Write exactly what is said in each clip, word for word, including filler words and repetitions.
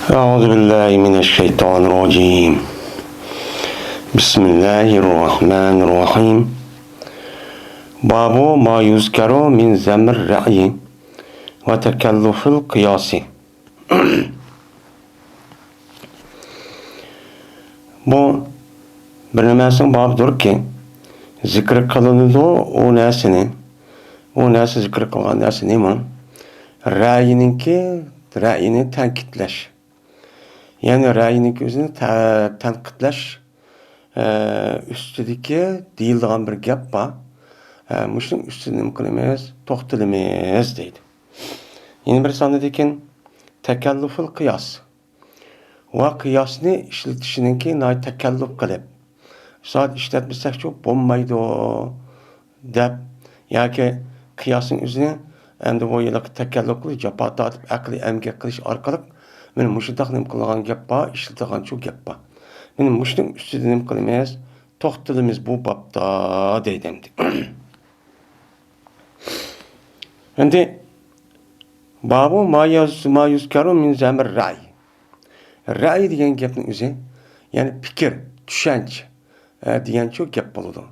أعوذ بالله من الشيطان الرجيم. بسم الله الرحمن الرحيم. باب ما يذكر من ذم الرأي وتكلف القياس. بۇ بىر نېمەسىنىڭ بابىدۇركى، زىكىر قىلىنىدۇ ئۇ نەرسىنى، ئۇ نەرسە زىكىر قىلغان نەرسە نېمە؟ رەئينىڭكى، رەئينى تەنقىدلەش. يەنى رەئينىڭكى ئۆزىنى تە-، تەنقىدلەش، ئە، ئۈستىدىكى دېيىلىدىغان بىر گەپ بار. ئە، مۇشۇنىڭ ئۈستىدە نېمە قىلىمىز؟ توختىلىمىز دەيدۇ. يەنە بىر سانىدىكىن تەكەللۇفۇل قىياس. ۋە قىياسنى ئىشلىتىشنىڭكى ناھايىتى تەكەللۇپ قىلىپ، زادى ئىشلەتمىسەكچۇ بولمايدۇ دەپ، ياكى قىياسنىڭ ئۆزىنى ئەمدى بۇ ھېلىقى تەكەللۇپ قىلىش، جاپا تارتىپ، ئەقلىي ئەمگەك قىلىش ئارقىلىق مانا مۇشۇنداق نېمە قىلىدىغان گەپ بار، ئىشلىتىدىغانچۇ گەپ بار. مانا مۇشۇنىڭ ئۈستىدە نېمە قىلىمىز؟ توختىلىمىز بۇ بابتا دەيدۇ ئەمدى. ئەمدى بابۇ ما يەز-، ما يۇزكەرۇ مىن زەمىر رەي. رەي دېگەن گەپنىڭ ئۆزى، يەنى پىكىر، چۈشەنچە، ئە، دېگەنچۇ گەپ بولىدۇ.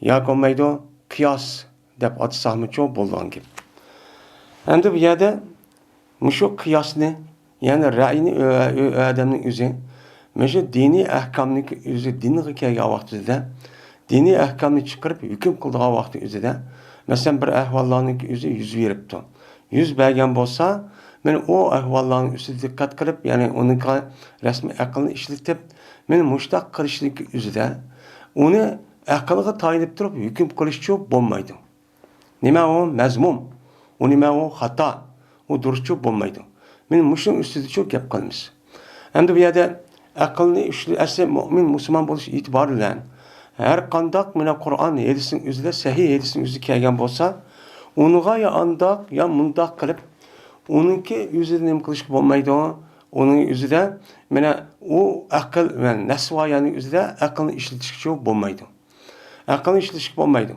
ياكى بولمايدۇ، قىياس دەپ ئاتىساقمۇچۇ بولىدىغان گەپ. ئەمدى بۇ يەردە مۇشۇ قىياسنى، يەنى رەئينى ئۆ-، ئۆ-، ئادەمنىڭ ئۆزى، مۇشۇ دىنىي ئەھكامنىڭكى ئۆزى دىنغا كەلگەن ۋاقتىدا، دىنىي ئەھكامنى چىقىرىپ ھۆكۈم قىلىدىغان ۋاقتى ئۆزىدە، مەسىلەن، بىر ئەھۋاللارنىڭكى ئۆزى يۈز بېرىپتۇ. يۈز بەرگەن بولسا، مەن ئۇ ئەھۋاللارنىڭ ئۈستىدە دىققەت قىلىپ، يەنى ئۇنىڭغا رەسمىي ئەقىلنى ئىشلىتىپ، مەن مۇشۇنداق قىلىشنىڭكى ئۆزىدە، ئۇنى ئەقىلغا تايىنىپ تۇرۇپ ھۆكۈم قىلىشچۇ بولمايدۇ. نېمە ئۇ مەزمۇم؟ ئۇ نېمە ئۇ خاتا؟ ئۇ دۇرۇسچۇ بولمايدۇ. مانا مۇشۇنىڭ ئۈستىدىچۇ گەپ قىلىمىز. ئەمدى بۇ يەردە ئەقىلنى ئىشلە-، ئەسلى مۆمىن مۇسۇلمان بولۇش ئېتىبارى بىلەن ھەر قانداق مانا قۇرئان ھەدىسنىڭ ئۆزىدە، سەھىھ ھەدىسنىڭ ئۆزىدە كەلگەن بولسا، ئۇنىڭغا يا ئانداق، يا مۇنداق قىلىپ، ئۇنىڭكى ئۆزىدە نېمە قىلىشقا بولمايدۇ؟ ئۇنىڭ ئۆزىدە مانا ئۇ ئەقىل ۋە نەس ۋايانىڭ ئۆزىدە ئەقىلنى ئىشلىتىشكىچۇ بولمايدۇ. ئەقىلنى ئىشلىتىشكە بولمايدۇ.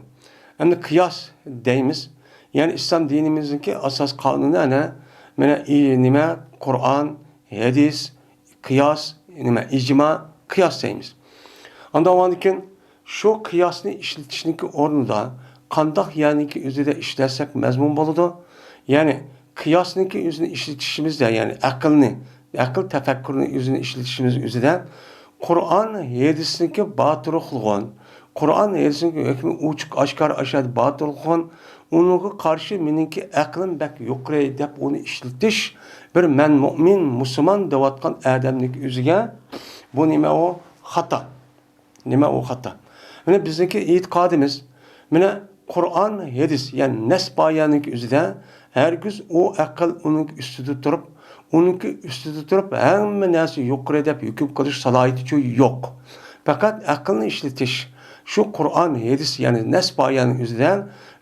ئەمدى قىياس دەيمىز. يەنى ئىسلام دىنىمىزنىڭكى ئاساس قانۇنى ئەنە، مانا، ئى-، نېمە، قۇرئان، ھەدىس، قىياس، نېمە، ئىجما، قىياس دەيمىز. ئاندىن ئاندىن كېيىن شۇ قىياسنى ئىشلىتىشنىڭكى ئورنىدا قانداق يەرنىڭكى ئۆزىدە ئىشلەتسەك مەزمۇن بولىدۇ. يەنى قىياسنىڭكى ئۆزىنى ئىشلىتىشىمىزدە، يەنى ئەقىلنى، ئەقىل تەپەككۇرنى ئۆزىنى ئىشلىتىشىمىز ئۆزىدە قۇرئان، ھەدىسنىڭكى باتۇرلۇقىغا، قۇرئان، ھەدىسنىڭكى ھۆكمى ئوچۇق ئاشكارا ئاشادە باتۇرلۇقىغا، ئۇنىڭغا قارشى مېنىڭكى ئەقلىم بەك يۇقىرى دەپ ئۇنى ئىشلىتىش، بىر مەن مۆمىن، مۇسۇلمان دەۋاتقان ئادەمنىڭكى ئۆزىگە بۇ نېمە ئۇ؟ خاتا. نېمە ئۇ خاتا؟ مانا بىزنىڭكى ئېتىقادىمىز، مانا قۇرئان، ھەدىس، يەنى نەس بايانىڭكى ئۆزىدە ھەرگىز ئۇ ئەقىل ئۇنىڭكى ئۈستىدە تۇرۇپ، ئۇنىڭكى ئۈستىدە تۇرۇپ ھەممە نەرسە يۇقىرى دەپ ھۆكۈم قىلىش سالاھىيىتىچۇ يوق. پەقەت ئەقىلنى ئىشلىتىش، شۇ قۇرئان، ھەدىس، يەنى نەس بايانىڭ ئۆزىدە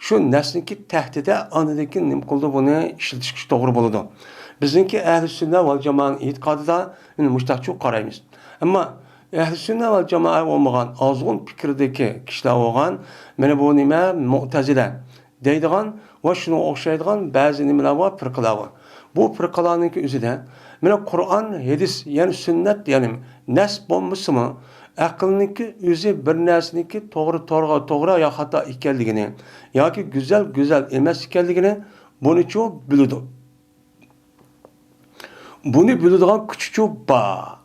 شۇ نەسنىڭكى تەھتىدە ئاندىن كېيىن نېمە قىلىدۇ، بۇنى ئىشلىتىشكە توغرا بولىدۇ. بىزنىڭكى ئەھلى سۈننە ۋەل جامائەنىڭ ئېتىقادىدا مانا مۇشتاقچۇ قارايمىز. ئەمما ئەھلى سۈننە ۋەل جامائە بولمىغان، ئازغۇن پىكىردىكى كىشىلەر بولغان، مانا بۇ نېمە، مۇئتەزىلە دەيدىغان ۋە شۇنىڭغا ئوخشايدىغان بەزى نېمىلەر بار، پىرقىلەر بار. بۇ پىرقىلارنىڭكى ئۆزىدە مانا قۇرئان، ھەدىس، يەنى سۈننەت، يەنى نەس بولمىسىمۇ، ئەقىلنىڭكى ئۆزى بىر نەرسىنىڭكى توغرا، توغرا، توغرا يا خاتا ئىكەنلىكىنى ياكى گۈزەل، گۈزەل ئەمەس ئىكەنلىكىنى بۇنىچۇ بىلىدۇ. بۇنى بىلىدىغان كۈچىچۇ بار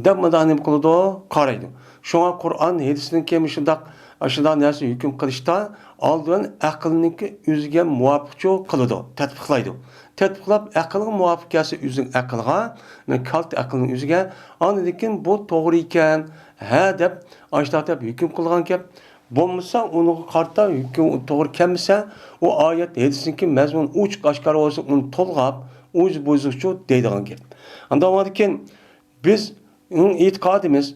دەپ مۇنداق نېمە قىلىدۇ؟ قارايدۇ. شۇڭا قۇرئان، ھەدىسنىڭكى مۇشۇنداق، ئاشۇنداق نەرسە ھۆكۈم قىلىشتا ئالدى بىلەن ئەقىلنىڭكى ئۆزىگە مۇۋاپىقچۇ قىلىدۇ، تەتبىقلايدۇ. تەتبىقلاپ، ئەقىلغا مۇۋاپىق كەلسە ئۆزىنىڭ ئەقىلىغا، مانا كالتە ئەقىلنىڭ ئۆزىگە، ئاندىن كېيىن بۇ توغرا ئىكەن، ھە دەپ، ئاشۇنداق دەپ ھۆكۈم قىلىدىغان گەپ. بولمىسا، ئۇنىڭغا قارىتا ھۆكۈم توغرا كەلمىسە، ئۇ ئايەت، ھەدىسنىڭكى مەزمۇنى ئوچۇق ئاشكارا بولسا، ئۇنى تولغاپ، ئۇجۇ بۇزۇقچۇ دەيدىغان گەپ. ئاندىن كېيىن بىزنىڭ ئېتىقادىمىز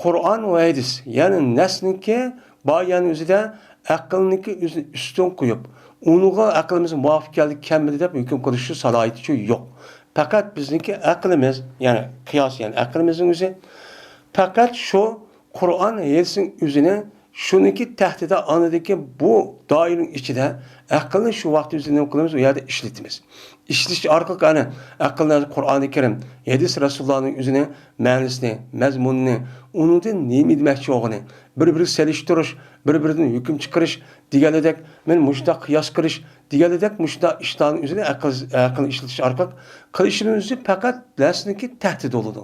قۇرئان ۋە ھەدىس، يەنى نەسنىڭكى بايانى ئۆزىدە ئەقىلنىڭكى ئۆزىنى ئۈستۈن قويۇپ، ئۇنىڭغا ئەقلىمىز مۇۋاپىق كەلدى، كەلمىدى دەپ ھۆكۈم قىلىشچۇ سالاھىيىتىچۇ يوق. پەقەت بىزنىڭكى ئەقلىمىز، يەنى قىياس، يەنى ئەقلىمىزنىڭ ئۆزى پەقەت شۇ قۇرئان، ھەدىسنىڭ ئۆزىنى شۇنىڭكى تەھتىدە ئاندىكىن بۇ دائىرىنىڭ ئىچىدە ئەقىلنى شۇ ۋاقىت ئۆزى نېمە قىلىمىز؟ ئۇ يەردە ئىشلىتىمىز. ئىشلىتىش ئارقىلىق ئەنە ئەقىلنى قۇرئانى كەرىم، ھەدىس رەسۇلۇللانىڭ ئۆزىنى مەنىسىنى، مەزمۇنىنى، ئۇنىڭدىن نېمە دېمەكچى بولغىنى، بىر-بىرى سېلىشتۇرۇش، بىر-بىرىدىن ھۆكۈم چىقىرىش دېگەنلىدەك، مەن مۇشۇنداق قىياس قىلىش دېگەنلىدەك مۇشۇنداق ئىشلارنىڭ ئۆزىنى ئەقىل، ئەقىل ئىشلىتىش ئارقىلىق قىلىشنىڭ ئۆزى پەقەت نەرسىنىڭكى تەھدىتى بولىدۇ.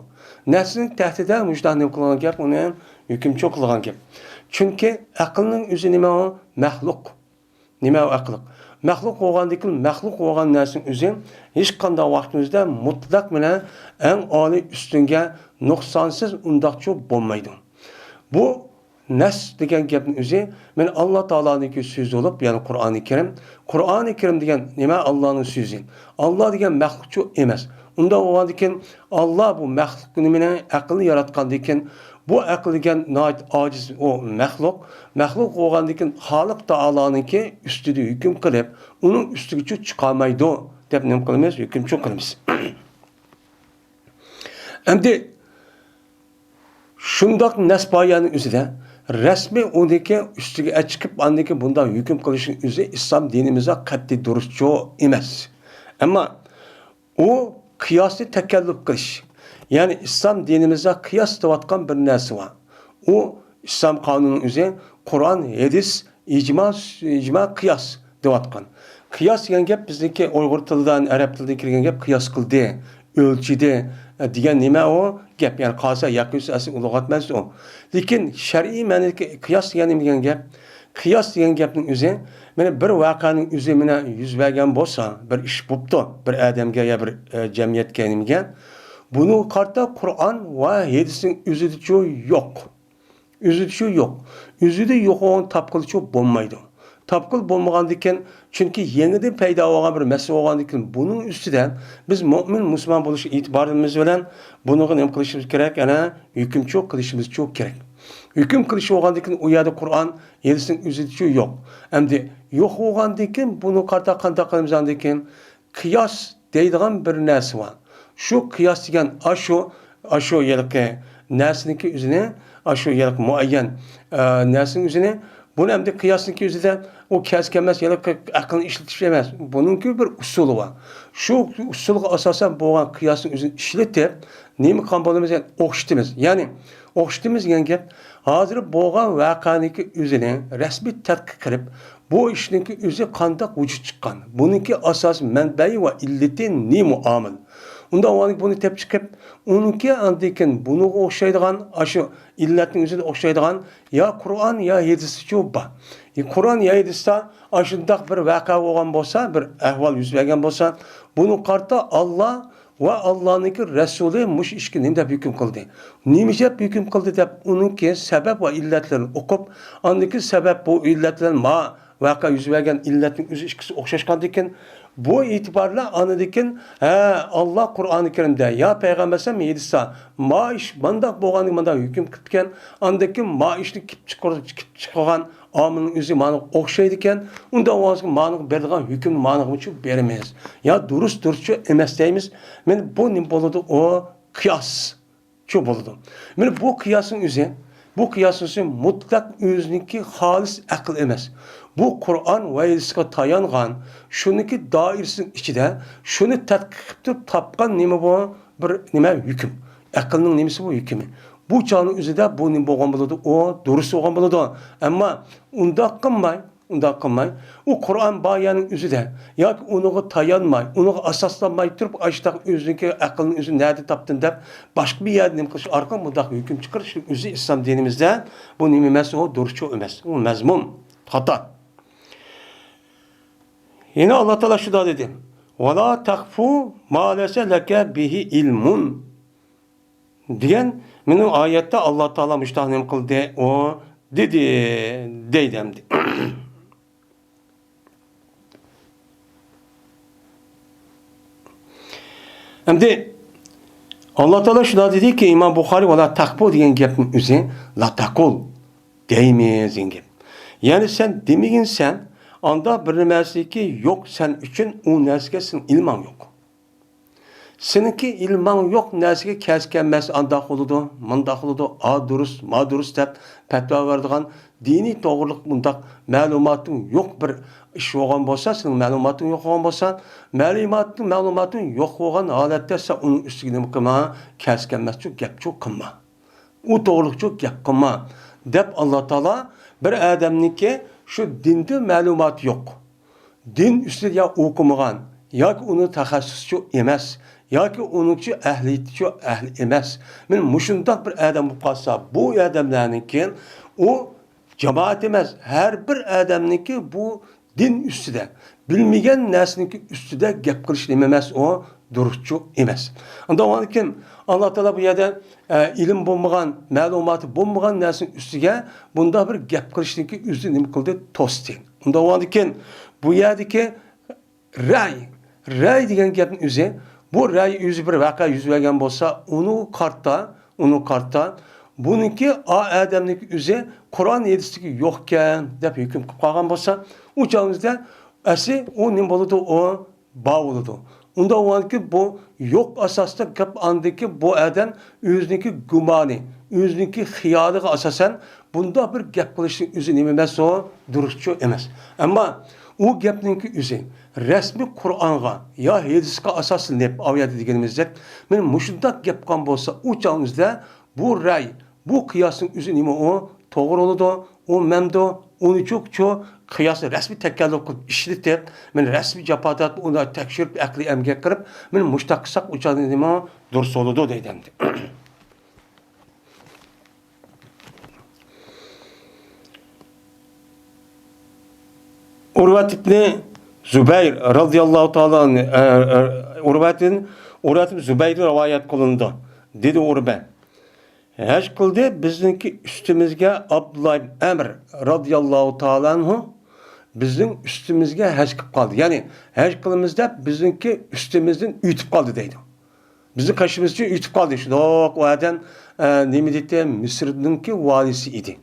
نەرسىنىڭ تەھدىتىدە مۇشۇنداق نېمە قىلغان گەپ، ئۇنى ھۆكۈمچى قىلغان گەپ. چۈنكى ئەقىلنىڭ ئۆزى نېمە ئۇ؟ مەخلۇق. نېمە ئەقىل؟ مەخلۇق بولغاندىكىن، مەخلۇق بولغان نەرسىنىڭ ئۆزى ھېچقانداق ۋاقىتىمىزدا مۇتلەق بىلەن ئەڭ ئالىي ئۈستۈنگە نۇقسانسىز ئۇنداقچۇ بولمايدۇ. بۇ نەس دېگەن گەپنىڭ ئۆزى مەن ئاللا تائالانىڭكى سۆزى بولۇپ، يەنى قۇرئانى كەرىم. قۇرئانى كەرىم دېگەن نېمە؟ ئاللانىڭ سۆزى. ئاللا دېگەن مەخلۇقچۇ ئەمەس. ئۇنداق بولغاندىكىن، ئاللا بۇ مەخلۇق نېمىنى؟ ئەقىلنى ياراتقاندىكىن، بۇ ئەقىل دېگەن ناھايىتى ئاجىز ئۇ مەخلۇق. مەخلۇق بولغاندىكىن خالىق تائالانىڭكى ئۈستىدە ھۆكۈم قىلىپ، ئۇنىڭ ئۈستىگىچۇ چىقالمايدۇ دەپ نېمە قىلىمىز؟ ھۆكۈمچۇ قىلىمىز. ئەمدى شۇنداق نەس بايانى ئۆزىدە رەسمىي ئۇنىڭكى ئۈستىگە چىقىپ، ئاندىكى بۇنداق ھۆكۈم قىلىشنىڭ ئۆزى ئىسلام دىنىمىزدا قەتئىي دۇرۇسچۇ ئەمەس. ئەمما ئۇ قىياسنى تەكەللۇپ قىلىش. يەنى ئىسلام دىنىمىزدا قىياس دەۋاتقان بىر نەرسە بار. ئۇ ئىسلام قانۇنىنىڭ ئۆزى قۇرئان، ھەدىس، ئىجما، ئىجما، قىياس دەۋاتقان. قىياس دېگەن گەپ بىزنىڭكى ئۇيغۇر تىلىدىن، ئەرەب تىلىدىن كىرگەن گەپ، قىياس قىلدى، ئۆلچىدى، ئە، دېگەن نېمە ئۇ گەپ؟ يەنى قاسا ياقى ئەسلى ئۇلۇغات ئەمەس ئۇ. لېكىن شەرئىي مەنىدىكى قىياس دېگەن نېمە دېگەن گەپ؟ قىياس دېگەن گەپنىڭ ئۆزى، مانا بىر ۋەقەنىڭ ئۆزى مانا يۈز بەرگەن بولسا، بىر ئىش بوپتۇ، بىر ئادەمگە يا بىر، ئە، جەمئىيەتكە نېمىگە، بۇنىڭغا قارىتا قۇرئان ۋە ھەدىسنىڭ ئۆزىدىچۇ يوق. ئۆزىدىچۇ يوق. ئۆزىدە يوق بولغان تاپقىلىچۇ بولمايدۇ. تاپقىلى بولمىغاندىكىن، چۈنكى يېڭىدىن پەيدا بولغان بىر مەسىلە بولغاندىكىن، بۇنىڭ ئۈستىدە بىز مۆمىن، مۇسۇلمان بولۇش ئېتىبارىمىز بىلەن بۇنىڭغا نېمە قىلىشىمىز كېرەك؟ ئەنە ھۆكۈمچۇ قىلىشىمىزچۇ كېرەك. ھۆكۈم قىلىش بولغاندىكىن، ئۇ يەردە قۇرئان، ھەدىسنىڭ ئۆزىچۇ يوق. ئەمدى يوق بولغاندىكىن، بۇنىڭغا قارىتا قانداق قىلىمىز ئاندىكىن؟ قىياس دەيدىغان بىر نەرسە بار. شۇ قىياس دېگەن ئاشۇ، ئاشۇ ھېلىقى نەرسىنىڭكى ئۆزىنى، ئاشۇ ھېلىقى مۇئەييەن، ئە، نەرسىنىڭ ئۆزىنى، بۇنى ئەمدى قىياسنىڭكى ئۆزىدە ئۇ كەس كەلمەس ھېلىقى ئەقىلنى ئىشلىتىش ئەمەس. بۇنىڭكى بىر ئۇسۇلى بار. شۇ ئۇسۇلغا ئاساسەن بولغان قىياسنىڭ ئۆزىنى ئىشلىتىپ، نېمە قىلغان بولىمىز؟ يەنى ئوخشىتىمىز. يەنى ئوخشىتىمىز دېگەن گەپ، ھازىر بولغان ۋەقەنىڭكى ئۆزىنى رەسمىي تەتقىق قىلىپ، بۇ ئىشنىڭكى ئۆزى قانداق ۋۇجۇد چىققان؟ بۇنىڭكى ئاساسىي مەنبەيى ۋە ئىللىتى نېمە ئامىل؟ ئۇنداق بولغاندا بۇنى تېپىپ چىقىپ، ئۇنىڭكى ئاندىن كېيىن بۇنىڭغا ئوخشايدىغان، ئاشۇ ئىللەتنىڭ ئۆزىگە ئوخشايدىغان يا قۇرئان يا ھەدىسچۇ بار. يا قۇرئان يا ھەدىستە ئاشۇنداق بىر ۋەقە بولغان بولسا، بىر ئەھۋال يۈز بەرگەن بولسا، بۇنىڭغا قارىتا ئاللا ۋە ئاللانىڭكى رەسۇلى مۇشۇ ئىشقا نېمە دەپ ھۆكۈم قىلدى؟ نېمە دەپ ھۆكۈم قىلدى دەپ ئۇنىڭكى سەۋەب ۋە ئىللەتلىرىنى ئوقۇپ، ئاندىن كېيىن سەۋەب بۇ ئىللەت بىلەن ما ۋەقە يۈز بەرگەن ئىللەتنىڭ ئۆزى ئىككىسى ئوخشاشقاندىكىن، بۇ ئېتىبار بىلەن ئاندىن كېيىن، ھە، ئاللا قۇرئانى كەرىمدە يا پەيغەمبەر ئەلەيھىسسالام ھەدىستە ما ئىش مانداق بولغاندىكىن مانداق ھۆكۈم قىپتىكەن، ئاندىن كېيىن ما ئىشنى كېلىپ چىقار-، كېلىپ چىقارغان ئامىلنىڭ ئۆزى مانىغا ئوخشايدىكەن، ئۇنداق بولغانسا مانىغا بېرىدىغان ھۆكۈمنى مانىغىمۇچۇ بېرىمىز. يا دۇرۇس دۇرۇسچۇ ئەمەس دەيمىز. مانا بۇ نېمە بولىدۇ؟ ئۇ قىياسچۇ بولىدۇ. مانا بۇ قىياسنىڭ ئۆزى، بۇ قىياسنىڭ ئۆزى مۇتلەق ئۆزىنىڭكى خالىس ئەقىل ئەمەس. بۇ قۇرئان ۋە ھەدىسكە تايانغان، شۇنىڭكى دائىرىسىنىڭ ئىچىدە شۇنى تەتقىق قىلىپ تۇرۇپ تاپقان نېمە بۇ؟ بىر نېمە ھۆكۈم. ئەقىلنىڭ نېمىسى بۇ ھۆكۈمى؟ بۇ چاغنىڭ ئۆزىدە بۇ نېمە بولغان بولىدۇ؟ ئۇ دۇرۇس بولغان بولىدۇ. ئەمما ئۇنداق قىلماي، ئۇنداق قىلماي، ئۇ قۇرئان بايانىنىڭ ئۆزىدە ياكى ئۇنىڭغا تايانماي، ئۇنىڭغا ئاساسلانماي تۇرۇپ، ئاشۇنداق ئۆزىنىڭكى ئەقلىنى ئۆزى نەدە تاپتىم دەپ، باشقا بىر يەردىن نېمە قىلىش ئارقىلىق بۇنداق ھۆكۈم چىقىرىش ئۆزى ئىسلام دىنىمىزدە بۇ نېمە ئەمەس، ئۇ دۇرۇسچۇ ئەمەس، ئۇ مەزمۇم، خاتا. يەنە ئاللا تائالا شۇنداق دېدى: «ۋەلا تەقفۇ ما لەيسە لەكە بىھى ئىلمۇن» دېگەن مېنىڭ ئايەتتە ئاللا تائالا مۇشۇنداق نېمە قىلدى، ئۇ دېدى، دەيدۇ ئەمدى. ئەمدى ئاللا تائالا شۇنداق دېدىكى، ئىمام بۇخارى، «ۋەلا تەقپۇ» دېگەن گەپنىڭ ئۆزى «لا تەقۇل» دەيمىز دېگەن گەپ. يەنى سەن دېمىگىنسەن، ئاندا بىر نېمەسىكى يوق سەن ئۈچۈن، ئۇ نەرسىگە سېنىڭ ئىلمىڭ يوق. سېنىڭكى ئىلمىڭ يوق نەرسىگە كەسكەنمەس، ئانداق بولىدۇ، مۇنداق بولىدۇ، ئا دۇرۇس، ما دۇرۇس دەپ پەتىۋا بېرىدىغان دىنىي توغرىلىق بۇنداق مەلۇماتىڭ يوق بىر ئىش بولغان بولسا، سېنىڭ مەلۇماتىڭ يوق بولغان بولسا، مەلۇماتىڭ، مەلۇماتىڭ يوق بولغان ھالەتتە سەن ئۇنىڭ ئۈستىگە نېمە قىلما، كەسكەنمەسچۇ گەپچۇ قىلما. ئۇ توغرىلىقچۇ گەپ قىلما، دەپ ئاللا تائالا بىر ئادەمنىڭكى شۇ دىندا مەلۇماتى يوق، دىن ئۈستىدە يا ئوقۇمىغان، ياكى ئۇنىڭ تەخەسسۇسىچۇ ئەمەس، ياكى ئۇنىڭچۇ ئەھلىيىتىچۇ ئەھلى ئەمەس. مانا مۇشۇنداق بىر ئادەم بولۇپ قالسا، بۇ ئادەملەرنىڭكى ئۇ جامائەت ئەمەس، ھەر بىر ئادەمنىڭكى بۇ دىن ئۈستىدە، بىلمىگەن نەرسىنىڭكى ئۈستىدە گەپ قىلىش نېمە ئەمەس، ئۇ دۇرۇسچۇ ئەمەس. ئۇنداق بولغاندىكىن، ئاللا تائالا بۇ يەردە، ئە، ئىلىم بولمىغان، مەلۇماتى بولمىغان نەرسىنىڭ ئۈستىگە بۇنداق بىر گەپ قىلىشنىڭكى ئۆزىنى نېمە قىلدى؟ توستى. ئۇنداق بولغاندىكىن، بۇ يەردىكى رەي، رەي دېگەن گەپنىڭ ئۆزى، بۇ رەي ئۆزى بىر ۋەقە يۈز بەرگەن بولسا، ئۇنىڭغا قارىتا، ئۇنىڭغا قارىتا، بۇنىڭكى ئا ئادەمنىڭكى ئۆزى قۇرئان ھەدىستىكى يوقكەن دەپ ھۆكۈم قىلىپ قالغان بولسا، ئۇ چاغىمىزدا ئەسلى ئۇ نېمە بولىدۇ؟ ئۇ بار بولىدۇ. ئۇنداق بولغاندىكىن بۇ يوق ئاساستا گەپ ئاندىكى بۇ ئادەم ئۆزىنىڭكى گۇمانى، ئۆزىنىڭكى خىيالىغا ئاساسەن بۇنداق بىر گەپ قىلىشنىڭ ئۆزى نېمە ئەمەس ئۇ؟ دۇرۇسچۇ ئەمەس. ئەمما ئۇ گەپنىڭكى ئۆزى رەسمىي قۇرئانغا يا ھەدىسقا ئاساسلىنىپ، ئاۋۇ يەردە دېگىنىمىزدەك، مانا مۇشۇنداق گەپ قىلغان بولسا، ئۇ چاغىمىزدا بۇ رەي، بۇ قىياسنىڭ ئۆزى نېمە ئۇ؟ توغرا بولىدۇ، ئۇ مەمدۇ، ئۇنى چۇ، چۇ قىياسنى رەسمىي تەكەللۇپ قىلىپ ئىشلىتىپ، مانا رەسمىي جاپا تارتىپ، ئۇنى تەكشۈرۈپ، ئەقلىي ئەمگەك قىلىپ، مانا مۇشۇنداق قىلساق، ئۇ چاغدا نېمە دۇرۇس بولىدۇ دەيدۇ ئەمدى. ئۇرۋەت ئىبنى زۇبەير رازىياللاھۇ تائالا ئەنھۇ، ئە، ئە، ئۇرۋەتىن، ئۇرۋەت ئىبنى زۇبەير رىۋايەت قىلىنىدۇ. دېدى ئۇرۋە، ھەج قىلدى بىزنىڭكى ئۈستىمىزگە ئابدۇللا ئىبن ئەمر رازىياللاھۇ تائالا ئەنھۇ بىزنىڭ ئۈستىمىزگە ھەج قىلىپ قالدى. يەنى ھەج قىلىمىز دەپ بىزنىڭكى ئۈستىمىزدىن ئۆتۈپ قالدى دەيدۇ. بىزنىڭ قېشىمىزدىن ئۆتۈپ قالدى. شۇنداق ئۇ ئادەم، ئە، نېمە دېدى؟ مىسىرنىڭكى ۋالىسى ئىدى.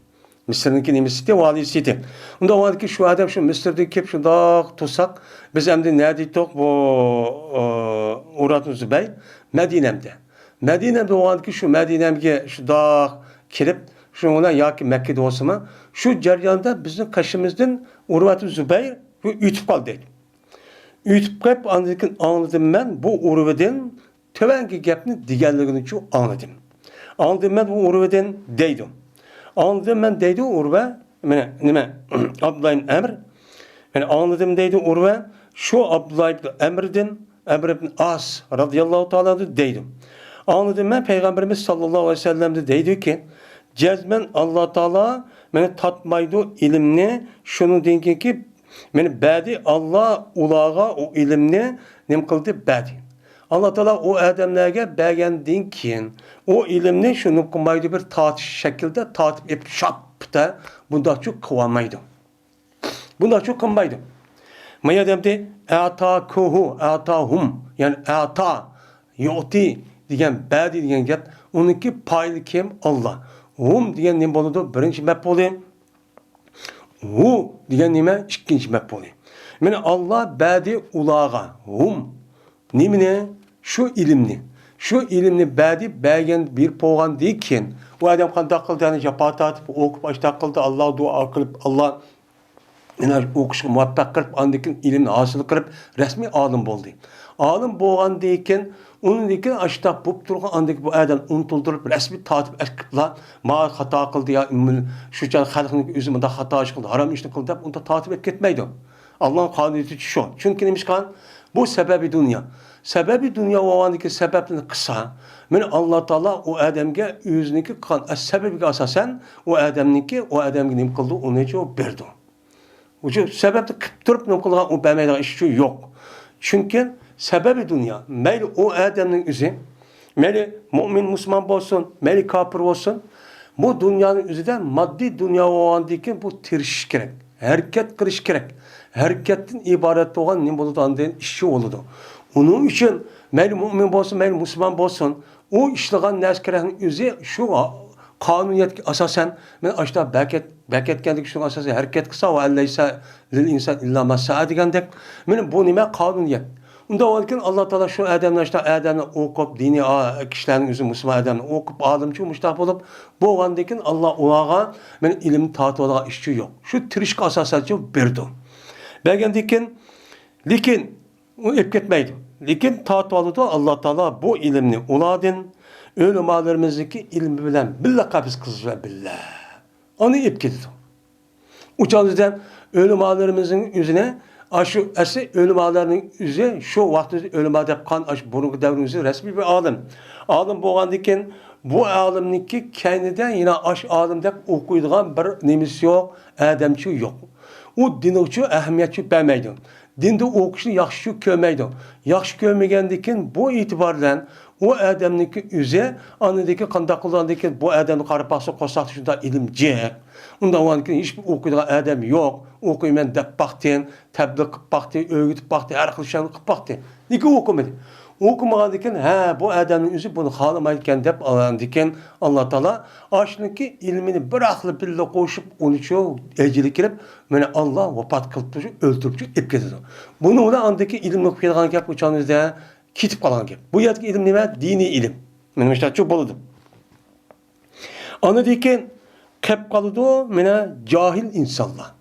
مىسىرنىڭكى نېمىسى ئىدى؟ ۋالىسى ئىدى. ئۇنداق بولغاندىكىن شۇ ئادەم شۇ مىسىردىن كېلىپ شۇنداق تۇرساق، بىز ئەمدى نەدە ئىدۇق؟ بۇ، ئۇ، ئۇرۋەتۇ زۇبەير مەدىنەمدە. مەدىنەمدە بولغاندىكىن شۇ مەدىنەمگە شۇنداق كېلىپ، شۇنىڭ بىلەن ياكى مەككىدە بولسىمۇ، شۇ جەرياندا بىزنىڭ قېشىمىزدىن ئۇرۋەتۇ زۇبەير ئۆتۈپ قالدى. ئۆتۈپ قېلىپ، ئاندىن كېيىن ئاڭلىدىم مەن بۇ ئۇرۋىدىن تۆۋەنكى گەپنى دېگەنلىكىنىچۇ ئاڭلىدىم. ئاڭلىدىم مەن بۇ ئۇرۋىدىن دەيدۇ. ئاڭلىدىم مەن دەيدۇ ئۇرۋە، مانا نېمە، ئابدۇللا ئىبن ئەمر. مانا ئاڭلىدىم دەيدۇ ئۇرۋە، شۇ ئابدۇللا ئىبن ئەمردىن، ئەمر ئىبن ئاس رازىياللاھۇ تائالا ئەنھۇ دەيدۇ. ئاڭلىدىم مەن پەيغەمبىرىمىز ساللاللاھۇ ئەلەيھى ۋەسەللەمدىن دەيدۇكى، جەزمەن ئاللا تائالا مانا تارتمايدۇ ئىلىمنى، شۇنىڭدىن كېيىنكى مانا بەردى، ئاللا ئۇلارغا ئۇ ئىلىمنى نېمە قىلدى؟ بەردى. ئاللا تائالا ئۇ ئادەملەرگە بەرگەندىن كېيىن، ئۇ ئىلىمنى شۇنى قىلمايدۇ، بىر تارتىش شەكلىدە تارتىپ ئېلىپ شاپپىتە بۇنداقچۇ قىلالمايدۇ. بۇنداقچۇ قىلمايدۇ. ما يەردە ئەمدى ئەتاكۇھۇ، ئەتاھۇم، يەنى ئەتا، يۇئتى دېگەن، بەردى دېگەن گەپ، ئۇنىڭكى پائىلى كىم؟ ئاللا. ھۇم دېگەن نېمە بولىدۇ؟ بىرىنچى مەپئۇلى. ھۇ دېگەن نېمە؟ ئىككىنچى مەپئۇلى. مانا ئاللا بەردى ئۇلارغا. ھۇم. نېمىنى؟ شۇ ئىلىمنى. شۇ ئىلىمنى بەردى، بەرگەن، بېرىپ بولغاندىن كېيىن، ئۇ ئادەم قانداق قىلدى؟ يەنى جاپا تارتىپ، ئوقۇپ، ئاشتاق قىلدى، ئاللاغا دۇئا قىلىپ، ئاللا مانا ئوقۇشقا مۇۋەپپەق قىلىپ، ئاندىن كېيىن ئىلىمنى ھاسىل قىلىپ، رەسمىي ئالىم بولدى. ئالىم بولغاندىن كېيىن، ئۇنىڭدىن كېيىن ئاشتاق بولۇپ تۇرغان، ئاندىن كېيىن بۇ ئادەم ئۇنتۇلدۇرۇپ، رەسمىي تارتىپ ئەكىپلا، ما خاتا قىلدى يا، شۇ چاغ خەلقنىڭ ئۆزى مۇنداق خاتا ئىش قىلدى، ھارام ئىشنى قىلدى دەپ، ئۇنداق تارتىپ ئەكىپ كەتمەيدۇ. ئاللانىڭ قانۇنىيىتى شۇ. چۈنكى نېمىشقا؟ بۇ سەبەبى دۇنيا. سەبەبى دۇنيا بولغاندىكىن سەبەبنى قىلسا، مانا ئاللا تائالا ئۇ ئادەمگە ئۆزىنىڭكى قىلغان سەبەبىگە ئاساسەن، ئۇ ئادەمنىڭكى، ئۇ ئادەمگە نېمە قىلىدۇ؟ ئۇنى شۇ بېرىدۇ. شۇ سەۋەبنى قىلىپ تۇرۇپ نېمە قىلىدىغان، ئۇ بەرمەيدىغان ئىش شۇ يوق. چۈنكى سەبەبى دۇنيا، مەيلى ئۇ ئادەمنىڭ ئۆزى، مەيلى مۇئمىن مۇسۇلمان بولسۇن، مەيلى كاپىر بولسۇن، بۇ دۇنيانىڭ ئۆزىدە ماددىي دۇنيا بولغاندىن كېيىن بۇ تىرىشىش كېرەك، ھەرىكەت قىلىش كېرەك. ھەرىكەتتىن ئىبارەت بولغان نېمە بولىدۇ؟ ئاندىن ئىش شۇ بولىدۇ. ئۇنىڭ ئۈچۈن مەيلى مۇئمىن بولسۇن، مەيلى مۇسۇلمان بولسۇن، ئۇ ئىشلىغان نەرسە كېرەكنىڭ ئۆزى شۇ قانۇنىيەتكە ئاساسەن، مانا ئاشۇنداق بەكەت، بەكەتكەندىكى شۇنىڭغا ئاساسەن ھەرىكەت قىلسا، ۋە ئەللەيسە لىل ئىنسان ئىللا ما سەئە دېگەندەك، مانا بۇ نېمە؟ قانۇنىيەت. ئۇنداق بولغاندىكىن، ئاللا تائالا شۇ ئادەمنى، شۇ ئادەمنى ئوقۇپ، دىنى، ئا، كىشىلەرنىڭ ئۆزى مۇسۇلمان ئادەمنى ئوقۇپ، ئالىمچۇ مۇشتاق بولۇپ، بولغاندىكىن، ئاللا ئۇلارغا مەن ئىلىم تارتىۋالغان ئىشچۇ يوق. شۇ تىرىشقا ئاساسەنچۇ بېرىدۇ. بەرگەندىكىن، لېكىن ئۇ ئېلىپ كەتمەيدۇ. لېكىن تارتىۋالىدۇ، ئاللا تائالا بۇ ئىلىمنى ئۇلاردىن، ئۆلىمالىرىمىزنىڭكى ئىلمى بىلەن بىللە، قەبز قىلىش بىلەن بىللە ئۇنى ئېلىپ كېتىدۇ. ئۇ چاغدا ئۆلىمالىرىمىزنىڭ ئۆزىنى، ئاشۇ ئەسلى ئۆلىمالارنىڭ ئۆزى شۇ ۋاقىت ئۆلىما دەپ قالغان، ئاشۇ بۇرۇنقى دەۋرنىڭ ئۆزى رەسمىي بىر ئالىم. ئالىم بولغاندىكىن، بۇ ئالىمنىڭكى كەينىدە يەنە ئاشۇ ئالىم دەپ ئوقۇيدىغان بىر نېمىسى يوق، ئادەمچۇ يوق. ئۇ دىنغىچۇ ئەھمىيەتچۇ بەرمەيدۇ. دىندا ئوقۇشنى ياخشىچۇ كۆرمەيدۇ. ياخشى كۆرمىگەندىكىن، بۇ ئېتىبار بىلەن ئۇ ئادەمنىڭكى ئۆزى، ئاندىن كېيىن قانداق قىلغاندىن كېيىن بۇ ئادەمنى قاراپ باقسا، قورساقتا شۇنداق ئىلىم جىق. ئۇنداق بولغاندىن كېيىن ھېچبىر ئوقۇيدىغان ئادەم يوق. ئوقۇيمەن دەپ باقتى، تەبلىغ قىلىپ باقتى، ئۆگىتىپ باقتى، ھەر خىل ئىشلارنى قىلىپ باقتى. لېكىن ئوقۇمىدى. ئوقۇمىغاندىن كېيىن، ھە، بۇ ئادەمنىڭ ئۆزى بۇنى خالىمايدىكەن دەپ ئالغاندىن كېيىن، ئاللا تائالا ئاشۇنىڭكى ئىلمىنى بىراقلا بىللە قوشۇپ، ئۇنىچۇ ئەجىلى كېلىپ، مانا ئاللا ۋاپات قىلىپ تۇرۇپ، ئۆلتۈرۈپ ئېلىپ كېتىدۇ. بۇنىڭ بىلەن ئاندىكى ئىلىمنى ئوقۇيدىغان گەپ ئۇ چاغدا كېتىپ قالغان گەپ. بۇ يەردىكى ئىلىم نېمە؟ دىنىي ئىلىم. مانا مۇشۇنداقچۇ بولىدۇ. ئاندىن كېيىن قېلىپ قالىدۇ، مانا جاھىل ئىنسانلار.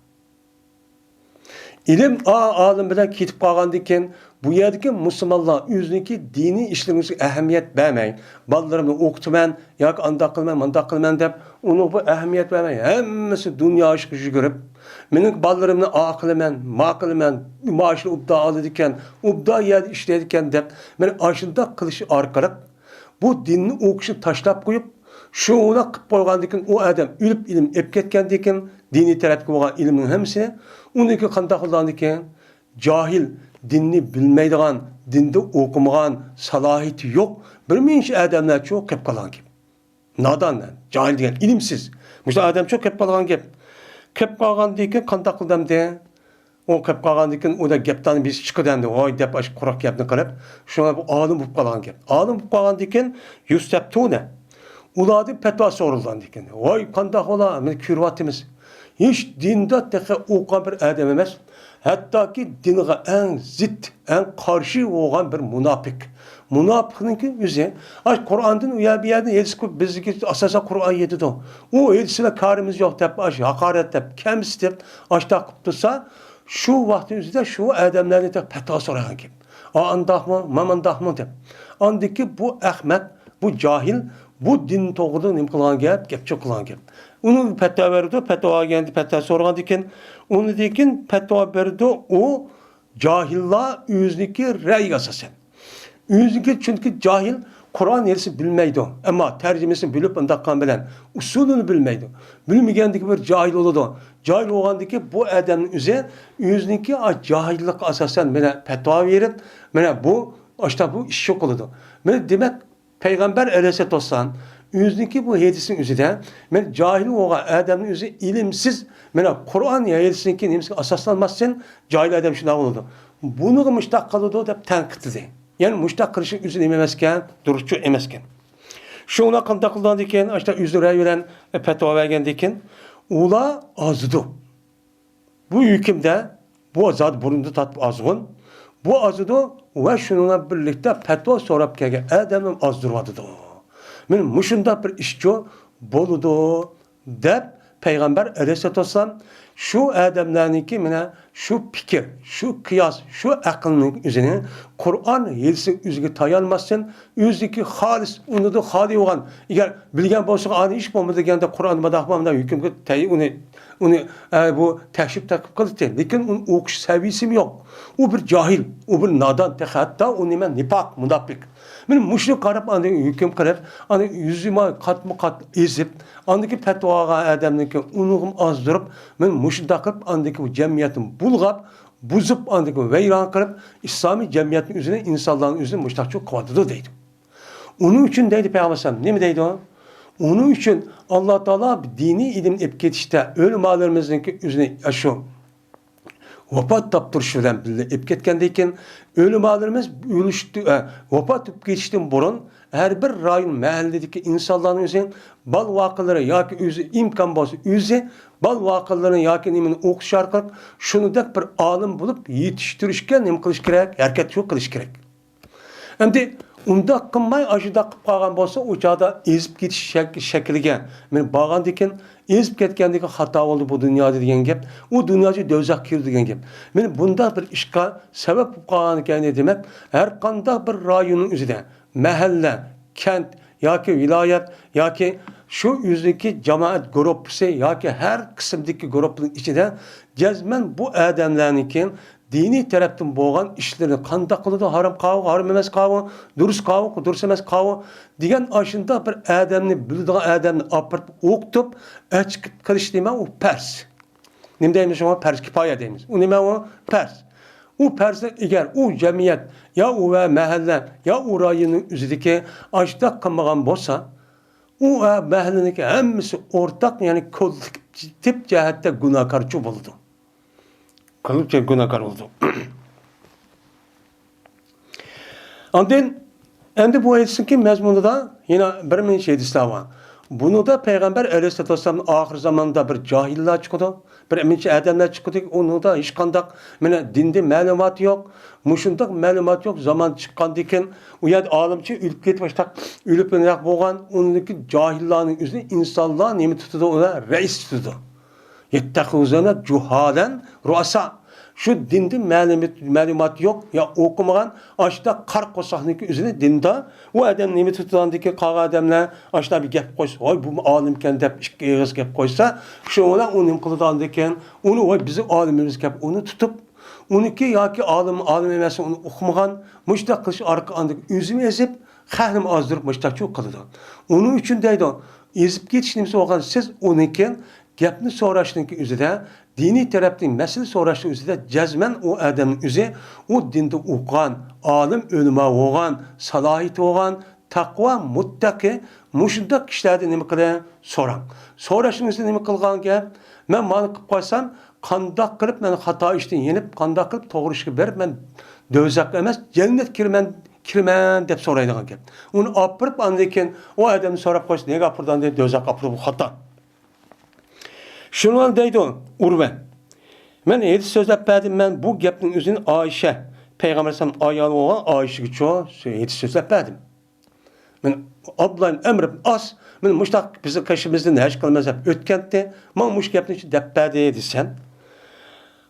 ئىلىم ئا-، ئالىم بىلەن كېتىپ قالغاندىن كېيىن، بۇ يەردىكى مۇسۇلمانلار ئۆزىنىڭكى دىنىي ئىشلىرىغا ئەھمىيەت بەرمەي، بالىلىرىمنى ئوقۇتىمەن ياكى ئانداق قىلىمەن، مۇنداق قىلىمەن دەپ، ئۇنىڭغا بىر ئەھمىيەت بەرمەي، ھەممىسى دۇنيا ئىشىغا يۈگۈرۈپ، مېنىڭ بالىلىرىمنى ئا قىلىمەن، ما قىلىمەن، مائاشنى ئوبدان ئالىدىكەن، ئوبدان يەردە ئىشلەيدىكەن دەپ، مانا ئاشۇنداق قىلىش ئارقىلىق، بۇ دىننى ئوقۇشنى تاشلاپ قويۇپ، شۇنداق قىلىپ قويغاندىن كېيىن، ئۇ ئادەم ئۆلۈپ، ئىلىم ئېلىپ كەتكەندىن كېيىن، دىنىي تەرەپتىكى بولغان ئىلىمنىڭ ھەممىسىنى، ئۇنىڭكى قانداق قىلغاندىن كېيىن، جاھىل، دىننى بىلمەيدىغان، دىندا ئوقۇمىغان، سالاھىيىتى يوق بىر مۇنچە ئادەملەرچۇ قېلىپ قالغان گەپ. نادان، جاھىل دېگەن ئىلىمسىز. مۇشۇنداق ئادەمچۇ قېلىپ قالغان گەپ. قېلىپ قالغاندىن كېيىن قانداق قىلدى ئەمدى؟ ئۇ قېلىپ قالغاندىن كېيىن ئۇدا گەپتاننى بىرسى چىقىدۇ ئەمدى، ۋاي دەپ ئاشۇ قۇراق گەپنى قىلىپ، شۇڭا بۇ ئالىم بولۇپ قالغان گەپ. ئالىم بولۇپ قالغاندىن كېيىن يۇستەپتۇنە. ئۇلاردىن پەتىۋا سورىلىدىكەن. ۋاي قانداق ئۇلار، مانا كۆرۈۋاتىمىز. ھېچ دىندا تېخى ئوقۇغان بىر ئادەم ئەمەس. ھەتتاكى دىنغا ئەڭ زىت، ئەڭ قارشى بولغان بىر مۇناپىق. مۇناپىقنىڭكى ئۆزى، ئاش قۇرئاندىن ئۇ يەر بۇ يەردىن ھېدىس قىلىپ، بىزگە ئاساسەن قۇرئان يېتىدۇ. ئۇ ھېدىس بىلەن كارىمىز يوق دەپ، ئاش ھاقارەت دەپ، كەمسىتىپ، ئاشتاق قىلىپ تۇرسا، شۇ ۋاقىتنىڭ ئۆزىدە شۇ ئادەملەرنى پەتىۋا سورايدىكەن. ئا ئانداقمۇ، ما مانداقمۇ دەپ. ئاندىكى بۇ ئەخمەق، بۇ جاھىل، بۇ دىن توغرىدا نېمە قىلغان گەپ، گەپچۇ قىلغان گەپ. ئۇنىڭ پەتىۋا بېرىدۇ، پەتىۋا ئالغاندا، پەتىۋا سورىغاندىن كېيىن، ئۇنىڭدىن كېيىن پەتىۋا بېرىدۇ، ئۇ جاھىللار ئۆزىنىڭكى رەئيىگە ئاساسەن. ئۆزىنىڭكى، چۈنكى جاھىل قۇرئان ھېدىسنى بىلمەيدۇ، ئەمما تەرجىمىسىنى بىلىپ ئۇنداق قىلغان بىلەن ئۇسۇلىنى بىلمەيدۇ. بىلمىگەندىكى بىر جاھىل بولىدۇ. جاھىل بولغاندىكى بۇ ئادەمنىڭ ئۆزى ئۆزىنىڭكى جاھىللىققا ئاساسەن مانا پەتىۋا بېرىپ، مانا بۇ ئاشتا بۇ ئىشنى قىلىدۇ. مانا دېمەك، پەيغەمبەر ئەلەيھىسسالاتۇ ۋەسسالام ئۆزىنىڭكى بۇ ھەدىسىنىڭ ئۆزىدە، مەن جاھىل بولغان ئادەمنىڭ ئۆزى ئىلىمسىز، مانا قۇرئان ھەدىسىنىڭكى نېمىسىگە ئاساسلانماستىن جاھىل ئادەم شۇنداق بولىدۇ. بۇنىڭغا مۇشتاق قىلىدۇ دەپ تەنقىدلىدى. يەنى مۇشتاق قىلىشى ئۆزى نېمە ئەمەسكەن، دۇرۇسچۇ ئەمەسكەن. شۇڭا قانداق قىلغاندىكىن، ئاشتا ئۆزى رەي بىلەن، ئە، پەتىۋا بەرگەندىكىن، ئۇلار ئازىدۇ. بۇ ھۆكۈمدە بۇ زادى بۇرۇندا تارتىپ ئازغۇن، بۇ ئازىدۇ ۋە شۇنىڭ بىلەن بىرلىكتە پەتىۋا سوراپ كەلگەن ئادەمنى ئازدۇرۇۋاتىدۇ. مانا مۇشۇنداق بىر ئىشچۇ بولىدۇ دەپ پەيغەمبەر ئەلەيھىسسالاتۇ ۋەسسالام شۇ ئادەملەرنىڭكى مانا شۇ پىكىر، شۇ قىياس، شۇ ئەقىلنىڭ ئۆزىنى قۇرئان ھەدىسنىڭ ئۆزىگە تايانماستىن، ئۆزىدىكى خالىس، ئۇنىڭدا خالىي بولغان، ئەگەر بىلگەن بولسا، ئانى ئىش بولمىدى دېگەندە، قۇرئان مۇنداق، مۇنداق ھۆكۈمگە تەي-، ئۇنى، ئۇنى، ئە، بۇ تەكشۈرۈپ تەتقىق قىلدى. لېكىن ئۇنىڭ ئوقۇش سەۋىيىسىمۇ يوق. ئۇ بىر جاھىل، ئۇ بىر نادان، تېخى ھەتتا ئۇ نېمە، نىپاق، مۇناپىق. مانا مۇشۇنى قاراپ، ئاندىن ھۆكۈم قىلىپ، ئاندىن يۈزىما قاتمۇ قات ئېزىپ، ئاندىكى پەتىۋا ئالغان ئادەمنىڭكى ئۇنىڭغىمۇ ئازدۇرۇپ، مانا مۇشۇنداق قىلىپ، ئاندىكى بۇ جەمئىيەتنى بۇلغاپ، بۇزۇپ، ئاندىكى ۋەيران قىلىپ، ئىسلامىي جەمئىيەتنىڭ ئۆزىنى، ئىنسانلارنىڭ ئۆزىنى مۇشۇنداقچۇ قىلىۋاتىدۇ دەيدۇ. ئۇنىڭ ئۈچۈن دەيدۇ پەيغەمبەر ئەلەيھىسسالام، نېمە دەيدۇ؟ ئۇنىڭ ئۈچۈن ئاللا تائالا دىنىي ئىلىم ئېلىپ كېتىشتە ئۆلىمالىرىمىزنىڭكى ئۆزىنى ئاشۇ ۋاپات تاپتۇرۇشى بىلەن بىللە ئېلىپ كەتكەندىن كېيىن، ئۆلىمالىرىمىز ئۆلۈشتە-، ئە، ۋاپات تېپىپ كېتىشتىن بۇرۇن ھەر بىر رايون، مەھەللىدىكى ئىنسانلارنىڭ ئۆزى بال-ۋاقىلىرى ياكى ئۆزى ئىمكان بولسا ئۆزى بال-ۋاقىلىرىنى ياكى نېمىنى ئوقۇش ئارقىلىق شۇنىڭدەك بىر ئالىم بولۇپ يېتىشتۈرۈشكە نېمە قىلىش كېرەك؟ ھەرىكەت شۇ قىلىش كېرەك. ئەمدى ئۇنداق قىلماي، ئاشۇنداق قىلىپ قالغان بولسا، ئۇ چاغدا ئېزىپ كېتىش شەك-، شەكلىگە مېنى بارغاندىكىن، ئېزىپ كەتكەندىكىن خاتا بولدى بۇ دۇنيادا دېگەن گەپ. ئۇ دۇنياچۇ دوزاخ كىرىدۇ دېگەن گەپ. مېنى بۇنداق بىر ئىشقا سەۋەب بولۇپ قالغانىكەن دېمەك، ھەر قانداق بىر رايوننىڭ ئۆزىدە، مەھەللە، كەنت ياكى ۋىلايەت ياكى شۇ ئۆزىنىڭكى جامائەت گۇرۇپپىسى ياكى ھەر قىسىمدىكى گۇرۇپپىنىڭ ئىچىدە جەزمەن بۇ ئادەملەرنىڭكى دىنىي تەرەپتىن بولغان ئىشلىرىنى قانداق قىلىدۇ؟ ھارام قاۋۇ، ھارام ئەمەس قاۋۇ، دۇرۇس قاۋۇ، دۇرۇس ئەمەس قاۋۇ دېگەن ئاشۇنداق بىر ئادەمنى، بىلىدىغان ئادەمنى ئاپىرىپ ئوقۇتۇپ، ئەچىقىپ قىلىش نېمە؟ ئۇ پەرز. نېمە دەيمىز شۇڭا؟ پەرز كىپايە دەيمىز. ئۇ نېمە ئۇ؟ پەرز. ئۇ پەرزنى ئەگەر ئۇ جەمئىيەت يا ئۇ ۋە مەھەللە يا ئۇ رايوننىڭ ئۆزىدىكى ئاشۇنداق قىلمىغان بولسا، ئۇ، ئە، مەھەللىنىڭكى ھەممىسى ئورتاق، يەنى كوللېكتىپ جەھەتتە گۇناھكارچۇ بولىدۇ. كوللېكتىپ گۇناھكار بولىدۇ. ئاندىن ئەمدى بۇ ھەدىسنىڭكى مەزمۇنىدا يەنە بىر مۇنچە ھەدىسلەر بار. بۇنىڭدا پەيغەمبەر ئەلەيھىسسالاتۇ ۋەسسالامنىڭ ئاخىر زاماندا بىر جاھىللار چىقىدۇ، بىر مۇنچە ئادەملەر چىقىدۇ، ئۇنىڭدا ھېچقانداق مانا دىندىن مەلۇماتى يوق، مۇشۇنداق مەلۇماتى يوق زامان چىققاندىكىن، ئۇ يەردە ئالىمچە ئۆلۈپ كېتىپ، باشلاق ئۆلۈپ نېمە بولغان، ئۇنىڭدىكى جاھىللارنىڭ ئۆزىنى ئىنسانلار نېمە تۇتىدۇ؟ ئۇلار رەئىس تۇتىدۇ. يەتتەخىزۇنە جۇھالەن رۇئەسا. شۇ دىندىن مەلۇمات-، مەلۇماتى يوق يا ئوقۇمىغان، ئاشۇنداق قارا قورساقنىڭكى ئۆزىنى دىندا، ئۇ ئادەم نېمە تۇتىدىغاندىكىن، قالغان ئادەملەر ئاشۇنداق بىر گەپ قويسا، ۋاي بۇمۇ ئالىمكەن دەپ ئىككى ئېغىز گەپ قويسا، شۇنىڭ بىلەن ئۇ نېمە قىلىدىغاندىكىن، ئۇنى ۋاي بىزنىڭ ئالىمىمىز دەپ ئۇنى تۇتۇپ، ئۇنىڭكى ياكى ئالىم، ئالىم ئەمەس، ئۇنى ئوقۇمىغان، مۇشۇنداق قىلىش ئارقىلىق ئاندىن ئۆزىمۇ ئېزىپ، خەقنىمۇ ئازدۇرۇپ مۇشۇنداقچۇ قىلىدۇ. ئۇنىڭ ئۈچۈن دەيدۇ، ئېزىپ كېتىش نېمىسى بولغان، سىز ئۇنىڭكى گەپنى سوراشنىڭكى ئۆزىدە، دىنىي تەرەپتىن مەسىلە سوراشنىڭ ئۆزىدە جەزمەن ئۇ ئادەمنىڭ ئۆزى ئۇ دىندا ئوقۇغان، ئالىم ئۆلىما بولغان، سالاھىيىتى بولغان، تەقۋا، مۇتتەقى، مۇشۇنداق كىشىلەردىن نېمە قىلىڭ؟ سوراڭ. سوراشنىڭ ئۆزى نېمە قىلغان گەپ؟ مەن مانا قىلىپ قويسام، قانداق قىلىپ مەن خاتا ئىشتىن يېنىپ، قانداق قىلىپ توغرا ئىشقا بېرىپ، مەن دوزاخقا ئەمەس، جەننەتكە كىرىمەن، كىرىمەن دەپ سورايدىغان گەپ. ئۇنى ئاپىرىپ، ئاندىن كېيىن ئۇ ئادەمنى سوراپ قويسا، نېگە ئاپىرىدۇ ئاندىن دوزاخقا ئاپىرىدۇ، بۇ خاتا. شۇنىڭ دەيدۇ ئۇرۋە. مەن ھېدىس سۆزلەپ بەردىم، مەن بۇ گەپنىڭ ئۆزىنى ئائىشە، پەيغەمبەر ئەلەيھىسسالام ئايالى بولغان ئائىشىگىچۇ ھېدىس سۆزلەپ بەردىم. مەن ئابدۇللا ئىبن ئەمر ئىبن ئاس، مەن مۇشتاق بىزنىڭ قېشىمىزدىن ھەج قىلىمىز دەپ ئۆتكەنتى، ماڭا مۇشۇ گەپنى دەپ بەردى دېسەم.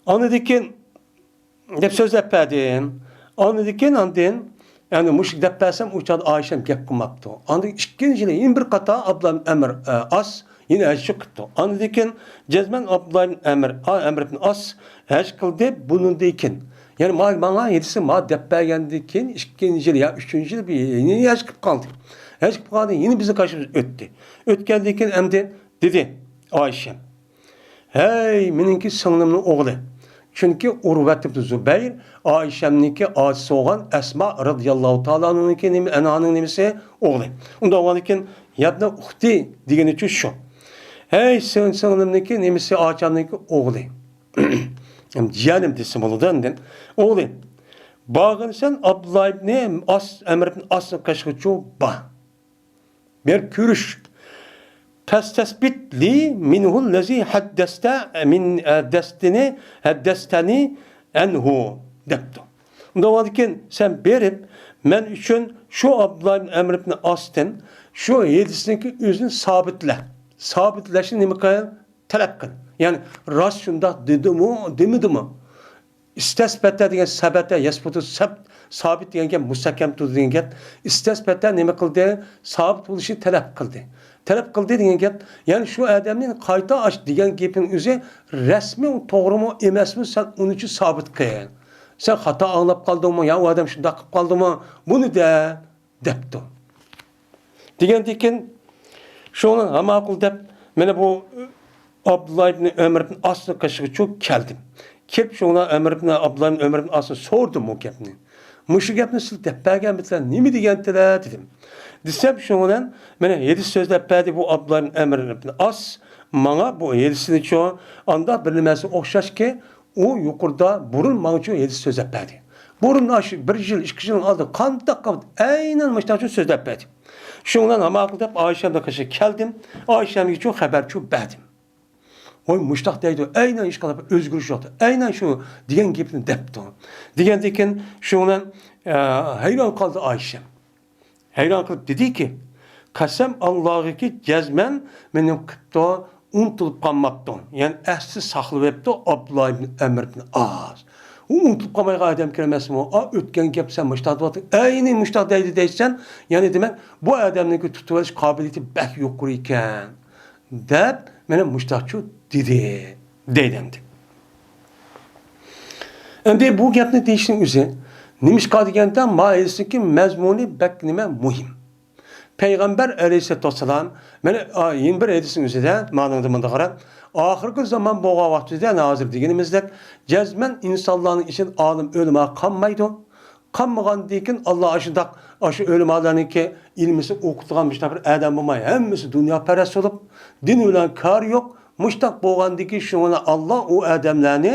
ئاندىن كېيىن دەپ سۆزلەپ بەردىم. ئاندىن كېيىن ئاندىن، يەنى مۇشۇ دەپ بەرسەم، ئۇ چاغدا ئائىشەم گەپ قىلماپتۇ. ئاندىن ئىككىنچى يىلى يەنە بىر قاتا ئابدۇللا ئىبن ئەمر، ئە، ئاس يەنە ھەج قىپتۇ. ئاندىن كېيىن جەزمەن ئابدۇللا ئىبن ئەمر، ئا، ئەمر ئىبن ئاس ھەج قىلدى بۇنىڭدىن كېيىن. يەنى ما-، ماڭا ھېدىسى ما دەپ بەرگەندىن كېيىن ئىككىنچى يىل يا ئۈچىنچى يىل بىر يەنە ھەج قىلىپ قالدى. ھەج قىلىپ قالدى، يەنە بىزنىڭ قېشىمىزدىن ئۆتتى. ئۆتكەندىن كېيىن ئەمدى دېدى ئائىشەم، ھەي، مېنىڭكى سىڭلىمنىڭ ئوغلى. چۈنكى ئۇرۋەت ئىبن زۇبەير ئائىشەمنىڭكى ئاچىسى بولغان ئەسما رەزىياللاھۇ تائالا ئەنھانىڭكى نېمە، ئەنھانىڭ نېمىسى؟ ئوغلى. ئۇنداق بولغاندىكىن، يەبنە ئۇختى دېگىنىچۇ شۇ. ھەي، سىڭ-، سىڭلىمنىڭكى نېمىسى، ئاچامنىڭكى ئوغلى. جىيەنىم دېسە بولىدۇ ئاندىن. ئوغلى. بارغىنسەن ئابدۇللا ئىبنى ئاس، ئەمر ئىبن ئاسنىڭ قېشىغىچۇ بار. بىر كۆرۈش. فەستەسبىت لى مىنھۇللەزى ھەددەستە مىن، ھەددەستىنى، ھەددەستەنى ئەنھۇ دەپتۇ. ئۇنداق بولغاندىكىن سەن بېرىپ، مەن ئۈچۈن شۇ ئابدۇللا ئىبن ئەمر ئىبن ئاستىن شۇ ھەدىسنىڭكى ئۆزىنى سابىتلە. سابىتلەشنى نېمە قىل؟ تەلەپ قىل. يەنى راست شۇنداق دېدىمۇ، دېمىدىمۇ؟ ئىستەسبەتە دېگەن سەبەتە يەسبۇتۇ سەب-، سابىت دېگەن گەپ، مۇستەھكەم تۇرىدۇ دېگەن گەپ. ئىستەسبەتە نېمە قىلدى؟ سابىت بولۇشنى تەلەپ قىلدى. تەلەپ قىلدى دېگەن گەپ، يەنى شۇ ئادەمنى قايتا ئاش دېگەن گېپىڭ ئۆزى رەسمىي توغرىمۇ ئەمەسمۇ، سەن ئۇنى ئۈچۈن سابىت قىل. سەن خاتا ئاڭلاپ قالدىڭمۇ يا ئۇ ئادەم شۇنداق قىلىپ قالدىمۇ؟ بۇنى دە. دەپتۇ. دېگەندىكىن، شۇڭا ھە ماقۇل دەپ، مانا بۇ ئابدۇللا ئىبنى ئۆمەر ئىبن ئاسنىڭ قېشىغىچۇ كەلدىم. كېلىپ شۇڭا ئۆمەر ئىبنى، ئابدۇللا ئىبنى ئۆمەر ئىبن ئاسنى سورىدىم بۇ گەپنى. مۇشۇ گەپنى سىز دەپ بەرگەنمىدىلەر، نېمە دېگەنتىلەر دېدىم. دېسەم، شۇنىڭ بىلەن مانا ھەدىس سۆزلەپ بەردى بۇ ئابدۇللا ئىبنى ئۆمەر ئىبنى ئاس ماڭا بۇ ھەدىسنىچۇ، ئانداق بىر نېمەسى ئوخشاشكى، ئۇ يۇقىرىدا بۇرۇن ماڭچۇ ھەدىس سۆزلەپ بەردى. بۇرۇن ئاشۇ بىر يىل، ئىككى يىلنىڭ ئالدىدا قانداق قىلىپ ئەينەن مۇشۇنداق سۆزلەپ بەردى. شۇنىڭ بىلەن ھاماقىل دەپ ئائىشەمنىڭ قېشىغا كەلدىم. ئائىشەمگىچۇ خەۋەرچۇ بەردىم. ۋاي مۇشتاق دەيدۇ، ئەينەن ھېچقانداق بىر ئۆزگىرىش يوق. ئەينەن شۇ دېگەن گېپىنى دەپتۇ. دېگەندىن كېيىن شۇنىڭ بىلەن، ئە، ھەيران قالدى ئائىشەم. ھەيران قېلىپ دېدىكى، قەسەم ئاللاغىكى جەزمەن مېنىڭ قىپتۇ، ئۇنتۇلۇپ قالماپتۇ. يەنى ئەسلى ساقلىۋېپتۇ ئابدۇللا ئىبن ئەمر ئىبن ئاس. ئۇ ئۇنتۇلۇپ قالمايدىغان ئادەمكەن ئەمەسمۇ؟ ئا، ئۆتكەن گەپ سەن مۇشتاق دەۋاتىسەن، ئەينى مۇشتاق دەيدۇ دەيسەن. يەنى دېمەك، بۇ ئادەمنىڭكى تۇتۇۋېلىش قابىلىيىتى بەك يۇقىرى ئىكەن، دەپ مانا مۇشتاقچۇ دېدى، دەيدۇ ئەمدى. ئەمدى بۇ گەپنى دېيىشنىڭ ئۆزى نېمىشقا دېگەندە، ما ھەدىسنىڭكى مەزمۇنى بەك نېمە مۇھىم. پەيغەمبەر ئەلەيھىسسالاتۇ ۋەسسالام، مانا، ئا، يەنە بىر ھەدىسنىڭ ئۆزىدە، مانىڭدا مۇنداق قاراڭ، ئاخىرقى زامان بولغان ۋاقتىدا، ھازىر دېگىنىمىزدەك، جەزمەن ئىنسانلارنىڭ ئىچىدە ئالىم، ئۆلىما قالمايدۇ. قالمىغاندىن كېيىن، ئاللا ئاشۇنداق، ئاشۇ ئۆلىمالارنىڭكى ئىلمىسى ئوقۇتىدىغان مۇشۇنداق بىر ئادەم بولماي، ھەممىسى دۇنياپەرەس بولۇپ، دىن بىلەن كارى يوق. مۇشۇنداق بولغاندىن كېيىن، شۇڭا ئاللا ئۇ ئادەملەرنى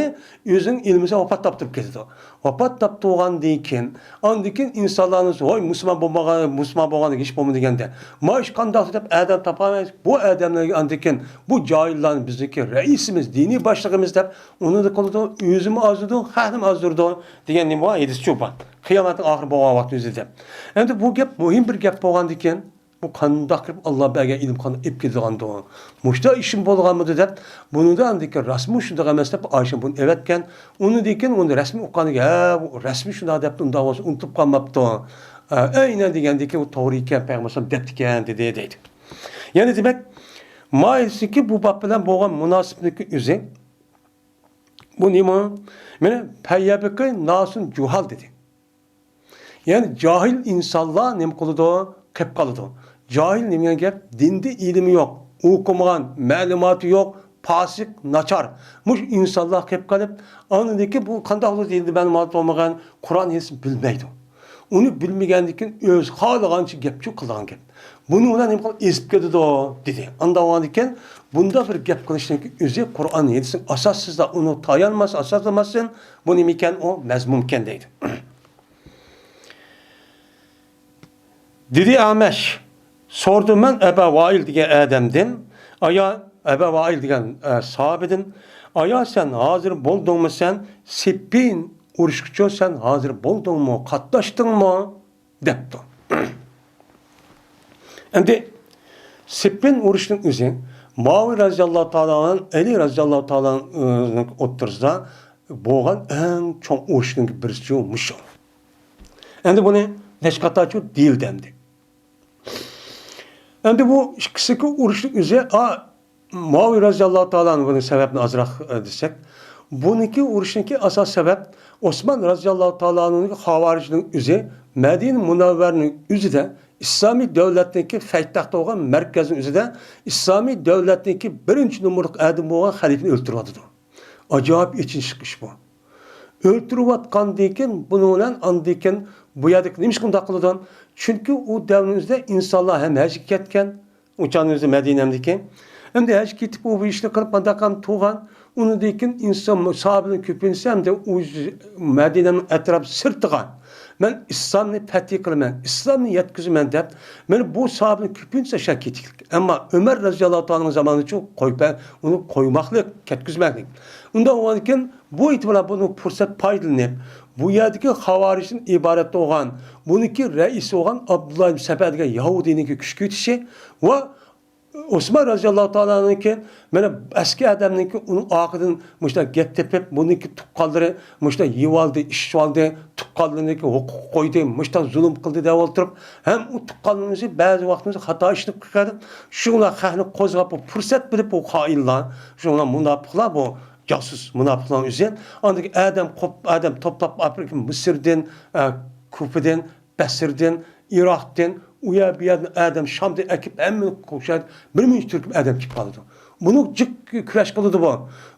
ئۆزىنىڭ ئىلمىسى ۋاپات تاپتۇرۇپ كېتىدۇ. ۋاپات تاپتۇرغاندىن كېيىن، ئاندىن كېيىن ئىنسانلارنىڭ، ۋاي مۇسۇلمان بولمىغان، مۇسۇلمان بولغاندىن كېيىن ھېچ بولمىدى دېگەندە، ما ئىش قانداق دەپ ئادەم تاپالمايسىز. بۇ ئادەملەرگە ئاندىن كېيىن بۇ جاھىللارنى بىزنىڭكى رەئىسىمىز، دىنىي باشلىقىمىز دەپ ئۇنى قىلىدۇ، ئۆزىمۇ ئازدۇرىدۇ، خەقنىمۇ ئازدۇرىدۇ دېگەن نېمە بار؟ ھەدىسچۇ بار. قىيامەتنىڭ ئاخىرى بولغان ۋاقتى ئۆزىدە. ئەمدى بۇ گەپ مۇھىم بىر گەپ بولغاندىكىن، بۇ قانداق قىلىپ ئاللا بەرگەن ئىلىم قانداق ئېلىپ كېتىدىغاندۇ؟ مۇشۇنداق ئىشمۇ بولغانمىدى دەپ، بۇنىدا ئاندىكىن راستمۇ شۇنداق ئەمەس دەپ ئائىشە بۇنى ئەۋەتكەن. ئۇنىڭدىن كېيىن ئۇنى رەسمىي ئۇققاندىكىن، ھە، بۇ رەسمىي شۇنداق دەپتۇ، ئۇنداق بولسا ئۇنتۇپ قالماپتۇ. ئە، ئەينەن دېگەندىكىن ئۇ توغرا ئىكەن، پەيغەمبەر ئەلەيھىسسالام دەپتىكەن دېدى دەيدۇ. يەنى دېمەك، ما ھەدىسنىڭكى بۇ باب بىلەن بولغان مۇناسىۋىتىنىڭكى ئۆزى، بۇ نېمە؟ مانا، پەييەبىكى ناسۇن جۇھال دېدى. يەنى جاھىل ئىنسانلار نېمە قىلىدۇ؟ قېلىپ قالىدۇ. جاھىل نېمە دېگەن گەپ؟ دىندا ئىلمى يوق، ئوقۇمىغان، مەلۇماتى يوق، پاسىق، ناچار. مۇشۇ ئىنسانلار قېلىپ قېلىپ، ئاندىن كېيىن بۇ قانداق بولىدۇ؟ دىندا مەلۇماتى بولمىغان، قۇرئان ھەدىسنى بىلمەيدۇ. ئۇنى بىلمىگەندىن كېيىن ئۆزى خالىغانچە گەپچۇ قىلىدىغان گەپ. بۇنى ئۇلار نېمە قىلىپ ئېزىپ كېتىدۇ دېدى. ئانداق بولغاندىن كېيىن بۇنداق بىر گەپ قىلىشنىڭ ئۆزى قۇرئان ھەدىسنىڭ ئاساسسىزلا، ئۇنىڭ تايانماس، ئاساسلىماسسىن، بۇ نېمىكەن؟ ئۇ مەزمۇمكەن دەيدۇ. دېدى ئەمەش، سورىدىم مەن ئەبا ۋائىل دېگەن ئادەمدىن، ئايا، ئەبا ۋائىل دېگەن، ئە، ساھابىدىن، ئايا، سەن ھازىر بولدۇڭمۇ سەن؟ سىپپىن ئۇرۇشقىچۇ سەن ھازىر بولدۇڭمۇ؟ قاتناشتىڭمۇ؟ دەپتۇ. ئەمدى سىپپىن ئۇرۇشنىڭ ئۆزى مۇئاۋىيە رەزىياللاھۇ تائالا ئەنھۇ، ئەلى رەزىياللاھۇ تائالا ئەنھۇنىڭ ئوتتۇرىسىدا بولغان ئەڭ چوڭ ئۇرۇشنىڭ بىرسىچۇ مۇشۇ. ئەمدى بۇنى نەچچە قاتارچۇ دېيىلدى ئەمدى. ئەمدى بۇ ئىككىسىدىكى ئۇرۇشنىڭ ئۆزى، ئا، مۇئاۋىيە رەزىياللاھۇ تائالا ئەنھۇ بۇنىڭ سەۋەبىنى ئازراق، ئە، دېسەك، بۇنىڭكى ئۇرۇشنىڭكى ئاساس سەۋەب ئوسمان رەزىياللاھۇ تائالا ئەنھۇنىڭ خاۋارىجنىڭ ئۆزى مەدىنە مۇنەۋۋەرىنىڭ ئۆزىدە ئىسلامىي دۆلەتنىڭكى پايتەختى بولغان مەركەزنىڭ ئۆزىدە ئىسلامىي دۆلەتنىڭكى بىرىنچى نومۇرلۇق ئادىمى بولغان خەلىپىنى ئۆلتۈرۈۋاتىدۇ. ئاجايىپ ئېچىنىشلىق ئىش بۇ. ئۆلتۈرۈۋاتقاندىن كېيىن، بۇنىڭ بىلەن ئاندىن كېيىن بۇ يەردىكى نېمە ئىش قىلداق قىلىدۇ؟ چۈنكى ئۇ دەۋرنىڭ ئۆزىدە ئىنسانلار ھەم ھەجگە كەتكەن، ئۇ چاغنىڭ ئۆزى مەدىنەمدىكى. ئەمدى ھەجگە كېتىپ، ئۇ بۇ ئىشنى قىلىپ، مانداق قىلىپ تۇرغان. ئۇنىڭدىن كېيىن ئىنسان، ساھابىنىڭ كۆپىنچىسى ئەمدى ئۇ مەدىنەنىڭ ئەتراپى سىرتىغا، مەن ئىسلامنى پەتھى قىلىمەن، ئىسلامنى يەتكۈزىمەن دەپ، مانا بۇ ساھابىنىڭ كۆپىنچىسى ئاشۇ يەرگە كېتىكلىك. ئەمما ئۆمەر رەزىياللاھۇ تائالانىڭ زامانىچۇ قويۇپ، ئۇنى قويماقلىق، كەتكۈزمەكلىك. ئۇنداق بولغاندىكىن، بۇ ئېتىبار بىلەن بۇنىڭ پۇرسەت پايدىلىنىپ، بۇ يەردىكى خاۋارىجدىن ئىبارەت بولغان، بۇنىڭكى رەئىسى بولغان ئابدۇللا ئىبن سەبە دېگەن يەھۇدىينىڭكى كۈچ كۈچىتىشى ۋە ئوسمان رەزىياللاھۇ تائالانىڭكى مانا ئەسكى ئادەمنىڭكى ئۇنىڭ ئارقىدىن مۇشۇنداق گەپ تېپىپ، بۇنىڭكى تۇغقانلىرى مۇشۇنداق يېۋالدى، ئىچىۋالدى، تۇغقانلىرىنىڭكى ھوقۇقىغا قويدى، مۇشۇنداق زۇلۇم قىلدى دەپ ئولتۇرۇپ، ھەم ئۇ تۇغقانلىرىمىز بەزى ۋاقتىمىزدا خاتا ئىشنى قىلىپ، شۇڭلار خەقنى قوزغاپ، بۇ پۇرسەت بىلىپ، بۇ خائىنلار، شۇڭلار مۇناپىقلار بۇ. جاسۇس مۇناپىقلارنىڭ ئۆزى. ئاندىن ئادەم قوپ-، ئادەم توپلاپ ئاپرىقا مىسىردىن، ئە، كۇفىدىن، بەسرىدىن، ئىراقتىن، ئۇ يەر بۇ يەردىن ئادەم شامدىن ئەكىپ ھەممىنى قوشاپ بىر مىڭ تۈركۈم ئادەم كېلىپ قالىدۇ. بۇنى جىق كۈرەش قىلىدۇ بۇ.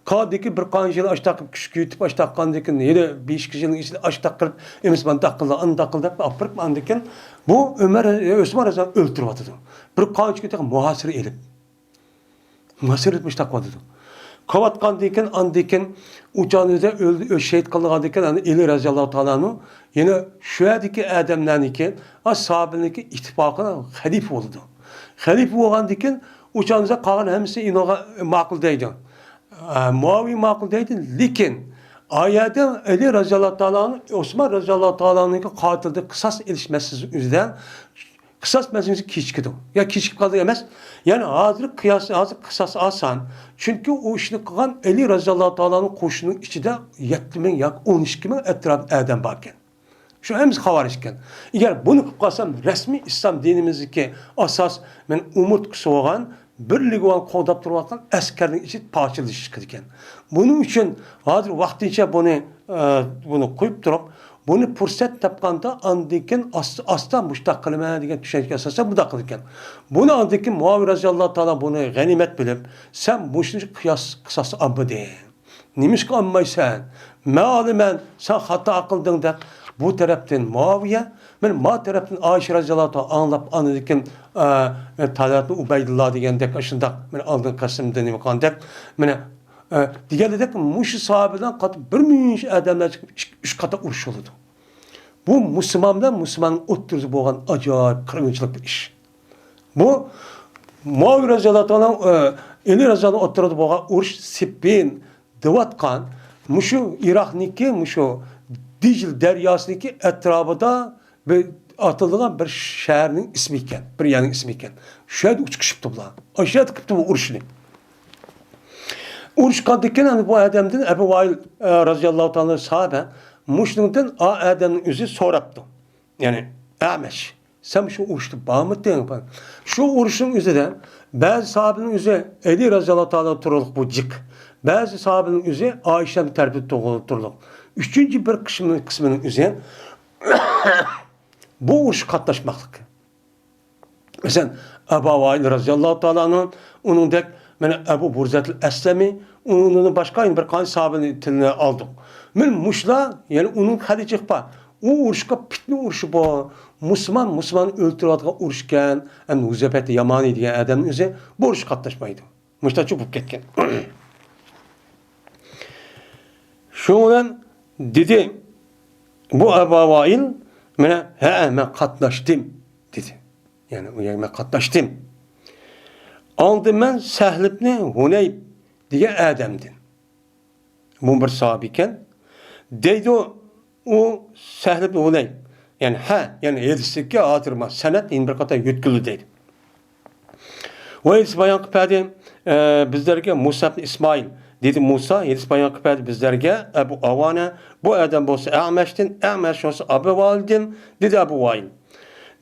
قالدىكى بىر قانچە يىل ئاشتاق قىلىپ كۈچ كۆيتۈپ، ئاشتاق قاندىكىن يەنە بەش ئىككى يىلنىڭ ئىچىدە ئاشتاق قىلىپ، ئەمىسە مانداق قىلدى، ئانداق قىلدى دەپ ئاپىرىپ، ئاندىكىن بۇ ئۆمەر، ئۆسمان رەزىياللاھۇ ئۆلتۈرۈۋاتىدۇ. بىر قانچە كۈن تېخى مۇھاسىرە ئېلىپ. مۇھاسىرە مۇشتاق قىلىۋاتىدۇ. قىلىۋاتقاندىن كېيىن، ئاندىن كېيىن ئۇ چاغدا ئۆلدى، ئۆ-، شېھىت قىلىنغاندىن كېيىن، ئەنە ئەلى رەزىياللاھۇ تائالا ئەنھۇ يەنە شۇ يەردىكى ئادەملەرنىڭكى، ئا، ساھابىنىڭكى ئىتتىپاقىدا خەلىپە بولىدۇ. خەلىپە بولغاندىن كېيىن، ئۇ چاغدا قالغان ھەممىسى ئۇنىڭغا ماقۇل دەيدۇ. ئا، مۇئاۋىيە ماقۇل دەيدۇ، لېكىن ئا يەردە ئەلى رەزىياللاھۇ تائالا ئەنھۇ، ئوسمان رەزىياللاھۇ تائالا ئەنھۇنىڭكى قاتىلىدىن قىساس ئېلىش مەسىلىسى يۈزىدىن قىساس مەسىلىسى كېچىكىدۇ. يا كېچىكىپ قالدى ئەمەس. يەنى ھازىر قىياس، ھازىر قىساس ئاسان. چۈنكى ئۇ ئىشنى قىلغان ئەلى رەزىياللاھۇ تائالانىڭ قوشۇنىنىڭ ئىچىدە يەتتە مىڭ ياكى ئون ئىككى مىڭ ئەتراپىدا ئادەم باركەن. شۇ ھەممىسى خاۋارىج ئىكەن. ئەگەر بۇنى قىلىپ قالسام، رەسمىي ئىسلام دىنىمىزدىكى ئاساس، مەن ئومۇرتقىسى بولغان، بىرلىكى بولغان، قوغداپ تۇرۇۋاتقان ئەسكەرنىڭ ئىچى پارچىلىشىپ كېتىدىكەن. بۇنىڭ ئۈچۈن ھازىر ۋاقتىنچە بۇنى، ئە، بۇنى قويۇپ تۇرۇپ، بۇنى پۇرسەت تاپقاندا، ئاندىن كېيىن ئاستا، ئاستا مۇشتاق قىلىمەن دېگەن چۈشەنچىگە ئاساسەن بۇنداق قىلىدىكەن. بۇنى ئاندىن كېيىن مۇئاۋىيە رەزىياللاھۇ تائالا بۇنى غەنىيمەت بىلىپ، سەن مۇشۇنى قىياس، قىساس ئالمىدىڭ. نېمىشقا ئالمايسەن؟ مەن ئالىمەن، سەن خاتا قىلدىڭ دەپ، بۇ تەرەپتىن مۇئاۋىيە، مانا ما تەرەپتىن ئائىشە رەزىياللاھۇ تائالا ئاڭلاپ، ئاندىن كېيىن، ئە، تالھەتنى ئۇبەيدۇللا دېگەندەك، ئاشۇنداق، مانا ئالدىنقى قىسىمدا نېمە قىلغاندەك، مانا، ئە، دېگەندەك، مۇشۇ ساھابىدىن قاتىپ بىر مۇنچە ئادەملەر چىقىپ، ئىككى، ئۈچ قاتار ئۇرۇش بولىدۇ. بۇ مۇسۇلمان بىلەن مۇسۇلماننىڭ ئوتتۇرىسىدا بولغان ئاجايىپ قىرغىنچىلىق بىر ئىش. بۇ مۇئاۋىيە رەزىياللاھۇ تائالا، ئە، ئەلى رەزىياللاھۇ ئوتتۇرىدا بولغان ئۇرۇش سىپپىن دەۋاتقان مۇشۇ ئىراقنىڭكى، مۇشۇ دىجىل دەرياسىنىڭكى ئەتراپىدا بىر ئاتىلىدىغان بىر شەھەرنىڭ ئىسمى ئىكەن، بىر يەرنىڭ ئىسمى ئىكەن. شۇ يەردە ئۇچۇشۇپتۇ بۇلار. ئاشۇ يەردە قىپتۇ بۇ ئۇرۇشنى. ئۇرۇشقاندىن كېيىن، ئەنە بۇ ئادەمدىن، ئەبۇ ۋائىل، ئە، رەزىياللاھۇ تائالا ساھابە، مۇشۇنىڭدىن ئا ئادەمنىڭ ئۆزى سوراپتۇ. يەنى ئەمەش، سەن شۇ ئۇرۇشتا بارمىدىڭ؟ شۇ ئۇرۇشنىڭ ئۆزىدە بەزى ساھابىنىڭ ئۆزى ئەلى رەزىياللاھۇ تائالا تۇرۇلۇق بۇ جىق. بەزى ساھابىنىڭ ئۆزى ئائىشەنىڭ تەرىپىدە تۇرۇلۇق. ئۈچىنچى بىر قىسمى، قىسمىنىڭ ئۆزى بۇ ئۇرۇشقا قاتناشماقلىق. مەسىلەن، ئەبا ۋائىل رەزىياللاھۇ تائالا ئەنھۇ، ئۇنىڭدەك، مانا، ئەبۇ بۇرزەتىل ئەسلەمى، ئۇنىڭدىن باشقا يەنە بىر قانچە ساھابىنى تىلىنى ئالدۇق. مانا مۇشۇلار، يەنى ئۇنىڭ خەدىچىلىك بار. ئۇ ئۇرۇشقا پىتنە ئۇرۇشى بۇ. مۇسۇلمان مۇسۇلماننى ئۆلتۈرۈۋاتقان ئۇرۇش ئىكەن. ئەمدى ھۇزەيپەتى يامانى دېگەن ئادەمنىڭ ئۆزى بۇ ئۇرۇشقا قاتناشمايدۇ. مۇشتاچۇ بولۇپ كەتكەن. شۇنىڭ بىلەن دېدى، بۇ ئەبا ۋائىل، مانا، ھە، مەن قاتناشتىم، دېدى. يەنى ئۇ يەرگە مەن قاتناشتىم. ئاڭلىدىم مەن سەھلىبنى ھۇنەيب دېگەن ئادەمدىن. بۇ بىر ساھابە ئىكەن. دەيدۇ، ئۇ سەھلىبنى ھۇنەيب. يەنى، ھە، يەنى ھەدىستىكى ھازىر ما سەنەد يەنە بىر قېتىم يۆتكىلىدۇ دەيدۇ. ۋە ھەدىس بايان قىلىپ بەردى، ئە، بىزلەرگە مۇسا ئىبن ئىسمائىل. دېدى مۇسا، ھەدىس بايان قىلىپ بەردى بىزلەرگە ئەبۇ ئاۋانە. بۇ ئادەم بولسا ئەمەشتىن، ئەمەش بولسا ئەبۇ ۋائىلدىن، دېدى ئەبۇ ۋائىل.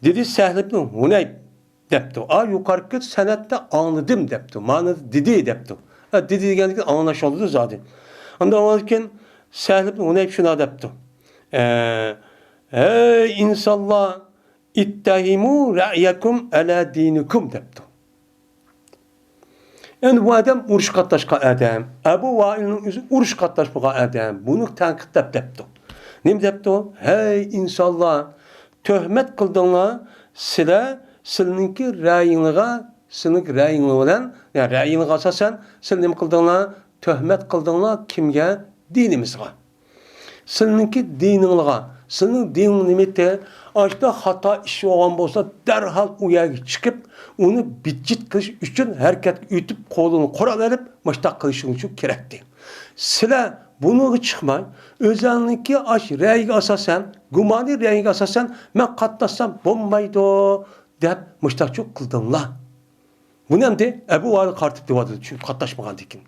دېدى سەھل ئىبن ھۇنەيب دەپتۇ. ئا، يۇقىرىقى سەنەدتە ئاڭلىدىم دەپتۇ. مانا دېدى دەپتۇ. ئە، دېدى دېگەندىن كېيىن ئاڭلاش بولىدۇ زادى. ئاندىن ئاندىن كېيىن سەھل ئىبن ھۇنەيب شۇنداق دەپتۇ. ئە، ھەي ئىنسانلار، ئىتتەھىمۇ رەئيەكۇم ئەلە دىنىكۇم دەپتۇ. ئەمدى بۇ ئادەم ئۇرۇشقا قاتناشقان ئادەم. ئەبۇ ۋائىلنىڭ ئۆزى ئۇرۇشقا قاتناشمىغان ئادەم. بۇنى تەنقىدلەپ دەپتۇ. نېمە دەپتۇ؟ ھەي ئىنسانلار، تۆھمەت قىلدىڭلار، سىلەر سىلىنىڭكى رەئيىڭلىغا، سىلىنىڭكى رەئيىڭلار بىلەن، يا رەئيىڭلىغا ئاساسەن، سىلەر نېمە قىلدىڭلار؟ تۆھمەت قىلدىڭلار. كىمگە؟ دىنىمىزغا. سىلىنىڭكى دىنىڭلارغا، سىلىنىڭ دىنىڭ نېمىتى؟ ئاشتا خاتا ئىش بولغان بولسا، دەرھال ئۇ يەرگە چىقىپ، ئۇنى بىتچىت قىلىش ئۈچۈن ھەرىكەتكە ئۆتۈپ، قولىنى قورال ئېلىپ، مۇشتاق قىلىشىڭ ئۈچۈن كېرەكتى. سىلەر بۇنىڭغا چىقماي، ئۆزەڭنىڭكى ئاش رەيىگە ئاساسەن، گۇمانىي رەيىگە ئاساسەن، مەن قاتناشسام بولمايدۇ، دەپ مۇشتاقچۇ قىلدىڭلار. بۇنى ئەمدى ئەبۇ ۋائىل قارىتىپ دەۋاتىدۇ، چۈنكى قاتناشمىغاندىكىن.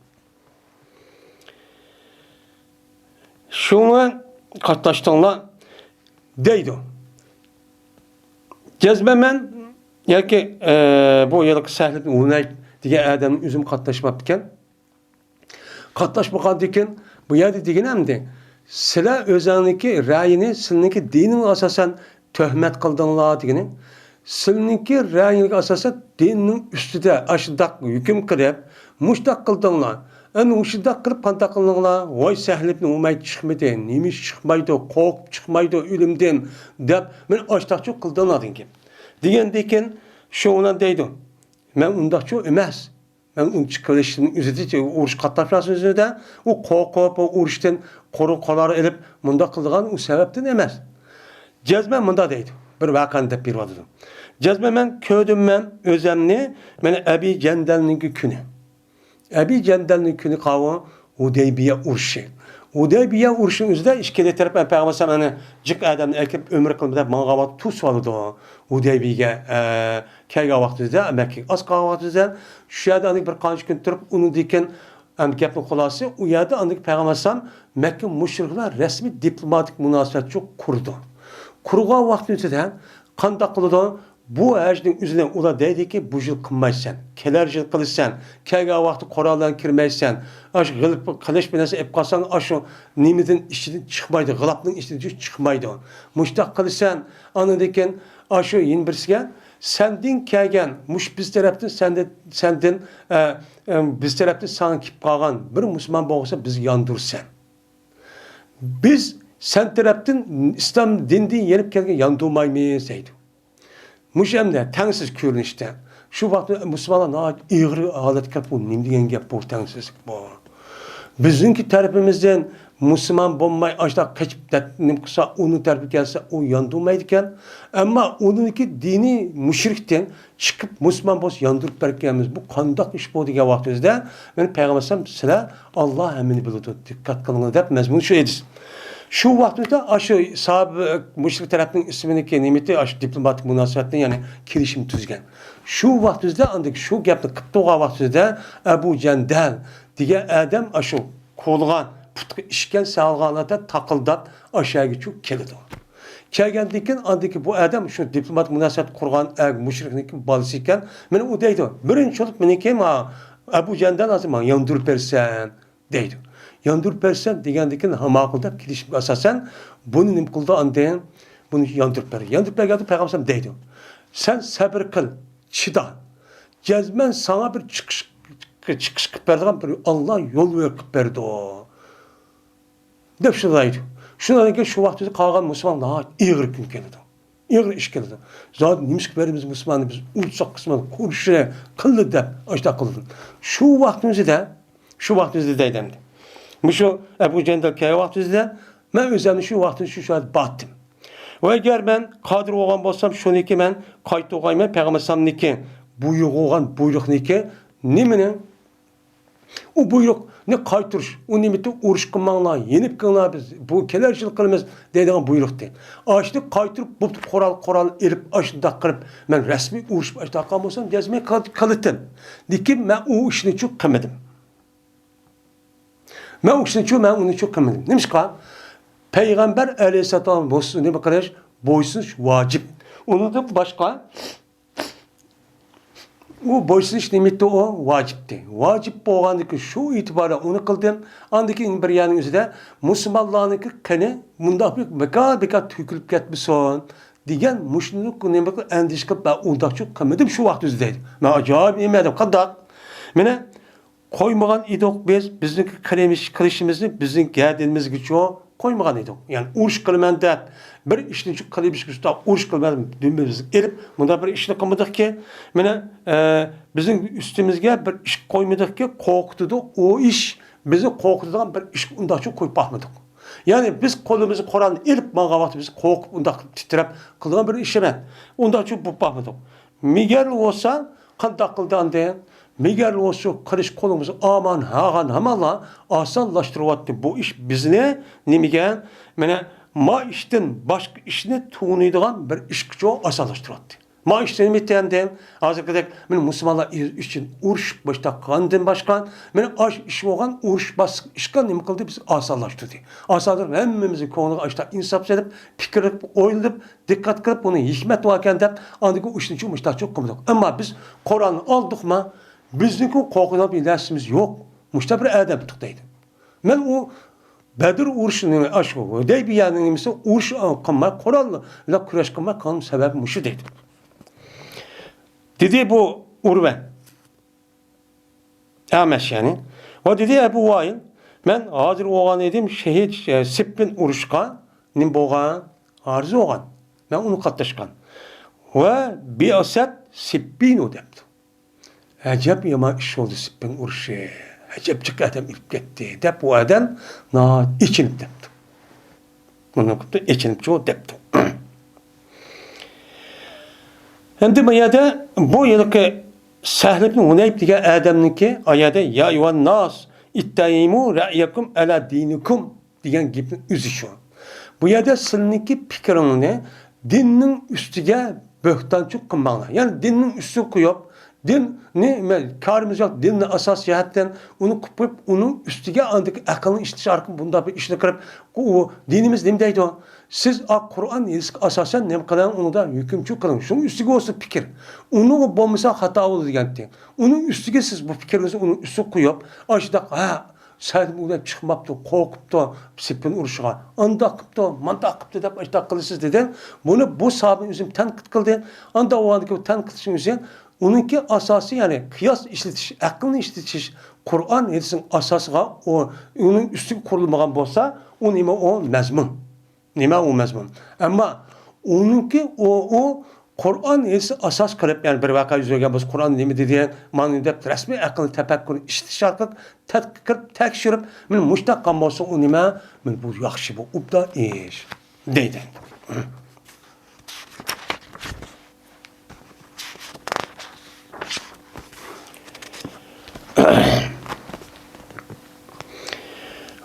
شۇڭا قاتناشتىڭلار دەيدۇ. جەزمەن مەن ياكى، ئە، بۇ ھېلىقى سەھل ئىبن ھۇنەيف دېگەن ئادەمنىڭ ئۆزىمۇ قاتناشماپتىكەن. قاتناشمىغاندىكىن بۇ يەردە دېگىنى ئەمدى، سىلەر ئۆزەڭنىڭكى رەيىنى، سىلىنىڭكى دىنىڭغا ئاساسەن تۆھمەت قىلدىڭلار دېگىنى. سىلىنىڭكى رەيىڭىزگە ئاساسەن دىننىڭ ئۈستىدە ئاشۇنداق ھۆكۈم قىلىپ، مۇشۇنداق قىلدىڭلار. ئەنە مۇشۇنداق قىلىپ قانداق قىلدىڭلار؟ ۋاي سەھل ئىبن ھۇنەيف چىقمىدى، نېمە ئىش چىقمايدۇ، قورقۇپ چىقمايدۇ ئۆلۈمدىن دەپ، مانا ئاشۇنداقچۇ قىلدىڭلار دېگەن گەپ. دېگەندىكىن شۇ بىلەن دەيدۇ، مەن ئۇنداقچۇ ئەمەس. مەن ئۇنى چىقىۋېلىشتىن ئۆزىدە ئۇرۇش قاتناشماسمىز ئۆزىدە. ئۇ قورقۇپ، ئۇ ئۇرۇشتىن قورۇ قولار ئېلىپ مۇنداق قىلىدىغان ئۇ سەۋەبتىن ئەمەس. جەزمەن مۇنداق دەيدۇ. بىر ۋەقەنى دەپ بېرىۋاتىدۇ. جەزمەن مەن كۆردۈم مەن ئۆزەمنى، مانا ئەبى جەندەلنىڭكى كۈنى. ئەبى جەندەلنىڭ كۈنى قاۋۇ ھۇدەيبىيە ئۇرۇشى. ھۇدەيبىيە ئۇرۇشىنىڭ ئۆزىدە ئىككىلى تەرەپ پەيغەمبەر ئەلەيھىسسالام ئەنە جىق ئادەمنى ئەكىرىپ ئۆمرە قىلما دەپ ماڭغان ۋاقىت توسۇۋالىدۇ. ھۇدەيبىيەگە، ئە، كەلگەن ۋاقتىمىزدا، مەككىگە ئاز قالغان ۋاقتىمىزدا شۇ يەردە ئاندىن بىر قانچە كۈن تۇرۇپ، ئۇنىڭدىن كېيىن، ئەمدى گەپنىڭ خۇلاسىسى، ئۇ يەردە ئاندىن پەيغەمبەر ئەلەيھىسسالام مەككە مۇشرىكلار رەسمىي دىپلوماتىك مۇناسىۋەت قۇرىدۇ. قۇرغان ۋاقتىمىزدا قانداق قىلىدۇ؟ بۇ ھەجنىڭ ئۆزىنى ئۇلار دەيدىكى، بۇ يىل قىلمايسەن، كېلەر يىل قىلىسەن، كەلگەن ۋاقىتتا قورال بىلەن كىرمەيسەن، ئاشۇ غەلىبە قىلىچ بىلەن ئېلىپ قالساڭ، ئاشۇ نېمىدىن ئىچىدىن چىقمايدۇ، غىلاپنىڭ ئىچىدىن چىقمايدۇ. مۇشتاق قىلىسەن، ئاندىن كېيىن ئاشۇ يەنە بىرسىگە، سەندىن كەلگەن، مۇشۇ بىز تەرەپتىن سەندىن، سەندىن، ئە، ئە، بىز تەرەپتىن ساڭا كېلىپ قالغان بىر مۇسۇلمان بولغۇسى بىزگە ياندۇرىسەن. بىز سەن تەرەپتىن ئىسلام دىنىدىن يېنىپ كەلگەن ياندۇرمايمىز دەيدۇ. مۇشۇ ئەمدى تەڭسىز كۆرۈنۈشتە. شۇ ۋاقىتتا مۇسۇلمانلار ناھايىتى ئېغىر ھالەتكە كەپ، بۇ نېمە دېگەن گەپ بۇ، تەڭسىزلىك بۇ. بىزنىڭكى تەرىپىمىزدىن مۇسۇلمان بولماي ئاشۇنداق قېچىپ دەپ نېمە قىلسا، ئۇنىڭ تەرىپى كەلسە، ئۇ ياندۇرمايدىكەن. ئەمما ئۇنىڭكى دىنىي مۇشرىكتىن چىقىپ مۇسۇلمان بولسا ياندۇرۇپ بەرگەنمىز. بۇ قانداق ئىش بۇ دېگەن ۋاقتىمىزدا، مانا پەيغەمبەر ئەلەيھىسسالام، سىلەر، ئاللا ھەممىنى بىلىدۇ، دىققەت قىلىڭلار دەپ مەزمۇن شۇ ھەدىس. شۇ ۋاقتىمىزدا ئاشۇ ساھابە مۇشرىك تەرەپنىڭ ئىسمىنىڭكى نېمىتى، ئاشۇ دىپلوماتىك مۇناسىۋەتنى، يەنى كېلىشىم تۈزگەن. شۇ ۋاقتىمىزدا ئاندىن شۇ گەپنى قىلىپ تۇرغان ۋاقتىمىزدا ئەبۇ جەندەل دېگەن ئادەم ئاشۇ قولىغا پۇتىغا ئىشكەن سالغانلاردا تاقىلداپ ئاشۇ يەرگىچۇ كېلىدۇ. كەلگەندىن كېيىن ئاندىن كېيىن بۇ ئادەم شۇ دىپلومات مۇناسىۋەت قۇرغان ئەر مۇشرىكنىڭكى بالىسى ئىكەن. مانا ئۇ دەيدۇ، بىرىنچى بولۇپ مېنىڭكى ما ئەبۇ جەندەل ھازىر ماڭا ياندۇرۇپ بەرسەن دەيدۇ. ياندۇرۇپ بەرسەن دېگەندىن كېيىن ھە ماقۇل دەپ كېلىشىمگە ئاساسەن بۇنى نېمە قىلدى ئاندىن؟ بۇنى ياندۇرۇپ بەردى. ياندۇرۇپ بەرگەندە پەيغەمبەر دەيدۇ، سەن سەبرى قىل، چىدا. جەزمەن ساڭا بىر چىقىش، چىقىش قىلىپ بەرىدىغان بىر ئاللا يول يورۇق قىلىپ بەردى. دەپ شۇنداق دەيدۇ. شۇنىڭدىن كېيىن شۇ ۋاقىتتا قالغان مۇسۇلمان ناھايىتى ئېغىر كۈن كېلىدۇ. ئېغىر ئىش كېلىدۇ. زادى نېمىشقا بەرىمىز مۇسۇلماننى بىز ئۇرساق قىسمەن قورشى قىلدى دەپ ئاشۇنداق قىلىدۇ. شۇ ۋاقتىمىزدا، شۇ ۋاقتىمىزدا دەيدۇ ئەمدى. مۇشۇ ئەبۇ جەندەل كەلگەن ۋاقتىمىزدا مەن ئۆزۈمنى شۇ ۋاقتىمدا شۇ شەھەردە باتتىم. ۋە ئەگەر مەن قادىر بولغان بولسام، شۇنىكى مەن قايتۇرغايمەن پەيغەمبەر ئەلەيھىسسالامنىكى بۇيرۇغان بۇيرۇقنىكى نېمىنى ئۇ بۇيرۇقنى قايتۇرۇش، ئۇ نېمىتى ئۇرۇش قىلماڭلار، يېنىپ كېلىڭلار، بىز بۇ كېلەر يىل قىلىمىز دەيدىغان بۇيرۇقتى. ئاشۇنى قايتۇرۇپ، بوپتۇ، قورال، قورال ئېلىپ، ئاشۇنداق قىلىپ، مەن رەسمىي ئۇرۇشۇپ ئاشۇنداق قىلغان بولسام، جەزمەن قىل-، قىلىتتىم. لېكىن مەن ئۇ ئىشنىچۇ قىلمىدىم. مەن ئۇ ئىشنىچۇ، مەن ئۇنىچۇ قىلمىدىم. نېمىشقا؟ پەيغەمبەر ئەلەيھىسسالام بولسۇن، نېمە قىلىش؟ بويسۇنۇش ۋاجىپ. ئۇنىڭدىن باشقا ئۇ بويسۇنۇش نېمىتى ئۇ؟ ۋاجىپتى. ۋاجىپ بولغاندىكىن شۇ ئېتىباردا ئۇنى قىلدىم. ئاندىن كېيىن بىر يەرنىڭ ئۆزىدە مۇسۇلمانلارنىڭكى قېنى مۇنداق بىر بىكار، بىكار تۆكۈلۈپ كەتمىسۇن دېگەن مۇشۇنداق نېمە ئەندىشە قىلىپ، مەن ئۇنداقچۇ قىلمىدىم شۇ ۋاقىت ئۆزىدە دەيدۇ. مەن ئاجايىپ نېمە دەپ، قانداق؟ مېنى قويمىغان ئىدۇق بىز، بىزنىڭكى قىلمىش-، قىلىشىمىزنى بىزنىڭ گەدىنىمىزگىچۇ قويمىغان ئىدۇق. يەنى ئۇرۇش قىلىمەن دەپ، بىر ئىشنى قىلىمىزگىچۇ، ئۇرۇش قىلىمەن، دۈمبىمىزنى ئېلىپ، مۇنداق بىر ئىشنى قىلمىدۇقكى، مانا، ئە، بىزنىڭ ئۈستىمىزگە بىر ئىش قويمىدۇقكى، قورقۇتىدۇ. ئۇ ئىش بىزنى قورقۇتىدىغان بىر ئىشقا ئۇنداقچۇ قويۇپ باقمىدۇق. يەنى بىز قولىمىزغا قورالنى ئېلىپ ماڭغان ۋاقتى بىز قورقۇپ ئۇنداق تىترەپ قىلغان بىر ئىش ئەمەس. ئۇنداقچۇ بولۇپ باقمىدۇق. مىگەر بولسا قانداق قىلدى ئاندىن؟ مىگەر بولسا قىلىش قولىمىزغا ئامان ھاغان ھامانلا ئاسانلاشتۇرۇۋاتتى. بۇ ئىش بىزنى نېمىگە، مانا، ما ئىشتىن باشقا ئىشنى تونۇيدىغان بىر ئىشقىچۇ ئاسانلاشتۇرۇۋاتتى. ما ئىشتىن نېمە ئەمدى؟ ھازىرقىدەك مانا مۇسۇلمانلار ئۈچۈن ئۇرۇش باشتا قىلغاندىن باشقا، مانا ئاش ئىش بولغان ئۇرۇش باشقا ئىشقا نېمە قىلدى؟ بىز ئاسانلاشتۇردى. ئاسانلاشتۇرۇپ ھەممىمىزنىڭ كۆڭلىگە ئاشتا ئىنساپ سېلىپ، پىكىر قىلىپ، ئويلىنىپ، دىققەت قىلىپ، بۇنىڭ ھېكمەت باركەن دەپ، ئاندىكى ئۇشنىچۇ مۇشتاچۇ قىلمىدۇق. ئەمما بىز قورالنى ئالدۇقما، بىزنىڭكى قورقىدىغان بىر نەرسىمىز يوق. مۇشتا بىر ئادەم تۇق دەيدۇ. مەن ئۇ بەدر ئۇرۇشىنى، ئاشۇ ھۇدەيبىيەنىڭ نېمىسى، ئۇرۇش قىلماي، قورال بىلەن كۈرەش قىلماي قالغان سەۋەبى مۇشۇ دەيدۇ. دېدى بۇ ئۇرۋە. ئەمەش، يەنى. ۋە دېدى ئەبۇ ۋائىل، مەن ھازىر بولغان ئىدىم شەھىد، ئە، سىپپىن ئۇرۇشقا، نېمە بولغان؟ ھازىر بولغان. مەن ئۇنى قاتناشقان. ۋە بىئسەت سىپپىنۇ دەپتۇ. ئەجەب يامان ئىش بولدى، سىپپىن ئۇرۇشى. ئەجەب جىق ئادەم ئۆلۈپ كەتتى، دەپ ئۇ ئادەم ناھايىتى ئېچىنىپ دەپتۇ. مۇنداق قىپتۇ، ئېچىنىپچۇ دەپتۇ. ئەمدى بۇ يەردە بۇ ھېلىقى سەھل ئىبن ھۇنەيف دېگەن ئادەمنىڭكى ئايەدە يا ئەييۇھەنناس ئىتتەھىمۇ رەئيەكۇم ئەلا دىنىكۇم دېگەن گېپنىڭ ئۆزى شۇ. بۇ يەردە سىلىنىڭكى پىكرىڭنى دىننىڭ ئۈستىگە بۆھتانچىلىق قىلماڭلار. يەنى دىننىڭ ئۈستىگە قويۇپ، دىننى، مەن، كارىمىز يوق، دىننى ئاساس جەھەتتىن ئۇنى قىلىپ قويۇپ، ئۇنىڭ ئۈستىگە ئاندىكى ئەقىلنى ئىشلىتىش ئارقىلىق بۇنداق بىر ئىشنى قىلىپ، ئۇ دىنىمىز نېمە دەيدۇ؟ سىز ئا قۇرئان ھەدىسكە ئاساسەن نېمە قىلىڭ، ئۇنىڭدا ھۆكۈمچىلىك قىلىڭ. شۇنىڭ ئۈستىگە بولسا پىكىر. ئۇنىڭ بولمىسا خاتا بولىدۇ دېگەنتى. ئۇنىڭ ئۈستىگە سىز بۇ پىكرىڭىزنى ئۇنىڭ ئۈستىگە قويۇپ، ئاشۇنداق، ھە، سەھل ئۇ دەپ چىقماپتۇ، قورقۇپتۇ، سىپپىن ئۇرۇشىغا. ئانداق قىپتۇ، مانداق قىپتۇ دەپ ئاشۇنداق قىلىسىز دېدى. بۇنى بۇ ساھابىنى ئۆزۈم تەنقىد قىلدى. ئاندا ئۇ ئاندىكى تەنقىد قىلىشنىڭ ئۆزى ئۇنىڭكى ئاساسى، يەنى قىياس ئىشلىتىش، ئەقىلنى ئىشلىتىش، قۇرئان ھەدىسنىڭ ئاساسىغا ئۇ، ئۇنىڭ ئۈستىگە قۇرۇلمىغان بولسا، ئۇ نېمە ئۇ مەزمۇن؟ نېمە ئۇ مەزمۇن؟ ئەمما ئۇنىڭكى ئۇ، ئۇ قۇرئان ھەدىسنى ئاساس قىلىپ، يەنى بىر ۋەقە يۈز بەرگەن بولسا، قۇرئان نېمە دېدى، مانا دەپ رەسمىي ئەقىل تەپەككۇرنى ئىشلىتىش ئارقىلىق تەتقىق قىلىپ، تەكشۈرۈپ، مانا مۇشۇنداق قىلغان بولسا، ئۇ نېمە؟ مانا بۇ ياخشى، بۇ ئوبدان ئىش. دەيدۇ.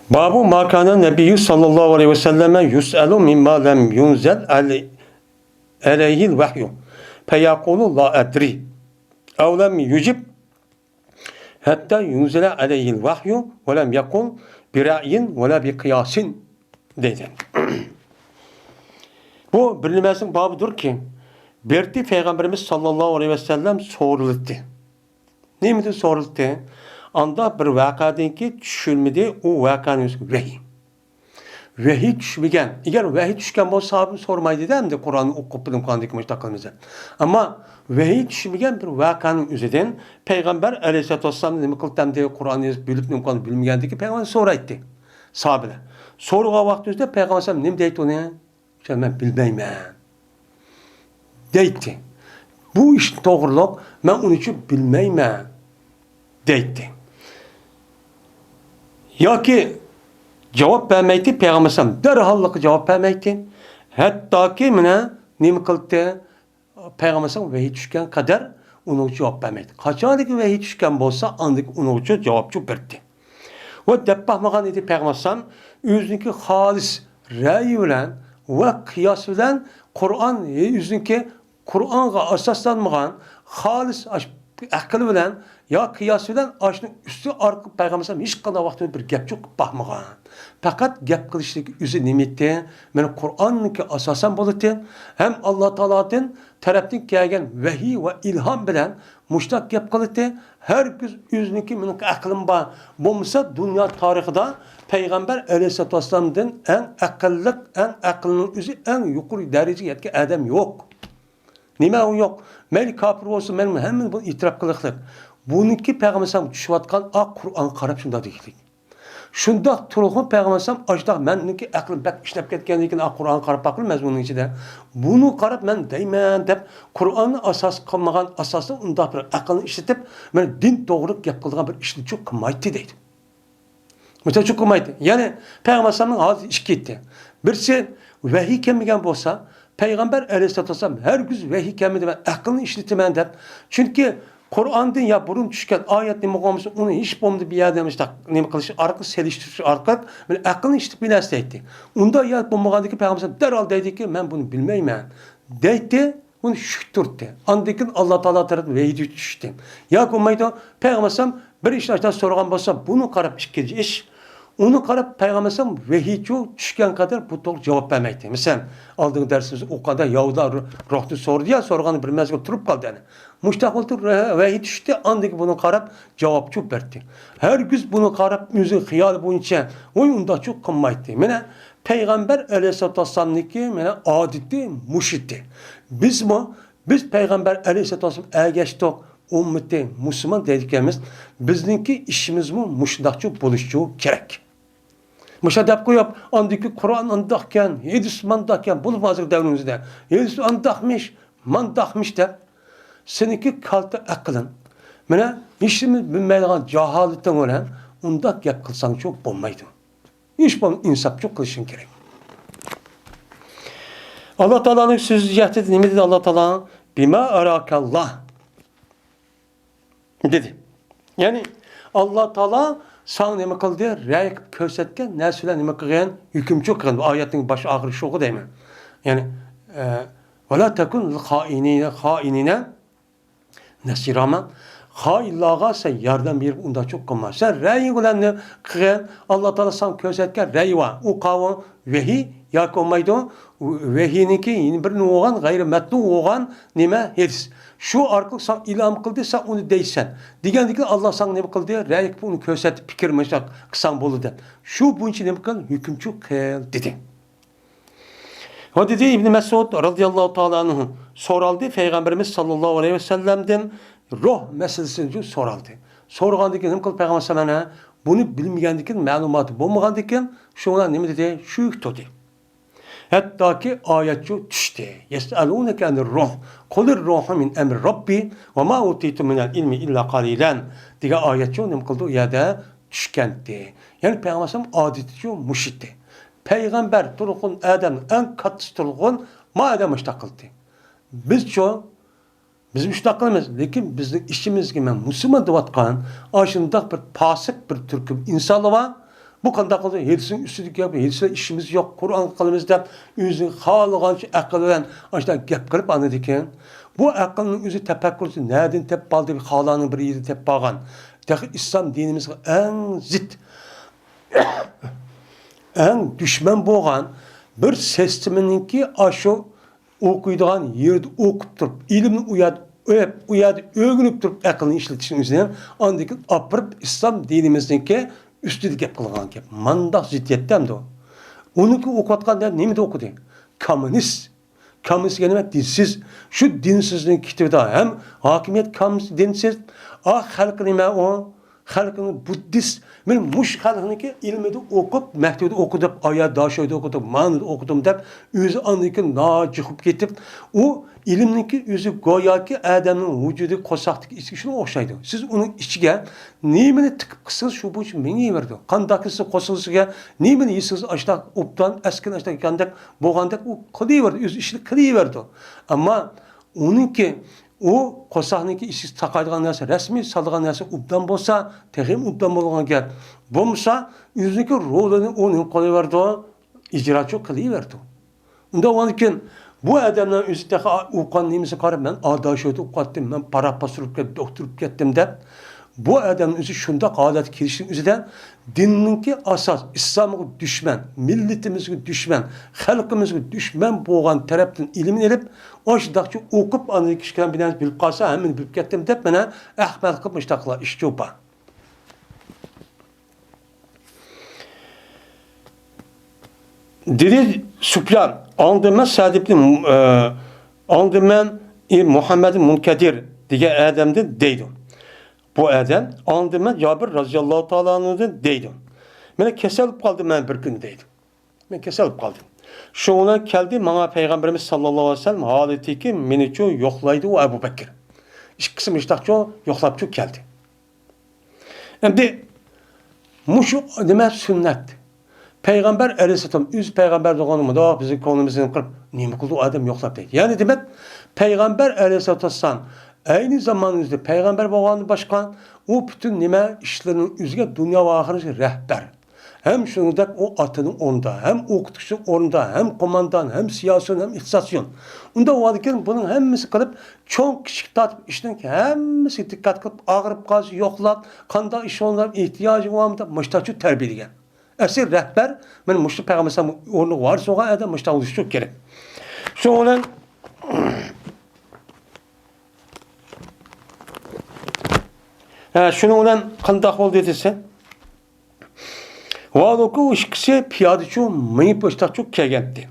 باب ما كان النبي صلى الله عليه وسلم يسأل مما لم ينزل عليه الوحي فيقول لا أدري أو لم يجب حتى ينزل عليه الوحي ولم يقل برأي ولا بقياس دەيدۇ. بۇ بىر نېمىسىنىڭ بابىدۇركى، بىرتى پەيغەمبىرىمىز ساللاللاھۇ ئەلەيھى ۋەسەللەم سورىلىتتى. نېمىدىن سورىلىتتى؟ ئاندا بىر ۋەقەدىنكى چۈشۈرمىدى، ئۇ ۋەقەنىڭ ئۆزىگە ۋەھىي. ۋەھىي چۈشمىگەن. ئەگەر ۋەھىي چۈشكەن بولسا، ساھابىم سورىمايدىدە، ئەمدى قۇرئاننى ئوقۇپ بىلىم قىلغاندىن كېيىن مۇشۇنداق قىلىمىز دەپ. ئەمما ۋەھىي چۈشمىگەن بىر ۋەقەنىڭ ئۆزىدىن پەيغەمبەر ئەلەيھىسسالاتۇ ۋەسسالام نېمە قىلدى ئەمدى؟ قۇرئاننى يېزىپ بىلىپ، نېمە قىلغاننى بىلمىگەندىن كېيىن پەيغەمبەر سورايتتى ساھابىلەر. سورىغان ۋاقتىمىزدا پەيغەمبەر ئەلەيھىسسالام نېمە دەيتتى ئۇنى؟ مەن بىلمەيمەن دەيتتى. بۇ ئىش توغرىلىق، مەن ئۇنى چۈ بىلمەيمەن دەيتتى. ياكى جاۋاب بەرمەيتتى، پەيغەمبەر ئەلەيھىسسالام دەرھاللىقى جاۋاب بەرمەيتتى. ھەتتاكى مانا نېمە قىلدى؟ پەيغەمبەر ئەلەيھىسسالام ۋەھىي چۈشكەن قەدەر ئۇنىڭغا جاۋاب بەرمەيتتى. قاچانكى ۋەھىي چۈشكەن بولسا، ئاندىن ئۇنىڭغا جاۋاب چۈ بەردى. ۋە دەپ باقمىغان ئىدى پەيغەمبەر ئەلەيھىسسالام ئۆزىنىڭكى خالىس رەئيى بىلەن ۋە قىياس بىلەن قۇرئان، ئۆزىنىڭكى قۇرئانغا ئاساسلانمىغان خالىس ئاش-، ئەقىل بىلەن يا قىياس بىلەن ئاشۇنىڭ ئۈستى ئارقىلىق پەيغەمبەر ئەلەيھىسسالام ھېچقانداق ۋاقىتتا بىر گەپ چۇ قىلىپ باقمىغان. پەقەت گەپ قىلىشلىك ئۆزى نېمە ئىدى؟ مانا قۇرئاننىڭكى ئاساسەن بولىدۇ. ھەم ئاللا تائالادىن تەرەپتىن كەلگەن ۋەھىي ۋە ئىلھام بىلەن مۇشتاق گەپ قىلىتتى. ھەرگىز ئۆزىنىڭكى مېنىڭ ئەقلىم بار. بولمىسا دۇنيا تارىخىدا پەيغەمبەر ئەلەيھىسسالاتۇ ۋەسسالامدىن ئەڭ ئەقىللىق، ئەڭ ئەقلىنىڭ ئۆزى ئەڭ يۇقىرى دەرىجىگە يەتكەن ئادەم يوق. نېمە ئۇ يوق؟ مەيلى كاپىر بولسۇن، مەن ھەممىنى بۇنى ئېتىراپ قىلىقلىق. بۇنىڭكى پەيغەمبەر ئەلەيھىسسالام چۈشۈۋاتقان ئاق قۇرئانغا قاراپ شۇنداق دېگۈلۈك. شۇنداق تۇرغۇن پەيغەمبەر ئەلەيھىسسالام ئاشۇنداق مەننىڭكى ئەقلىم بەك ئىشلەپ كەتكەندىن كېيىن ئاق قۇرئانغا قاراپ باققىلى مەزمۇننىڭ ئىچىدە. بۇنى قاراپ مەن دەيمەن دەپ قۇرئاننى ئاساس قىلمىغان ئاساستا ئۇنداق بىر ئەقىلنى ئىشلىتىپ، مانا دىن توغرىلىق گەپ قىلىدىغان بىر ئىشنى چۇ قىلمايتتى دەيدۇ. مۇشۇنچە چوقۇم ئېيتتى. يەنى پەيغەمبەر ئەلەيھىسسالامنىڭ ھالىتى ئىككى ئىدى. بىرسى، ۋەھىي كەلمىگەن بولسا، پەيغەمبەر ئەلەيھىسسالاتۇ ۋەسسالام ھەرگىز ۋەھىي كەلمىدى، مەن ئەقىلنى ئىشلىتىمەن دەپ. چۈنكى قۇرئاندىن يا بۇرۇن چۈشكەن ئايەت نېمە بولغان بولسا، ئۇنى ھېچ بولمىدى بۇ يەردە مۇشۇنداق نېمە قىلىش ئارقىلىق، سېلىشتۇرۇش ئارقىلىق، مەن ئەقىلنى ئىشلىتىپ بىلەرسىز دەيتتى. ئۇنداق يا بولمىغاندىكىن پەيغەمبەر ئەلەيھىسسالام دەرھال دەيدىكى، مەن بۇنى بىلمەيمەن دەيتتى. ئۇنى شۈك تۇرتتى. ئاندىن كېيىن ئاللا تائالا تەرەپتىن ۋەھىي چۈشتى. ياكى بولمايدۇ، پەيغەمبەر ئەلەيھىسسالام بىر ئىشنى ئاشۇنداق سورىغان بولسا، بۇنى قاراپ ئىككىنچى ئىش، ئۇنى قاراپ پەيغەمبەر ئەلەيھىسسالام ۋەھىي چۈ-، چۈشكەن قەدەر بۇ توغرا جاۋاب بەرمەيتتى. مەسىلەن، ئالدىنقى دەرسىمىزدە ئوقۇغاندا يەھۇدىيلار روھتىن سورىدى يا، سورىغاندا بىر مەزگىل تۇرۇپ قالدى يەنى. مۇشۇنداق بولۇپ تۇرۇپ، ۋەھىي چۈشتى، ئاندىن كېيىن بۇنى قاراپ جاۋاب چۈ بەردى. ھەرگىز بۇنى قاراپ ئۆزىنىڭ خىيالى بويىچە، ۋاي ئۇنداق چۈ قىلمايتتى. مانا پەيغەمبەر ئەلەيھىسسالاتۇ ۋەسسالامنىڭكى مانا ئادىتى مۇشۇ ئىدى. بىزمۇ، بىز پەيغەمبەر ئەلەيھىسسالاتۇ ۋەسسالامغا ئەگەشتۇق، ئۈممىتى مۇسۇلمان دەيدىكەنمىز، بىزنىڭكى ئىشىمىزمۇ مۇشۇنداقچۇ بولۇشچۇ كېرەك. مۇشۇ دەپ قويۇپ، ئاندىكى قۇرئان ئانداقكەن، ھەدىس مانداقكەن، بولۇپ ھازىرقى دەۋرىمىزدە ھەدىس ئانداقمىش، مانداقمىش دەپ، سېنىڭكى كالتە ئەقلىڭ، مانا، ھېچنېمە بىلمەيدىغان جاھالىتىڭ بىلەن ئۇنداق گەپ قىلساڭچۇ بولمايدۇ. ھېچ بولمىسا ئىنساپچۇ قىلىشىڭ كېرەك. ئاللا تائالانىڭ سۆزى جەھەتتە نېمە دېدى ئاللا تائالا؟ بىما ئاراكاللا دېدى. يەنى ئاللا تائالا ساڭا نېمە قىلدى؟ رەي قىلىپ كۆرسەتكەن نەرسە بىلەن نېمە قىلغىن؟ ھۆكۈمچى قىلغىن. بۇ ئايەتنىڭ باش ئاخىرى شۇغۇ دەيمەن. يەنى، ئە، ۋەلا تەكۇن لىل خائىنىنە، خائىنىنە نەسىرا. خائىنلارغا سەن ياردەم بېرىپ ئۇنداقچۇ قىلما. سەن رەيىڭ بىلەن قىلغىن، ئاللا تائالا ساڭا كۆرسەتكەن رەي بار. ئۇ قاۋۇ ۋەھىي ياكى بولمايدۇ. ۋەھىينىڭكى يەنە بىر نېمە بولغان، غەيرىي مەتلۇ بولغان نېمە؟ ھەدىس. شۇ ئارقىلىق ساڭا ئىلھام قىلدى، سەن ئۇنى دەيسەن. دېگەندىكىن ئاللا ساڭا نېمە قىلدى؟ رەي قىلىپ ئۇنى كۆرسەتتى، پىكىر مۇشۇنداق قىلساڭ بولىدۇ دەپ. شۇ بويىچە نېمە قىل؟ ھۆكۈمچۇ قىل دېدى. ۋە دېدى ئىبنى مەسئۇد رازىياللاھۇ تائالا ئەنھۇ، سورالدى پەيغەمبىرىمىز ساللاللاھۇ ئەلەيھى ۋەسەللەمدىن روھ مەسىلىسىنى سورالدى. سورىغاندىن كېيىن نېمە قىلدى پەيغەمبەر ئەلەيھىسسالام؟ بۇنى بىلمىگەندىن كېيىن، مەلۇماتى بولمىغاندىن كېيىن، شۇڭا نېمە دېدى؟ شۈك تۇردى. ھەتتاكى ئايەتچۇ چۈشتى. يەسئەلۇنەكە ئەنىر روھ، قۇلىر روھۇ مىن ئەمرى رەببى ۋە ما ئۇتىتۇم مىنەل ئىلمى ئىللا قەلىلەن دېگەن ئايەتچۇ نېمە قىلدى؟ ئۇ يەردە چۈشكەنتى. يەنى پەيغەمبەر ئەلەيھىسسالام ئادىتىچۇ مۇشۇ ئىدى. پەيغەمبەر تۇرغۇن ئادەم ئەڭ كاتتىسى تۇرغۇن ما ئادەم مۇشۇنداق قىلدى. بىزچۇ؟ بىز مۇشۇنداق قىلىمىز، لېكىن بىزنىڭ ئىچىمىزدىكى مەن مۇسۇلمان دەۋاتقان ئاشۇنداق بىر پاسىق بىر تۈركۈم ئىنسانلار بار. بۇ قانداق قىلدى؟ ھېلىسىنىڭ ئۈستىدىكى گەپ، ھېلىسىدا ئىشىمىز يوق، قۇرئانغا قىلىمىز دەپ ئۆزىنىڭ خالىغانچە ئەقىل بىلەن ئاشۇنداق گەپ قىلىپ ئاندىن كېيىن بۇ ئەقىلنىڭ ئۆزى تەپەككۇرسى نەدىن تېپىپ ئالدى؟ خالانىڭ بىر يېرىدىن تېپىپ ئالغان. تېخى ئىسلام دىنىمىزغا ئەڭ زىت، ئەڭ دۈشمەن بولغان بىر سىستېمىنىڭكى ئاشۇ ئوقۇيدىغان يېرىدە ئوقۇپ تۇرۇپ، ئىلىمنى ئۇ يەردە ئۆپ، ئۇ يەردە ئۆگىنىپ تۇرۇپ ئەقىلنى ئىشلىتىشنىڭ ئۆزىنى ئاندىن كېيىن ئاپىرىپ ئىسلام دىنىمىزنىڭكى ئۈستىدە گەپ قىلغان گەپ. مانداق زىددىيەتتە ئەمدى ئۇ. ئۇنىڭكى ئوقۇۋاتقان نېمىدە ئوقۇدى؟ كوممۇنىست. كوممۇنىست دېگەن نېمە؟ دىنسىز. شۇ دىنسىزنىڭ كىتابىدا ھەم ھاكىمىيەت كوممۇنىست، دىنسىز. ئا، خەلق نېمە ئۇ؟ خەلقىنى بۇددىست، مانا مۇشۇ خەلقنىڭكى ئىلمىدا ئوقۇپ، مەكتەپتە ئوقۇدۇم، ئايا داشۆيدە ئوقۇدۇم، مانىدا ئوقۇدۇم دەپ، ئۆزى ئاندىن كېيىن ناجىق بولۇپ كېتىپ، ئۇ ئىلىمنىڭكى ئۆزى گوياكى ئادەمنىڭ ۋۇجۇدى قورساقتىكى ئىچىگە شۇنىڭ ئوخشايدۇ. سىز ئۇنىڭ ئىچىگە نېمىنى تىقىپ قىلسىڭىز، شۇ بويىچە مېڭىۋېرىدۇ. قانداقكى سىز قورسىقىڭىزغا نېمىنى يېسىڭىز، ئاشۇنداق ئوبدان، ئەسكىن ئاشۇنداق يېگەندەك بولغاندەك ئۇ قىلىۋېرىدۇ، ئۆز ئىشىنى قىلىۋېرىدۇ. ئەمما ئۇنىڭكى، ئۇ قورساقنىڭكى ئىچىگە تاقايدىغان نەرسە، رەسمىي سالىدىغان نەرسە ئوبدان بولسا، تېخىمۇ ئوبدان بولىدىغان گەپ. بولمىسا، ئۆزىنىڭكى رولىنى ئۇ نېمە قىلىۋېرىدۇ؟ ئىجراچۇ قىلىۋېرىدۇ. ئۇنداق بولغاندىكىن، بۇ ئادەمنىڭ ئۆزى تېخى ئوقۇغان نېمىسىگە قاراپ، مەن ئا داشۆيدە ئوقۇپ قالدىم، مەن پاراخوس ئۇرۇپ كەتتىم، دوختۇر ئۇرۇپ كەتتىم دەپ، بۇ ئادەمنىڭ ئۆزى شۇنداق ھالەتكە كېلىشنىڭ ئۆزىدە دىننىڭكى ئاساس، ئىسلامغا دۈشمەن، مىللىتىمىزگە دۈشمەن، خەلقىمىزگە دۈشمەن بولغان تەرەپتىن ئىلىمنى ئېلىپ، ئاشۇنداقچە ئوقۇپ، ئاندىن كىچىككىنە بىر نەرسە بىلىپ قالسا، ھەممىنى بىلىپ كەتتىم دەپ، مانا ئەخمەقلىق قىلىپ مۇشۇنداق قىلار ئىش چوپا. دېدى سۇپيان، ئاڭلىدىم مەن سەئىد ئىبنى، ئە، ئاڭلىدىم مەن، ئى، مۇھەممەد مۇنكەدىر دېگەن ئادەمدىن دەيدۇ. بۇ ئادەم، ئاڭلىدىم مەن جابىر رازىياللاھۇ تائالا ئەنھۇدىن دەيدۇ. مانا كېسەل بولۇپ قالدىم مەن بىر كۈنى دەيدۇ. مەن كېسەل بولۇپ قالدىم. شۇنىڭ بىلەن كەلدى ماڭا پەيغەمبىرىمىز ساللاللاھۇ ئەلەيھى ۋەسەللەم ھالىتىكى مېنىچۇ يوقلايدۇ ئۇ ئەبۇ بەكىر. ئىككىسى مۇشتاقچۇ يوقلاپچۇ كەلدى. ئەمدى مۇشۇ نېمە سۈننەت؟ پەيغەمبەر ئەلەيھىسسالام ئۆزى پەيغەمبەر بولغاندا مۇنداق بىزنىڭ كۆڭلىمىزنى قىلىپ، نېمە قىلدى ئۇ ئادەم يوقلاپ دەيدۇ. يەنى دېمەك، پەيغەمبەر ئەلەيھىسسالاتۇ ۋەسسالام ئەينى زامانىمىزدا پەيغەمبەر بولغاندىن باشقا، ئۇ پۈتۈن نېمە ئىشلىرىنىڭ ئۆزىگە دۇنيا ۋە ئاخىرەتكە رەھبەر. ھەم شۇنىڭدەك ئۇ ئاتىنىڭ ئورنىدا، ھەم ئوقۇتقۇچىنىڭ ئورنىدا، ھەم قوماندان، ھەم سىياسىيون، ھەم ئىقتىسادسىيون. ئۇنداق بولغاندىكىن بۇنىڭ ھەممىسى قىلىپ، چوڭ كىچىك تارتىپ ئىشنىڭ ھەممىسىگە دىققەت قىلىپ، ئاغرىپ قالسا يوقلاپ، قانداق ئىش ئورنىدا ئېھتىياجى بارمۇ دەپ مۇشتاچۇ تەربىيەلىگەن. ئەسلى رەھبەر، مانا مۇشۇ پەيغەمبەر ئەلەيھىسسالام ئورنىغا ۋارىس بولغان ئادەم مۇشۇنداق بولۇشى كېرەك. شۇنىڭ بىلەن، ھە، شۇنىڭ بىلەن قانداق بولدى دېسە، ۋالۇكۇ ئىككىسى پىيادىچۇ مېڭىپ مۇشتاقچۇ كەلگەنتى.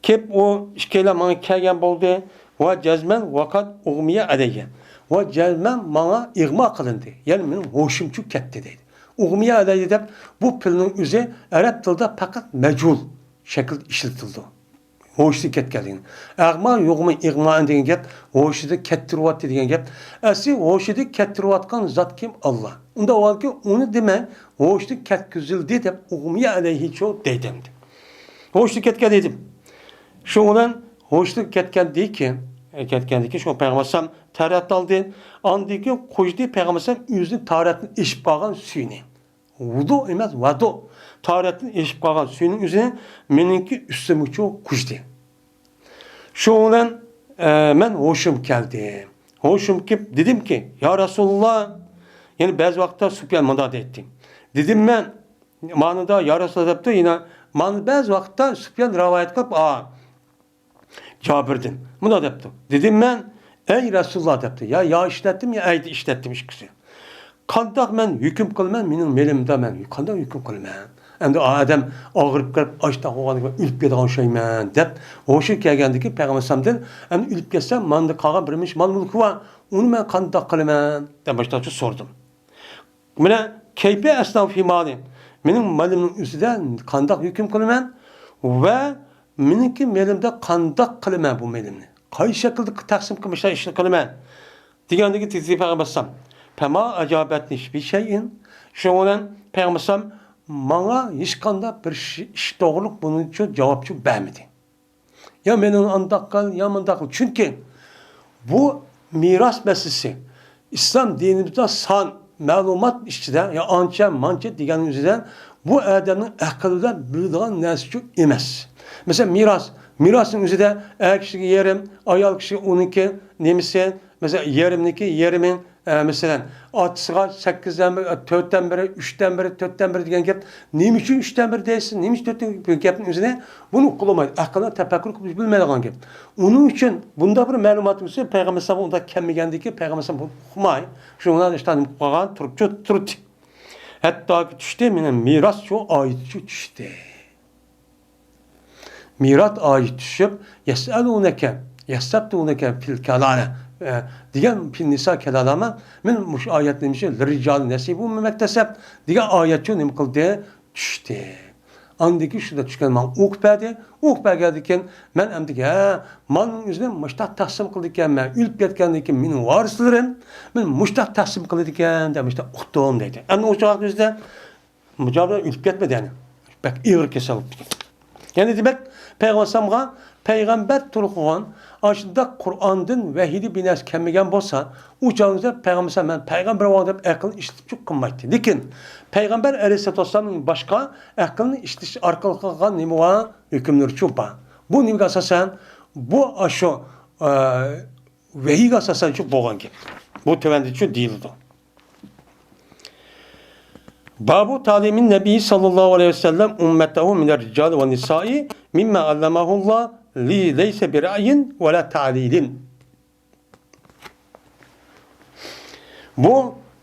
كېلىپ ئۇ ئىككىيلەن ماڭا كەلگەن بولدى. ۋە جەزمەن ۋەقەد ئۇغمىيە ئەلەييە. ۋە جەزمەن ماڭا ئىغما قىلىندى. يەنى مېنىڭ ھوشۇمچۇ كەتتى دەيدۇ. ئۇغمىيە ئەلەييە دەپ بۇ پېئىلنىڭ ئۆزى ئەرەب تىلىدا پەقەت مەجھۇل شەكىلدە ئىشلىتىلىدۇ. ھوشىدىن كەتكەن دېگەن. ئەغما يۇغما ئىغما دېگەن گەپ ھوشىدىن كەتتۈرۈۋەتتى دېگەن گەپ. ئەسلى ھوشىدىن كەتتۈرۈۋاتقان زات كىم؟ ئاللا. ئۇنداق بولغانكى ئۇنى دېمەڭ، ھوشىدىن كەتكۈزۈلدى دەپ، ئۇغمىيە ئەلەيھىچۇ دەيدۇ ئەمدى. ھوشىدىن كەتكەن دېدىم. شۇنىڭ بىلەن ھوشىدىن كەتكەندىن كېيىن، كەتكەندىن كېيىن شۇ پەيغەمبەر ئەلەيھىسسالام تەرەت ئالدى. ئاندىن كېيىن قۇيدى پەيغەمبەر ئەلەيھىسسالام ئۆزىنىڭ تارەتتىن ئېشىپ قالغان سۈيىنى. ۋۇدۇ ئەمەس، ۋادۇ. تارەتتىن ئېشىپ قالغان سۈيىنىڭ ئۆزىنى مېنىڭكى ئۈستۈمگىچۇ قۇيدى. شۇنىڭ بىلەن، ئە، مەن ھوشۇم كەلدى. ھوشۇم كېلىپ دېدىمكى، يا رەسۇلاللا، يەنە بەزى ۋاقىتتا سۇپيان مۇنداق دەيتتى. دېدىم مەن، مانىدا يا رەسۇلاللا دەپتۇ، يەنە مانا بەزى ۋاقىتتا سۇپيان رىۋايەت قىلىپ، ئا، جابىردىن مۇنداق دەپتۇ. دېدىم مەن، ئەي رەسۇلاللا دەپتۇ. يا، يا ئىشلەتتىم، يا ئەيدە ئىشلەتتىم ئىككىسى. قانداق مەن ھۆكۈم قىلىمەن؟ مېنىڭ مېلىمدا مەن قانداق ھۆكۈم قىلىمەن؟ ئەمدى ئادەم ئاغرىپ كىرىپ، ئاشتاق بولغاندىن كېيىن ئۆلۈپ كېتىدىغان ئوخشايمەن دەپ ھوشى كەلگەندىكى پەيغەمبەر ئەلەيھىسسالامدىن، ئەمدى ئۆلۈپ كەتسەم، ماندا قالغان بىر مىش مال مۈلكى بار، ئۇنى مەن قانداق قىلىمەن؟ دەپ مۇشۇنداقچە سورىدىم. مانا كەيپە ئەسناۋ فىمالى، مېنىڭ مېلىمنىڭ ئۈستىدە قانداق ھۆكۈم قىلىمەن ۋە مېنىڭكى مېلىمدا قانداق قىلىمەن بۇ مېلىمنى؟ قايسى شەكىلدە تەقسىم قىلىپ مۇشۇنداق ئىشنى قىلىمەن؟ دېگەندىكى تېزى پەيغەمبەر ئەلەيھىسسالام، پەما ئەجابەتنى بىشەيئىن. شۇنىڭ بىلەن پەيغەمبەر ئەلەيھىسسالام ماڭا ھېچقانداق بىر ئىش، ئىش توغرۇلۇق بۇنىڭچۇ جاۋابچۇ بەرمىدى. يا مېنى ئانداق قىل، يا مۇنداق قىل. چۈنكى بۇ مىراس مەسىلىسى ئىسلام دىنىمىزدا سان، مەلۇمات ئىچىدە، يا ئانچە، مانچە دېگەننىڭ ئۆزىدە بۇ ئادەمنىڭ ئەقلى بىلەن بىلىدىغان نەرسىچۇ ئەمەس. مەسىلەن، مىراس. مىراسنىڭ ئۆزىدە ئەر كىشىگە يېرىم، ئايال كىشىگە ئۇنىڭكى نېمىسى، مەسىلەن، يېرىمنىكى يېرىمى، ئە، مەسىلەن، ئاتىسىغا سەككىزدىن بىرى، تۆتتىن بىرى، ئۈچتىن بىرى، تۆتتىن بىرى دېگەن گەپ. نېمە ئۈچۈن ئۈچتىن بىرى دەيسىز، نېمە ئۈچۈن تۆتتىن بىرى؟ بۇ گەپنىڭ ئۆزىنى بۇنى ئۇققىلى بولمايدۇ. ئەقىلنىڭ تەپەككۇر قىلىپ بىلمەيدىغان گەپ. ئۇنىڭ ئۈچۈن بۇنداق بىر مەلۇماتنىڭ ئۈستىدە پەيغەمبەر ئەلەيھىسسالام ئۇنداق كەلمىگەندىكى پەيغەمبەر ئەلەيھىسسالام بۇنى ئۇقماي، شۇنىڭ بىلەن ئىشتان قىلغان تۇرۇپچۇ تۇردى. ھەتتاكى چۈشتى، مېنىڭ مىراسچۇ ئايىتىچۇ چۈشتى. مىرات ئايىتى چۈشۈپ، يەسئەلۇنەكە، يەستەپتۇنەكە فىل كالالە، ئە، دېگەن فىل نىسا كالالەمە، مەن مۇشۇ ئايەتنى مۇشۇ لىررىجالى نەسىبۇ مىممە ئىكتەسەب دېگەن ئايەتچۇ نېمە قىلدى؟ چۈشتى. ئاندىن كېيىن شۇنداق چۈشكەن ماڭا ئوقۇپ بەردى. ئوقۇپ بەرگەندىن كېيىن مەن ئەمدى، ھە، مالنىڭ ئۆزىنى مۇشتاق تەقسىم قىلىدىكەن، مەن ئۆلۈپ كەتكەندىن كېيىن مېنىڭ ۋارىسلىرىم مېنى مۇشتاق تەقسىم قىلىدىكەن دەپ مۇشتاق ئۇقتۇم دەيدۇ. ئەمدى ئۇ چاغ ئۆزىدە مۇجاۋىر ئۆلۈپ كەتمىدى يەنى. بەك ئېغىر كېسەل بوپتىكەن. يەنى دېمەك، پەيغەمبەر ئەلەيھىسسالامغا پەيغەمبەر تۇرغان ئاشۇنداق قۇرئاندىن ۋەھىيدىن بىر نەرسە كەلمىگەن بولسا، ئۇ چاغدا پەيغەمبەر ئەلەيھىسسالام مەن پەيغەمبەر بولغان دەپ ئەقىلنى ئىشلىتىپچۇ قىلمايتتى. لېكىن پەيغەمبەر ئەلەيھىسسالاتۇ ۋەسسالامنىڭ باشقا ئەقىلنى ئىشلىتىش ئارقىلىق قىلغان نېمە بار؟ ھۆكۈملىرىچۇ بار. بۇ نېمىگە ئاساسەن؟ بۇ ئاشۇ، ئە، ۋەھىيگە ئاساسەنچۇ بولغان گەپ. بۇ تۆۋەندىچۇ دېيىلىدۇ. بابۇ تەلىمىن نەبىي ساللاللاھۇ ئەلەيھى ۋەسەللەم ئۈممەتەھۇ مىنەر رىجالى ۋە نىسائى مىممە ئەللەمەھۇللاھ لەيسە بىرەئيىن ۋە لا تەلىلىن. بۇ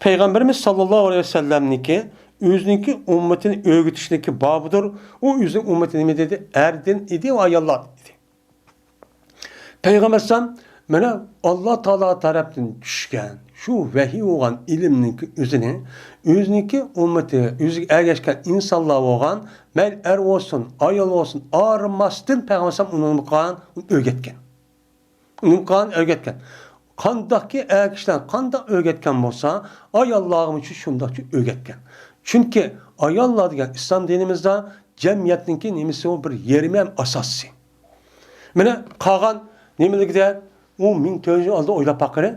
پەيغەمبىرىمىز ساللاللاھۇ ئەلەيھى ۋەسەللەمنىڭكى ئۆزىنىڭكى ئۈممىتىنى ئۆگىتىشنىڭكى بابىدۇر. ئۇ ئۆزىنىڭ ئۈممىتى نېمە دېدى؟ ئەردىن ئىدى ۋە ئاياللاردىن ئىدى. پەيغەمبەر ئەلەيھىسسالام مانا ئاللا تائالا تەرەپتىن چۈشكەن شۇ ۋەھىي بولغان ئىلىمنىڭكى ئۆزىنى ئۆزىنىڭكى ئۈممىتى، ئۆزىگە ئەگەشكەن ئىنسانلار بولغان، مەيلى ئەر بولسۇن، ئايال بولسۇن، ئايرىماستىن پەيغەمبەر ئەلەيھىسسالام ئۇنى نېمە قىلغان؟ ئۆگەتكەن. ئۇنى نېمە قىلغان؟ ئۆگەتكەن. قانداقكى ئەر كىشىلەر قانداق ئۆگەتكەن بولسا، ئاياللارغىمۇ شۇنداقچە ئۆگەتكەن. چۈنكى ئاياللار دېگەن ئىسلام دىنىمىزدا جەمئىيەتنىڭكى نېمىسى، ئۇ بىر يېرىمى ھەم ئاساسى. مانا قالغان نېمىلىكىدە ئۇ مىڭ تۆت يۈز يىل ئالدىن ئويلاپ باققىلى.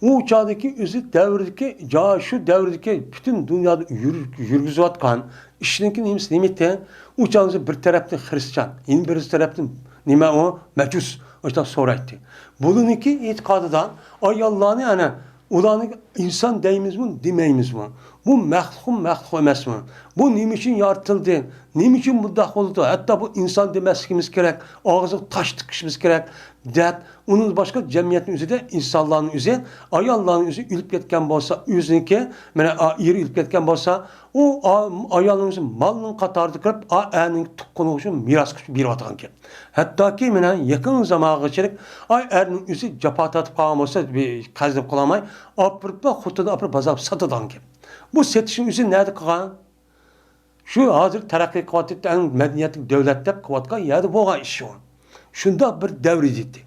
ئۇ چاغدىكى ئۆزى دەۋردىكى، جا-، شۇ دەۋردىكى پۈتۈن دۇنيادا يۈر-، يۈرگۈزۈۋاتقان ئىشنىڭكى نېمىسى نېمە ئىدى؟ ئۇ چاغدا بىر تەرەپتىن خرىستىيان، يەنە بىرسى تەرەپتىن نېمە ئۇ؟ مەجۇس. ئاشۇنداق سورايتتى. بۇلىنىڭكى ئېتىقادىدا ئاياللارنى ئەنە ئۇلارنى ئىنسان دەيمىزمۇ، دېمەيمىزمۇ؟ بۇ مەخلۇقمۇ، مەخلۇق ئەمەسمۇ؟ بۇ نېمە ئۈچۈن يارىتىلدى؟ نېمە ئۈچۈن بۇنداق بولىدۇ؟ ھەتتا بۇ ئىنسان دېمەسلىكىمىز كېرەك، ئاغزىغا تاش تىقىشىمىز كېرەك، دەپ، ئۇنىڭ باشقا جەمئىيەتنىڭ ئۆزىدە ئىنسانلارنىڭ ئۆزى، ئاياللارنىڭ ئۆزى ئۆلۈپ كەتكەن بولسا، ئۆزىنىڭكى، مانا، ئا-، ئېرى ئۆلۈپ كەتكەن بولسا، ئۇ ئا-، ئايالنىڭ ئۆزى مالنىڭ قاتارىدا كىرىپ، ئا-، ئەرنىڭ تۇغقىنىغا شۇ مىراسقا بېرىۋاتقان گەپ. ھەتتاكى مانا يېقىن زامانغىچىلىك ئاي ئەرنىڭ ئۆزى جاپا تارتىپ قالغان بولسا، بىر قەرزنى قىلالماي، ئاپىرىپلا خوتۇنىنى ئاپىرىپ بازارغا ساتىدىغان گەپ. بۇ سېتىشنىڭ ئۆزى نەدە قىلغان؟ شۇ ھازىر تەرەققىي قىلىۋاتىدۇ، ئەڭ مەدەنىيەتلىك دۆلەت دەپ قىلىۋاتقان يەردە بولغان ئىش شۇ. شۇنداق بىر دەۋر ئىدى.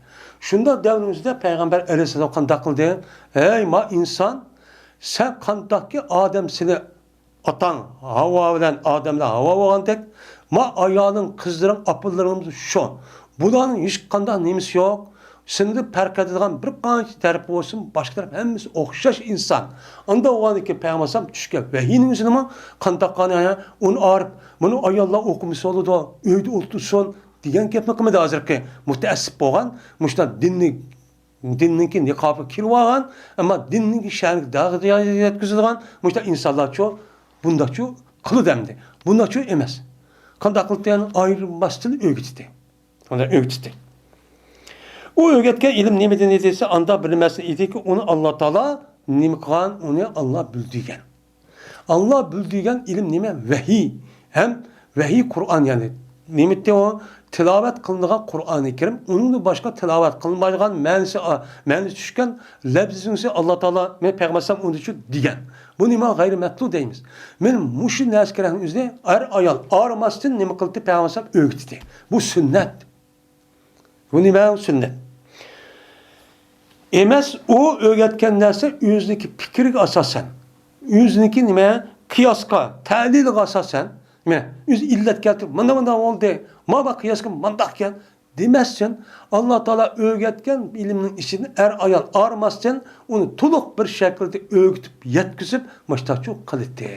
شۇنداق دەۋرىمىزدە پەيغەمبەر ئەلەيھىسسالام قانداق قىلدى؟ ھەي، ما ئىنسان، سەن قانداقكى ئادەم سېنى ئاتاڭ ھاۋا بىلەن ئادەملەر ھاۋا بولغاندەك، ما ئايالىڭ، قىزلىرىڭ، ئاپىلىرىڭ شۇ. بۇلارنىڭ ھېچقانداق نېمىسى يوق. سېنى پەرق ئېتىدىغان بىر قانچە تەرىپى بولسۇن، باشقا تەرەپ ھەممىسى ئوخشاش ئىنسان. ئاندا بولغاندىكىن پەيغەمبەر ئەلەيھىسسالام چۈشكەن ۋەھىينىڭ ئۆزىنىمۇ قانداق قانى، ئۇنى ئارىپ، بۇنى ئاياللار ئوقۇمىسا بولىدۇ، ئۆيدە ئولتۇرسۇن دېگەن گەپنى قىلمىدى ھازىرقى مۇتەئەسسىپ بولغان، مۇشۇنداق دىننى، دىننىڭكى نىقابىغا كىرىۋالغان، ئەمما دىننىڭكى شەنىگە داغ يەتكۈزىدىغان مۇشۇنداق ئىنسانلارچۇ بۇنداقچۇ قىلىدۇ ئەمدى. بۇنداقچۇ ئەمەس. قانداق قىلدى؟ يەنى ئايرىلماستىن ئۆگىتىدى. ئۇنى ئۆگىتىدى. ئۇ ئۆگەتكەن ئىلىم نېمىدىن ئىدى دېسە، ئاندا بىلمەسلىك ئىدىكى، ئۇنى ئاللا تائالا نېمە قىلغان، ئۇنى ئاللا بىلدۈرگەن. ئاللا بىلدۈرگەن ئىلىم نېمە؟ ۋەھىي. ھەم ۋەھىي قۇرئان، يەنى نېمىتى ئۇ؟ تىلاۋەت قىلىنغان قۇرئانى كەرىم، ئۇنىڭدىن باشقا تىلاۋەت قىلىنمايدىغان مەنىسى، مەنىسى چۈشكەن لەپزىڭىسى ئاللا تائالا، مەن پەيغەمبەر ئەلەيھىسسالام ئۇنى چۈ دېگەن. بۇ نېمە؟ غەيرىي مەتلۇ دەيمىز. مەن مۇشۇ نەرسە كېرەكنىڭ ئۆزىنى ئەر ئايال ئايرىماستىن نېمە قىلدى؟ پەيغەمبەر ئەلەيھىسسالام ئۆگىتىدى. بۇ سۈننەت. بۇ نېمە؟ سۈننەت. ئەمەس، ئۇ ئۆگەتكەن نەرسە ئۆزىنىڭكى پىكرىگە ئاساسەن، ئۆزىنىڭكى نېمە؟ قىياسقا، تەلىلىگە ئاساسەن، نېمە؟ ئۆزى ئىللەت كەلتۈرۈپ، مانا مۇنداق بولدى، ما بۇ قىياسقا مۇنداق ئىكەن دېمەستىن، ئاللا تائالا ئۆگەتكەن ئىلىمنىڭ ئىچىدىن ئەر ئايال ئايرىماستىن، ئۇنى تولۇق بىر شەكىلدە ئۆگىتىپ يەتكۈزۈپ، مۇشتاچۇ قىلدى.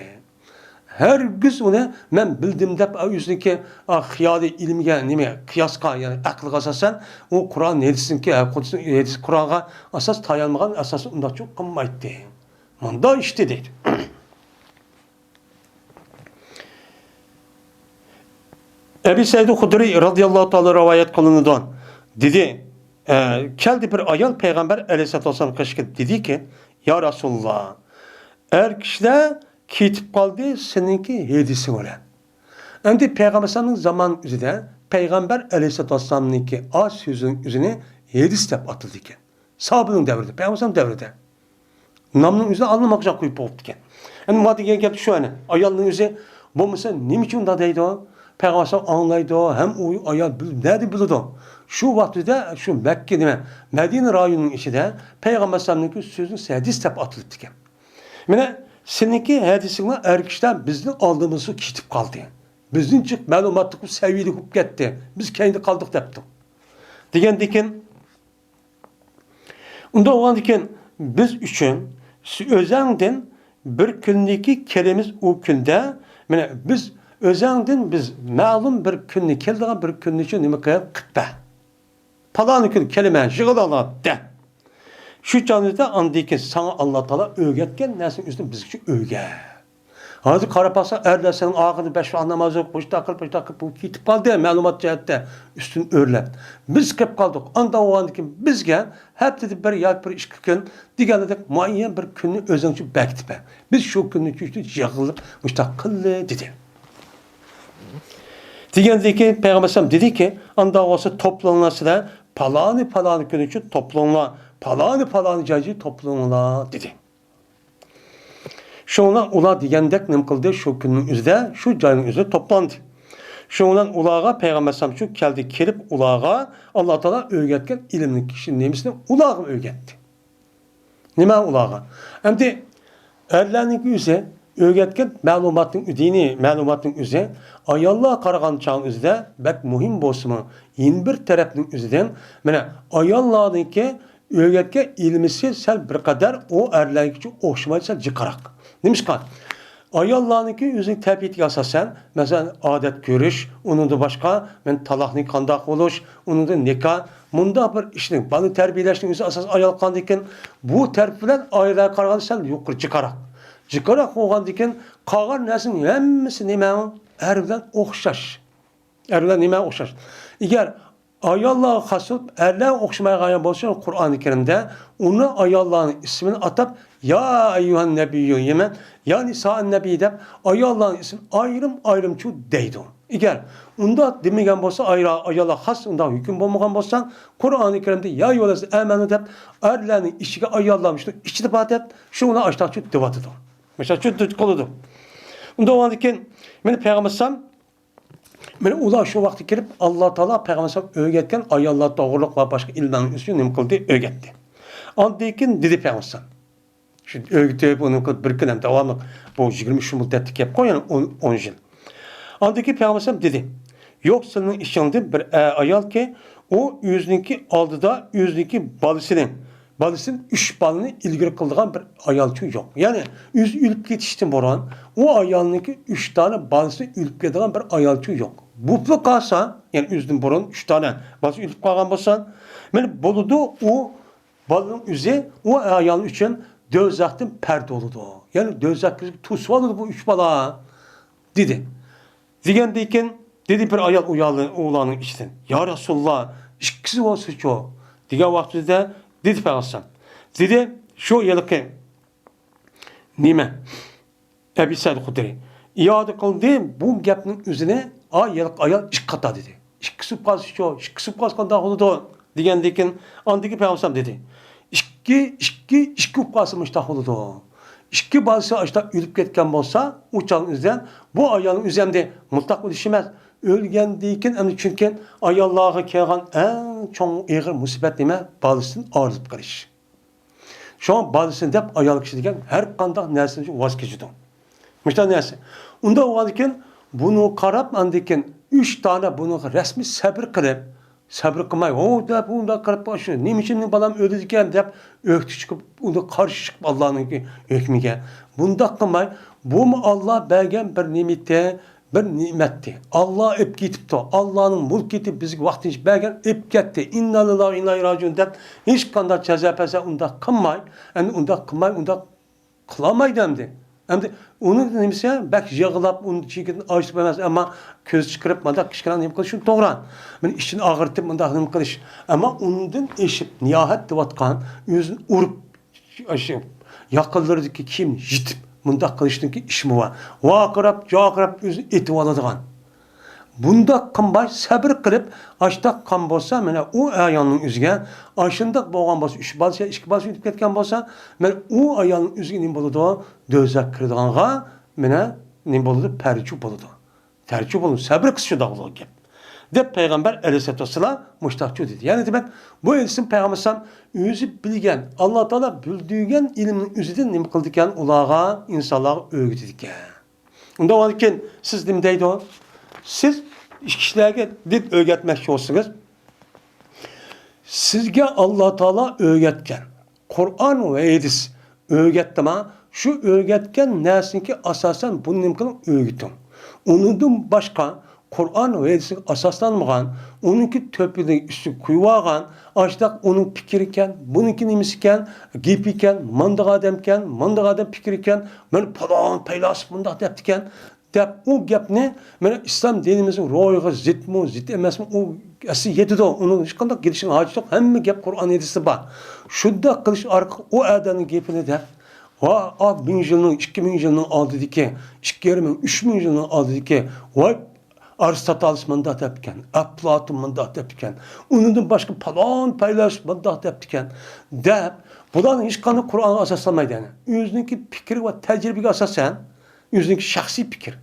ھەرگىز ئۇنى مەن بىلدىم دەپ، ئۆزىنىڭكى، ئا، خىيالىي ئىلمىگە، نېمە، قىياسقا، يەنى ئەقىلگە ئاساسەن، ئۇ قۇرئان ھەدىسنىڭكى، ھە، قۇدسىي ھەدىس، قۇرئانغا ئاساس تايانمىغان ئاساستا ئۇنداقچۇ قىلمايتتى. مۇنداق ئىشتى دەيدۇ. ئەبى سەئىد خۇدرىي رازىياللاھۇ تائالا رىۋايەت قىلىنىدۇ. دېدى، ئە، كەلدى بىر ئايال پەيغەمبەر ئەلەيھىسسالاتۇ ۋەسسالام قېشىغا، دېدىكى، يا رەسۇلاللا، ئەر كىشىلەر كېتىپ قالدى سېنىڭكى ھەدىسىڭ بىلەن. ئەمدى پەيغەمبەر ئەلەيھىسسالامنىڭ زامانىنىڭ ئۆزىدە پەيغەمبەر ئەلەيھىسسالاتۇ ۋەسسالامنىڭكى ئا سۆزىنىڭ ئۆزىنى ھەدىس دەپ ئاتىلىدىكەن. ساھابىنىڭ دەۋرىدە، پەيغەمبەر ئەلەيھىسسالام دەۋرىدە. نامنىڭ ئۆزىنى ئاللىماقچاق قويۇپ بوپتىكەن. ئەمدى ما دېگەن گەپ شۇ ئەنە. ئايالنىڭ ئۆزى بولمىسا نېمە ئۈچۈن ئۇنداق دەيدۇ؟ پەيغەمبەر ئەلەيھىسسالام ئاڭلايدۇ، ھەم ئۇ ئايال بىل-، نەدە بىلىدۇ؟ شۇ ۋاقتىدا شۇ مەككە نېمە، مەدىنە رايونىنىڭ ئىچىدە پەيغەمبەر ئەلەيھىسسالامنىڭكى سۆزىنى ھەدىس دەپ ئاتىلىپتىكەن. مانا، سېنىڭكى ھەدىسىڭلار ئەر كىشىلەر بىزنىڭ ئالدىمىزغا كېتىپ قالدى. بىزنىڭچە مەلۇماتلىق سەۋىيەلىك بولۇپ كەتتى. بىز كەينىدە قالدۇق دەپتۇ. دېگەندىكىن، ئۇنداق بولغاندىكىن، بىز ئۈچۈن ئۆزەڭدىن بىر كۈنلۈكى كېلىمىز ئۇ كۈندە، مانا، بىز ئۆزەڭدىن بىز مەلۇم بىر كۈننى، كېلىدىغان بىر كۈننى ئۈچۈن نېمە قىل، قىلىپ بەر. پالانى كۈن كېلىمەن، يىغىلىڭلار دە. شۇ چاغدا ئاندىن كېيىن ساڭا ئاللا تائالا ئۆگەتكەن نەرسىنى ئۆزىدىن بىزگىچە ئۆگەت. ھازىر قاراپ باقساق، ئەرلەر سېنىڭ ئارقىدا بەش ۋاق ناماز ئوقۇپ، مۇشۇنداق قىلىپ، مۇشۇنداق قىلىپ، بۇ كېتىپ قالدى، مەلۇمات جەھەتتە ئۈستۈن ئۆرلەپ. بىز قېلىپ قالدۇق. ئانداق بولغاندىن كېيىن بىزگە ھەپتىدە بىر ياكى بىر ئىككى كۈن دېگەندەك مۇئەييەن بىر كۈننى ئۆزۈڭچە بەكىتىپ بەر. بىز شۇ كۈننى چۈشتە يىغىلىپ مۇشۇنداق قىلدى، دېدى. دېگەندىن كېيىن پەيغەمبەر ئەلەيھىسسالام دېدىكى، ئانداق بولسا توپلىنىڭلار سىلەر، پالانى پالانى كۈنى ئۈچۈن توپلىنىڭلار، پالانى پالانى جاي ئۈچۈن توپلىنىڭلار، دېدى. شۇڭا ئۇلار دېگەندەك نېمە قىلدى؟ شۇ كۈننىڭ ئۆزىدە، شۇ جاينىڭ ئۆزىدە توپلاندى. شۇنىڭ بىلەن ئۇلارغا پەيغەمبەر ئەلەيھىسسالام شۇ كەلدى، كېلىپ ئۇلارغا ئاللا تائالا ئۆگەتكەن ئىلىمنىڭ كىشى نېمىسىنى ئۇلارغا ئۆگەتتى. نېمە ئۇلارغا؟ ئەمدى ئەرلەرنىڭكى ئۆزى ئۆگەتكەن مەلۇماتنىڭ، دىنىي مەلۇماتنىڭ ئۆزى ئاياللارغا قارىغان چاغنىڭ ئۆزىدە بەك مۇھىم بولسىمۇ، يەنە بىر تەرەپنىڭ ئۆزىدىن، مانا، ئاياللارنىڭكى ئۆگەتكەن ئىلمىسى سەل بىر قەدەر ئۇ ئەرلەرگىچە ئوخشىمايدۇ، سەل جىقراق. نېمىشقا؟ ئاياللارنىڭكى ئۆزىنىڭ تەبىئىتىگە ئاساسەن، مەسىلەن، ئادەت كۆرۈش، ئۇنىڭدىن باشقا، مەن تالاقنى قانداق بولۇش، ئۇنىڭدىن نىكاھ، مۇنداق بىر ئىشنىڭ، بالىنى تەربىيەلەشنىڭ ئۆزى ئاساس ئايال قاندىكىن، بۇ تەرەپ بىلەن ئاياللارغا قارىغاندا سەل يۇقىرى، جىقراق. جىقراق بولغاندىكىن، قالغان نەرسىنىڭ ھەممىسى نېمە؟ ئەر بىلەن ئوخشاش. ئەر بىلەن نېمە ئوخشاش؟ ئەگەر ئاياللارغا خاس بولۇپ، ئەرلەرگە ئوخشىمايدىغان بولسا، قۇرئانى كەرىمدە ئۇنى ئاياللارنىڭ ئىسمىنى ئاتاپ، يا ئەييۇھەن نەبىييۇ دېمەي، يا نىسائەن نەبىي دەپ ئاياللارنىڭ ئىسمىنى ئايرىم-ئايرىمچۇ دەيدۇ. ئەگەر ئۇنداق دېمىگەن بولسا، ئايرا-، ئاياللارغا خاس ئۇنداق ھۆكۈم بولمىغان بولسا، قۇرئانى كەرىمدە يا ئەييۇھەللەزىنە ئامەنۇ دەپ ئەرلەرنىڭ ئىچىگە ئاياللارمۇ شۇنىڭ ئىچىدە بار دەپ، شۇ ئۇنى ئاشتاقچۇ دەۋاتىدۇ. مىسال ئۈچۈن قىلىدۇ. ئۇنداق بولغاندىكىن، مانا پەيغەمبەر ئەلەيھىسسالام مانا ئۇلار شۇ ۋاقىتتا كىرىپ، ئاللا تائالا پەيغەمبەر ئەلەيھىسسالام ئۆگەتكەن ئاياللار توغرىلىق ۋە باشقا ئىلىملەرنىڭ ئۈستىدە نېمە قىلدى؟ ئۆگەتتى. ئاندىن كېيىن دېدى پەيغەمبەر ئەلەيھىسسالام، شۇ ئۆگىتىپ، ئۇنى قىلىپ بىر كۈن ھەم داۋاملىق، بۇ يىگىرمە ئۈچ مۇددەتتە گەپ قوي، يەنى ئون، ئون يىل. ئاندىن كېيىن پەيغەمبەر ئەلەيھىسسالام دېدى، يوق، سىلىنىڭ ئىچىڭدىن بىر ئە-، ئايالكى، ئۇ ئۆزىنىڭكى ئالدىدا ئۆزىنىڭكى بالىسىنى، بالىسىدىن ئۈچ بالىنى ئىلگىرى قىلىدىغان بىر ئايالچۇ يوق. يەنى ئۆزى ئۆلۈپ كېتىشتىن بۇرۇن ئۇ ئايالنىڭكى ئۈچ دانە بالىسى ئۆلۈپ كېتىدىغان بىر ئايالچۇ يوق. بولۇپلا قالسا، يەنى ئۆزىدىن بۇرۇن ئۈچ دانە بالىسى ئۆلۈپ قالغان بولسا، مانا بولىدۇ، ئۇ بالىنىڭ ئۆزى ئۇ ئايال ئۈچۈن دوزاختىن پەردە بولىدۇ. يەنى دوزاخ كىرىشكە توسۇۋالىدۇ بۇ ئۈچ بالا، دېدى. دېگەندىن كېيىن دېدى بىر ئايال ئۇ يالى-، ئۇلارنىڭ ئىچىدىن، يا رەسۇلاللا، ئىككىسى بولسىچۇ؟ دېگەن ۋاقتىدا دېدى پەيغەمبەر ئەلەيھىسسالام. دېدى، شۇ ھېلىقى نېمە؟ ئەبى سەئىد خۇدرى ئىئادە قىلدى بۇ گەپنىڭ ئۆزىنى، ئا، ھېلىقى ئايال ئىككى قاتا دېدى. ئىككىسى بولۇپ قالسىچۇ؟ ئىككىسى بولۇپ قالسا قانداق بولىدۇ؟ دېگەندىن كېيىن ئاندىن كېيىن پەيغەمبەر ئەلەيھىسسالام دېدى، ئىككى، ئىككى، ئىككى بولۇپ قالسا مۇشۇنداق بولىدۇ. ئىككى بالىسى ئاشۇنداق ئۆلۈپ كەتكەن بولسا، ئۇ چاغنىڭ ئۆزىدە بۇ ئايالنىڭ ئۆزى ئەمدى مۇتلەق ئۆلۈش ئەمەس. ئۆلگەندىن كېيىن ئەمدى، چۈنكى ئاياللارغا كەلگەن ئەڭ چوڭ ئېغىر مۇسىبەت نېمە؟ بالىسىدىن ئايرىلىپ قېلىش. شۇڭا بالىسىنى دەپ ئايال كىشى دېگەن ھەر قانداق نەرسىدىن ۋاز كېچىدۇ. مۇشۇنداق نەرسە. ئۇنداق بولغاندىن كېيىن بۇنىڭغا قاراپ، ئاندىن كېيىن ئۈچ دانە بۇنىڭغا رەسمىي سەبرى قىلىپ، سەبرى قىلماي، ھو دەپ، ئۇنداق قىلىپ، شۇ نېمە ئۈچۈن مېنىڭ بالام ئۆلىدىكەن دەپ ئۆكتە چىقىپ، ئۇنى قارشى چىقىپ ئاللانىڭكى ھۆكمىگە. بۇنداق قىلماي، بۇمۇ ئاللا بەرگەن بىر نېمىتى، بىر نېمەتتى. ئاللا ئېلىپ كېتىپتۇ. ئاللانىڭ مۈلكىتى بىزگە ۋاقتىنچە بەرگەن، ئېلىپ كەتتى. ئىننا لىللاھى ۋە ئىننا ئىلەيھى راجىئۇن دەپ ھېچقانداق جازا بەرسە ئۇنداق قىلماي، ئەمدى ئۇنداق قىلماي، ئۇنداق قىلالمايدۇ ئەمدى. ئەمدى ئۇنىڭ نېمىسى بەك يىغلاپ، ئۇنى چېكىدىن ئاجرىتىپ ئەمەس، ئەمما كۆز چىقىرىپ مۇنداق كىچىككىنە نېمە قىلىش شۇ توغرا. مېنى ئىچىنى ئاغرىتىپ مۇنداق نېمە قىلىش. ئەمما ئۇنىڭدىن ئېشىپ نىياھەت دەۋاتقان، ئۆزىنى ئۇرۇپ، ئاشۇ ياقىلىرىدىكى كىيىمنى يىرتىپ مۇنداق قىلىشنىڭكى ئىشمۇ بار. ۋارقىراپ، جارقىراپ ئۆزىنى ئېتىۋالىدىغان. بۇنداق قىلماي سەبرى قىلىپ، ئاشۇنداق قىلغان بولسا، مانا ئۇ ئايالنىڭ ئۆزىگە، ئاشۇنداق بولغان بولسا، ئۈچ بالىسى يا ئىككى بالىسى ئۆتۈپ كەتكەن بولسا، مانا ئۇ ئايالنىڭ ئۆزىگە نېمە بولىدۇ؟ دوزاخقا كىرىدىغانغا، مانا نېمە بولىدۇ؟ پەرچۇ بولىدۇ. تەرجىمە بولۇڭ، سەبرى قىلسا شۇنداق بولىدىغان گەپ، دەپ پەيغەمبەر ئەلەيھىسسالاتۇ ۋەسسالام مۇشتاقچۇ دېدى. يەنى دېمەك، بۇ ئېيتسىم پەيغەمبەر ئەلەيھىسسالام ئۆزى بىلگەن، ئاللا تائالا بىلدۈرگەن ئىلىمنىڭ ئۆزىدىن نېمە قىلىدىكەن، ئۇلارغا، ئىنسانلارغا ئۆگىتىدىكەن. ئۇنداق بولغاندىكىن سىز نېمە دەيدۇ؟ سىز ئىككى كىشىلەرگە دىن ئۆگەتمەكچى بولسىڭىز، سىزگە ئاللا تائالا ئۆگەتكەن قۇرئان ۋە ھەدىس ئۆگەتتىما؟ شۇ ئۆگەتكەن نەرسىنىڭكى ئاساسەن بۇنى نېمە قىلىڭ؟ ئۆگىتىڭ. ئۇنىڭدىن باشقا قۇرئان ۋە ھەدىسكە ئاساسلانمىغان، ئۇنىڭكى تۆپىنى ئۈستىگە قويۇۋالغان، ئاشۇنداق ئۇنىڭ پىكرىكەن، بۇنىڭكى نېمىسىكەن، گېپىكەن، مانداق ئادەمكەن، مانداق ئادەم پىكرىكەن، مانا پالان پەيلاسوپ مۇنداق دەپتىكەن، دەپ، ئۇ گەپنى، مانا، ئىسلام دىنىمىزنىڭ روھىغا زىتمۇ، زىت ئەمەسمۇ، ئۇ ئەسلى يېتىدۇ. ئۇنىڭ ھېچقانداق گېلىشىنىڭ ھاجىتى يوق. ھەممە گەپ قۇرئان ھەدىستە بار. شۇنداق قىلىش ئارقىلىق ئۇ ئادەمنىڭ گېپىنى دەپ، ۋا، ئا، مىڭ يىلنىڭ، ئىككى مىڭ يىلنىڭ ئالدىدىكى، ئىككى يېرىم مىڭ، ئۈچ مىڭ يىلنىڭ ئالدىدىكى، ۋاي، ئارستاتالىس مۇنداق دەپتىكەن، ئەپلاتون مۇنداق دەپتىكەن، ئۇنىڭدىن باشقا پالان پەيلاسوپ مۇنداق دەپتىكەن، دەپ، بۇلارنى ھېچقانداق قۇرئانغا ئاساسلانمايدۇ، يەنى. ئۆزىنىڭكى پىكرى ۋە تەجرىبىگە ئاساسەن، ئۆزىنىڭكى شەخسىي پىكىر.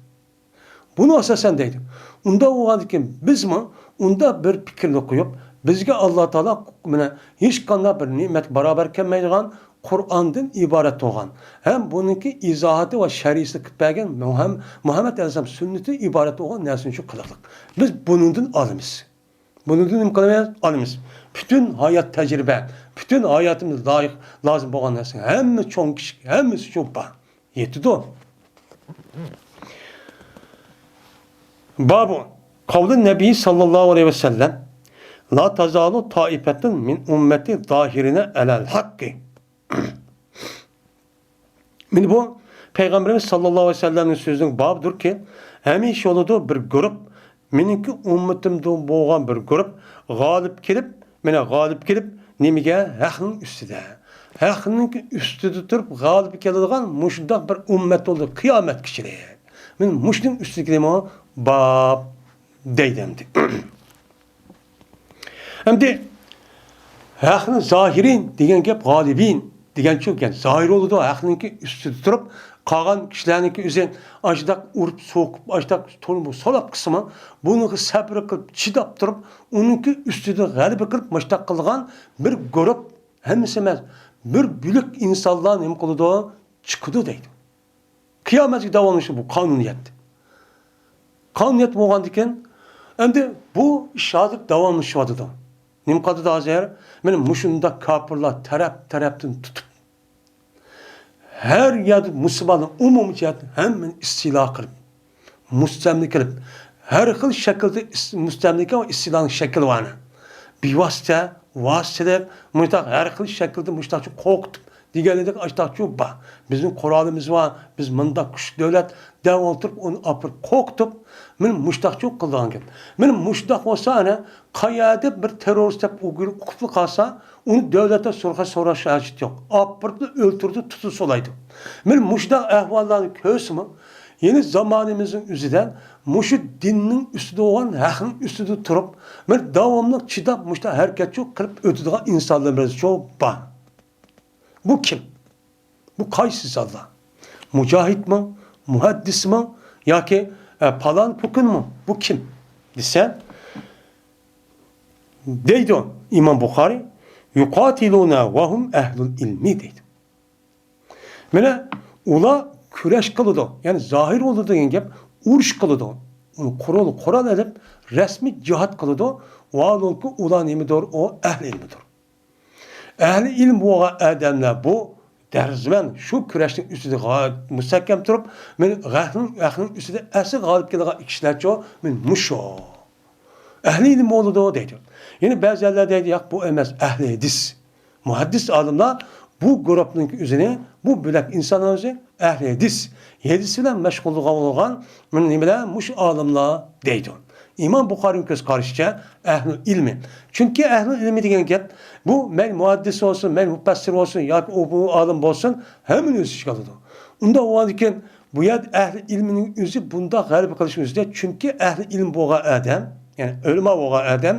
بۇنى ئاساسەن دەيدۇ. ئۇنداق بولغاندىكىن بىزمۇ ئۇنداق بىر پىكىرنى قويۇپ، بىزگە ئاللا تائالا، مانا، ھېچقانداق بىر نېمەتكە باراۋەر كەلمەيدىغان قۇرئاندىن ئىبارەت بولغان ھەم بۇنىڭكى ئىزاھاتى ۋە شەرھىسىنى قىلىپ بەرگەن مۇھەم-، مۇھەممەد ئەلەيھىسسالام سۈننىتىدىن ئىبارەت بولغان نەرسىنى شۇ قىلىقلىق. بىز بۇنىڭدىن ئالىمىز. بۇنىڭدىن نېمە قىلىمىز؟ ئالىمىز. پۈتۈن ھايات تەجرىبە، پۈتۈن ھاياتىمىزدا لايىق، لازىم بولغان نەرسە، ھەممە چوڭ كىچىك، ھەممىسى شۇ بار. يېتىدۇ. بابۇ قەۋلى نەبىي ساللاللاھۇ ئەلەيھى ۋەسەللەم، لا تازالۇ تائىپەتۇن مىن ئۇممەتى زاھىرىنە ئەلەل ھەققى. مانا بۇ پەيغەمبىرىمىز ساللاللاھۇ ئەلەيھى ۋەسەللەمنىڭ سۆزىنىڭ بابىدۇركى، ھەمىشە بولىدۇ بىر گۇرۇپ، مېنىڭكى ئۈممىتىمدىن بولغان بىر گۇرۇپ غالىب كېلىپ، مانا غالىب كېلىپ، نېمىگە؟ ھەقنىڭ ئۈستىدە. ھەقنىڭ ئۈستىدە تۇرۇپ غالىب كېلىدىغان مۇشۇنداق بىر ئۈممەت بولىدۇ قىيامەتكىچىلىك. مانا مۇشۇنىڭ ئۈستىدىكى نېمە؟ باب دەيدۇ ئەمدى. ئەمدى ھەقنىڭ زاھىرىن دېگەن گەپ غالىبىن دېگەنچۇ گەپ. زاھىر بولىدۇ، ھەقنىڭكى ئۈستىدە تۇرۇپ، قالغان كىشىلەرنىڭكى ئۆزى ئاشۇنداق ئۇرۇپ سوقۇپ، ئاشۇنداق تۇرۇپ سولاپ قىلسىمۇ، بۇنىڭغا سەبرى قىلىپ، چىداپ تۇرۇپ، ئۇنىڭكى ئۈستىدە غەلىبە قىلىپ، مۇشۇنداق قىلغان بىر گۇرۇپ، ھەممىسى ئەمەس، بىر بۆلەك ئىنسانلار نېمە قىلىدۇ؟ چىقىدۇ دەيدۇ. قىيامەتكە داۋاملىشىدۇ بۇ قانۇنىيەت. قانۇنىيەت بولغاندىكىن، ئەمدى بۇ ئىش ھازىر داۋاملىشىۋاتىدۇ. نېمە قىلىدۇ ھازىر؟ مانا مۇشۇنداق كاپىرلار تەرەپ-تەرەپتىن تۇتۇپ، ھەر يەردە مۇسۇلمانلار ئومۇمىي جەھەتتىن ھەممىنى ئىستىلا قىلىپ، مۇستەملىكە قىلىپ، ھەر خىل شەكىلدە ئىس-، مۇستەملىكە ۋە ئىستىلانىڭ شەكلى بارنى. بىۋاسىتە، ۋاسىتىلىك، مۇشۇنداق ھەر خىل شەكىلدە مۇشۇنداقچە قورقۇتۇپ، دېگەنىدەك ئاشتاقچۇ بار. بىزنىڭ قورالىمىز بار، بىز مۇنداق كۈچلۈك دۆلەت دەپ ئولتۇرۇپ، ئۇنى ئاپىرىپ قورقۇتۇپ، مانا مۇشتاقچۇ قىلىدىغان گەپ. مانا مۇشتاق بولسا، ئەنە قايەردە بىر تېررورىست دەپ ئۇقۇپلا قالسا، ئۇنى دۆلەتتە سورىقى سوراش ھاجىتى يوق. ئاپىرىپلا ئۆلتۈرىدۇ، تۇتۇپ سولايدۇ. مانا مۇشتاق ئەھۋاللارنى كۆرسىمۇ، يەنە زامانىمىزنىڭ ئۆزىدە مۇشۇ دىننىڭ ئۈستىدە بولغان ھەقنىڭ ئۈستىدە تۇرۇپ، مانا داۋاملىق چىداپ مۇشتاق ھەرىكەتچۇ قىلىپ ئۆتىدىغان ئىنسانلىرىمىزچۇ بار. بۇ كىم؟ بۇ قايسى زاللار؟ مۇجاھىدمۇ؟ مۇھەددىسمۇ؟ ياكى، ئە، پالان پۇكۇنمۇ؟ بۇ كىم؟ دېسە، دەيدۇ ئىمام بۇخارىي، يۇقاتىلۇنە ۋەھۇم ئەھلۇل ئىلمى دەيدۇ. مانا ئۇلار كۈرەش قىلىدۇ، يەنى زاھىر بولىدۇ دېگەن گەپ، ئۇرۇش قىلىدۇ. ئۇنى قورال، قورال ئېلىپ رەسمىي جىھاد قىلىدۇ. ۋاھالۇنكى ئۇلار نېمىدۇر؟ ئۇ ئەھلى ئىلمىدۇر. ئەھلى ئىلىم بولغان ئادەملەر بۇ دەرسمەن شۇ كۈرەشنىڭ ئۈستىدە غايەت مۇستەھكەم تۇرۇپ، مانا ھەقنىڭ، ھەقنىڭ ئۈستىدە ئەسلى غالىب كېلىدىغان كىشىلەرچۇ، مانا مۇشۇ. ئەھلى ئىلىم بولىدۇ دەيدۇ. يەنە بەزىلەر دەيدۇ، ياق، بۇ ئەمەس، ئەھلى ھەدىس. مۇھەددىس ئالىملار بۇ گۇرۇپنىڭ ئۆزىنى، بۇ بۆلەك ئىنسانلار ئۆزى ئەھلى ھەدىس. ھەدىس بىلەن مەشغۇل بولغان مانا نېمىلەر؟ مۇشۇ ئالىملار دەيدۇ. ئىمام بۇخارىنىڭ كۆز قارىشىچە ئەھلى ئىلمى. چۈنكى ئەھلى ئىلمى دېگەن گەپ، بۇ مەيلى مۇھەددىس بولسۇن، مەيلى مۇپەسسىر بولسۇن ياكى ئۇ بۇ ئالىم بولسۇن، ھەممىنى ئۆز ئىچىگە ئالىدۇ. ئۇنداق بولغاندىكىن، بۇ يەردە ئەھلى ئىلمىنىڭ ئۆزى بۇنداق غەلىبە قىلىشنىڭ ئۆزىدە، چۈنكى ئەھلى ئىلىم بولغان ئادەم، يەنى ئۆلىما بولغان ئادەم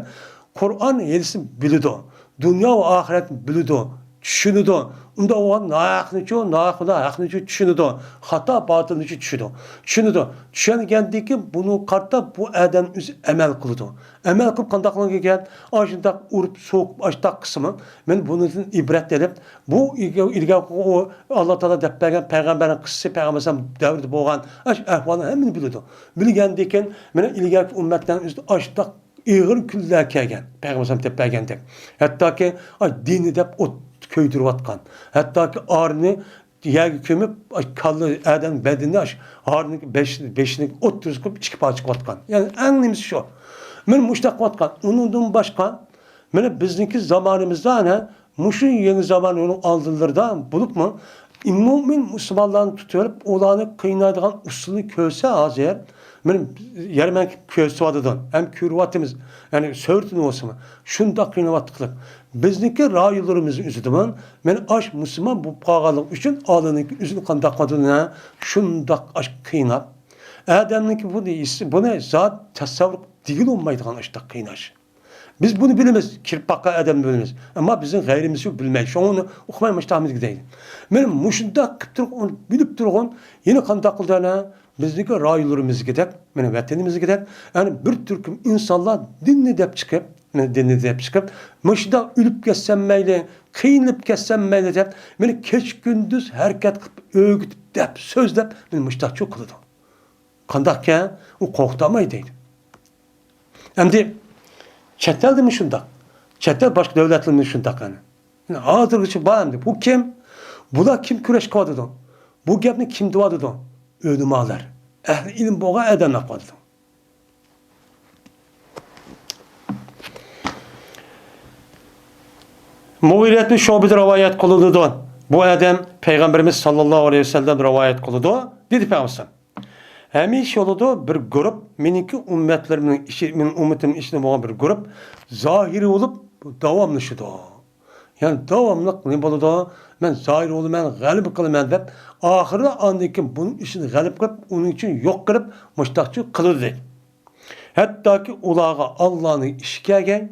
قۇرئان ھەدىسنى بىلىدۇ، دۇنيا ۋە ئاخىرەتنى بىلىدۇ، چۈشىنىدۇ. ئۇنداق بولغان ناھەقنىچۇ، ناھەق ھەقنىچۇ چۈشىنىدۇ، خاتا باتىلنىچۇ چۈشىدۇ، چۈشىنىدۇ. چۈشەنگەندىن كېيىن بۇنىڭغا قارىتا بۇ ئادەم ئۆزى ئەمەل قىلىدۇ. ئەمەل قىلىپ قانداق قىلغان گەپ؟ ئاشۇنداق ئۇرۇپ، سوقۇپ، ئاشۇنداق قىلسىمۇ، مەن بۇنىڭدىن ئىبرەت ئېلىپ، بۇ ئىلگە-، ئىلگەركى ئۇ ئاللا تائالا دەپ بەرگەن پەيغەمبەرنىڭ قىسسىسى، پەيغەمبەر ئەلەيھىسسالام دەۋرىدە بولغان ئاشۇ ئەھۋالنى ھەممىنى بىلىدۇ. بىلگەندىن كېيىن، مانا ئىلگەركى ئۈممەتلەرنىڭ ئۆزىدە ئاشۇنداق ئېغىر كۈنلەر كەلگەن، پەيغەمبەر ئەلەيھىسسالام دەپ بەرگەندەك. ھەتتاكى، ئاي، دىنى دەپ ئوت كۆيدۈرۈۋاتقان، ھەتتاكى ئارىنى يەرگە كۆمۈپ، ئاي، كاللا ئادەم بەدىنىنى، ئاش، ئارىنى، بېشىنى، بېشىنى ئوتتۇرىسىغا قويۇپ، ئىككى پارچە قىلىۋاتقان. يەنى ئەڭ نېمىسى شۇ. مانا مۇشۇنداق قىلىۋاتقان. ئۇنىڭدىن باشقا، مانا بىزنىڭكى زامانىمىزدا، ئەنە، مۇشۇ يېڭى زامان، ئۇنىڭ ئالدىلىرىدا بولۇپمۇ، مۆمىن مۇسۇلمانلارنى تۇتۇۋېلىپ، ئۇلارنى قىينايدىغان ئۇسۇلنى كۆرسە ھازىر، مانا يەرمەنكە كۆرسىتىۋاتىدۇ، ھەم كۆرۈۋاتىمىز، يەنى سۈرىتىنى بولسىمۇ، شۇنداق قىيناۋاتتۇقلۇق. بىزنىڭكى رايونلىرىمىزنىڭ ئۆزىدىمۇ، مانا ئاش مۇسۇلمان بولۇپ قالغانلىقى ئۈچۈن ئالىنىڭكى ئۆزىنى قانداق قىلىدۇ، شۇنداق ئاش قىيناپ، ئادەمنىڭكى بۇنى، بۇنى زادى تەسەۋۋۇر دېگىلى بولمايدىغان ئاشۇنداق قىيناش. بىز بۇنى بىلىمىز، كىرىپ باققان ئادەمنى بىلىمىز. ئەمما بىزنىڭ غەيرىمىز شۇ بىلمەي، شۇڭا ئۇنى ئۇقماي مۇشتاق دەيدۇ. مانا مۇشۇنداق قىلىپ تۇرۇپ، ئۇنى بىلىپ تۇرغان، يەنە قانداق قىلدى ئەنە؟ بىزنىڭكى رايونلىرىمىزدىكىدەك، مانا ۋەتىنىمىزدىكىدەك، يەنى بىر تۈركۈم ئىنسانلار دىننى دەپ چىقىپ، مانا دىننى دەپ چىقىپ، مۇشۇنداق ئۆلۈپ كەتسەم مەيلى، قىينىلىپ كەتسەم مەيلى دەپ، مانا كېچە كۈندۈز ھەرىكەت قىلىپ، ئۆگىتىپ، دەپ، سۆزلەپ، مانا مۇشۇنداقچۇ قىلىدۇ. قانداقكەن؟ ئۇ قورقۇتالمايدۇ دەيدۇ. ئەمدى چەت ئەلدىمۇ شۇنداق. چەت ئەل باشقا دۆلەتلەردىمۇ شۇنداق يەنى. يەنى ھازىرغىچە بار ئەمدى. بۇ كىم؟ بۇلار كىم كۈرەش قىلىۋاتىدۇ؟ بۇ گەپنى كىم دېۋاتىدۇ؟ ئۆلىمالار. ئەھلى ئىلىم بولغان ئادەملەر قىلىۋاتىدۇ. مۇغىرەتنى شۇبىدە رىۋايەت قىلىنىدۇ. بۇ ئادەم پەيغەمبىرىمىز ساللاللاھۇ ئەلەيھى ۋەسەللەم رىۋايەت قىلىدۇ، دېدى پەيغەمبەر. ھەمىشە بولىدۇ بىر گۇرۇپ، مېنىڭكى ئۈممەتلىرىمنىڭ ئىچى، مېنىڭ ئۈممىتىمنىڭ ئىچىدە بولغان بىر گۇرۇپ زاھىرى بولۇپ داۋاملىشىدۇ. يەنى داۋاملىق نېمە بولىدۇ؟ مەن زاھىر بولىمەن، غەلىبە قىلىمەن دەپ، ئاخىرىدا ئاندىن كېيىن بۇنىڭ ئىچىدە غەلىبە قىلىپ، ئۇنىڭ ئۈچۈن يوق قىلىپ، مۇشتاقچۇ قىلىدۇ دەيدۇ. ھەتتاكى ئۇلارغا ئاللانىڭ ئىشى كەلگەن،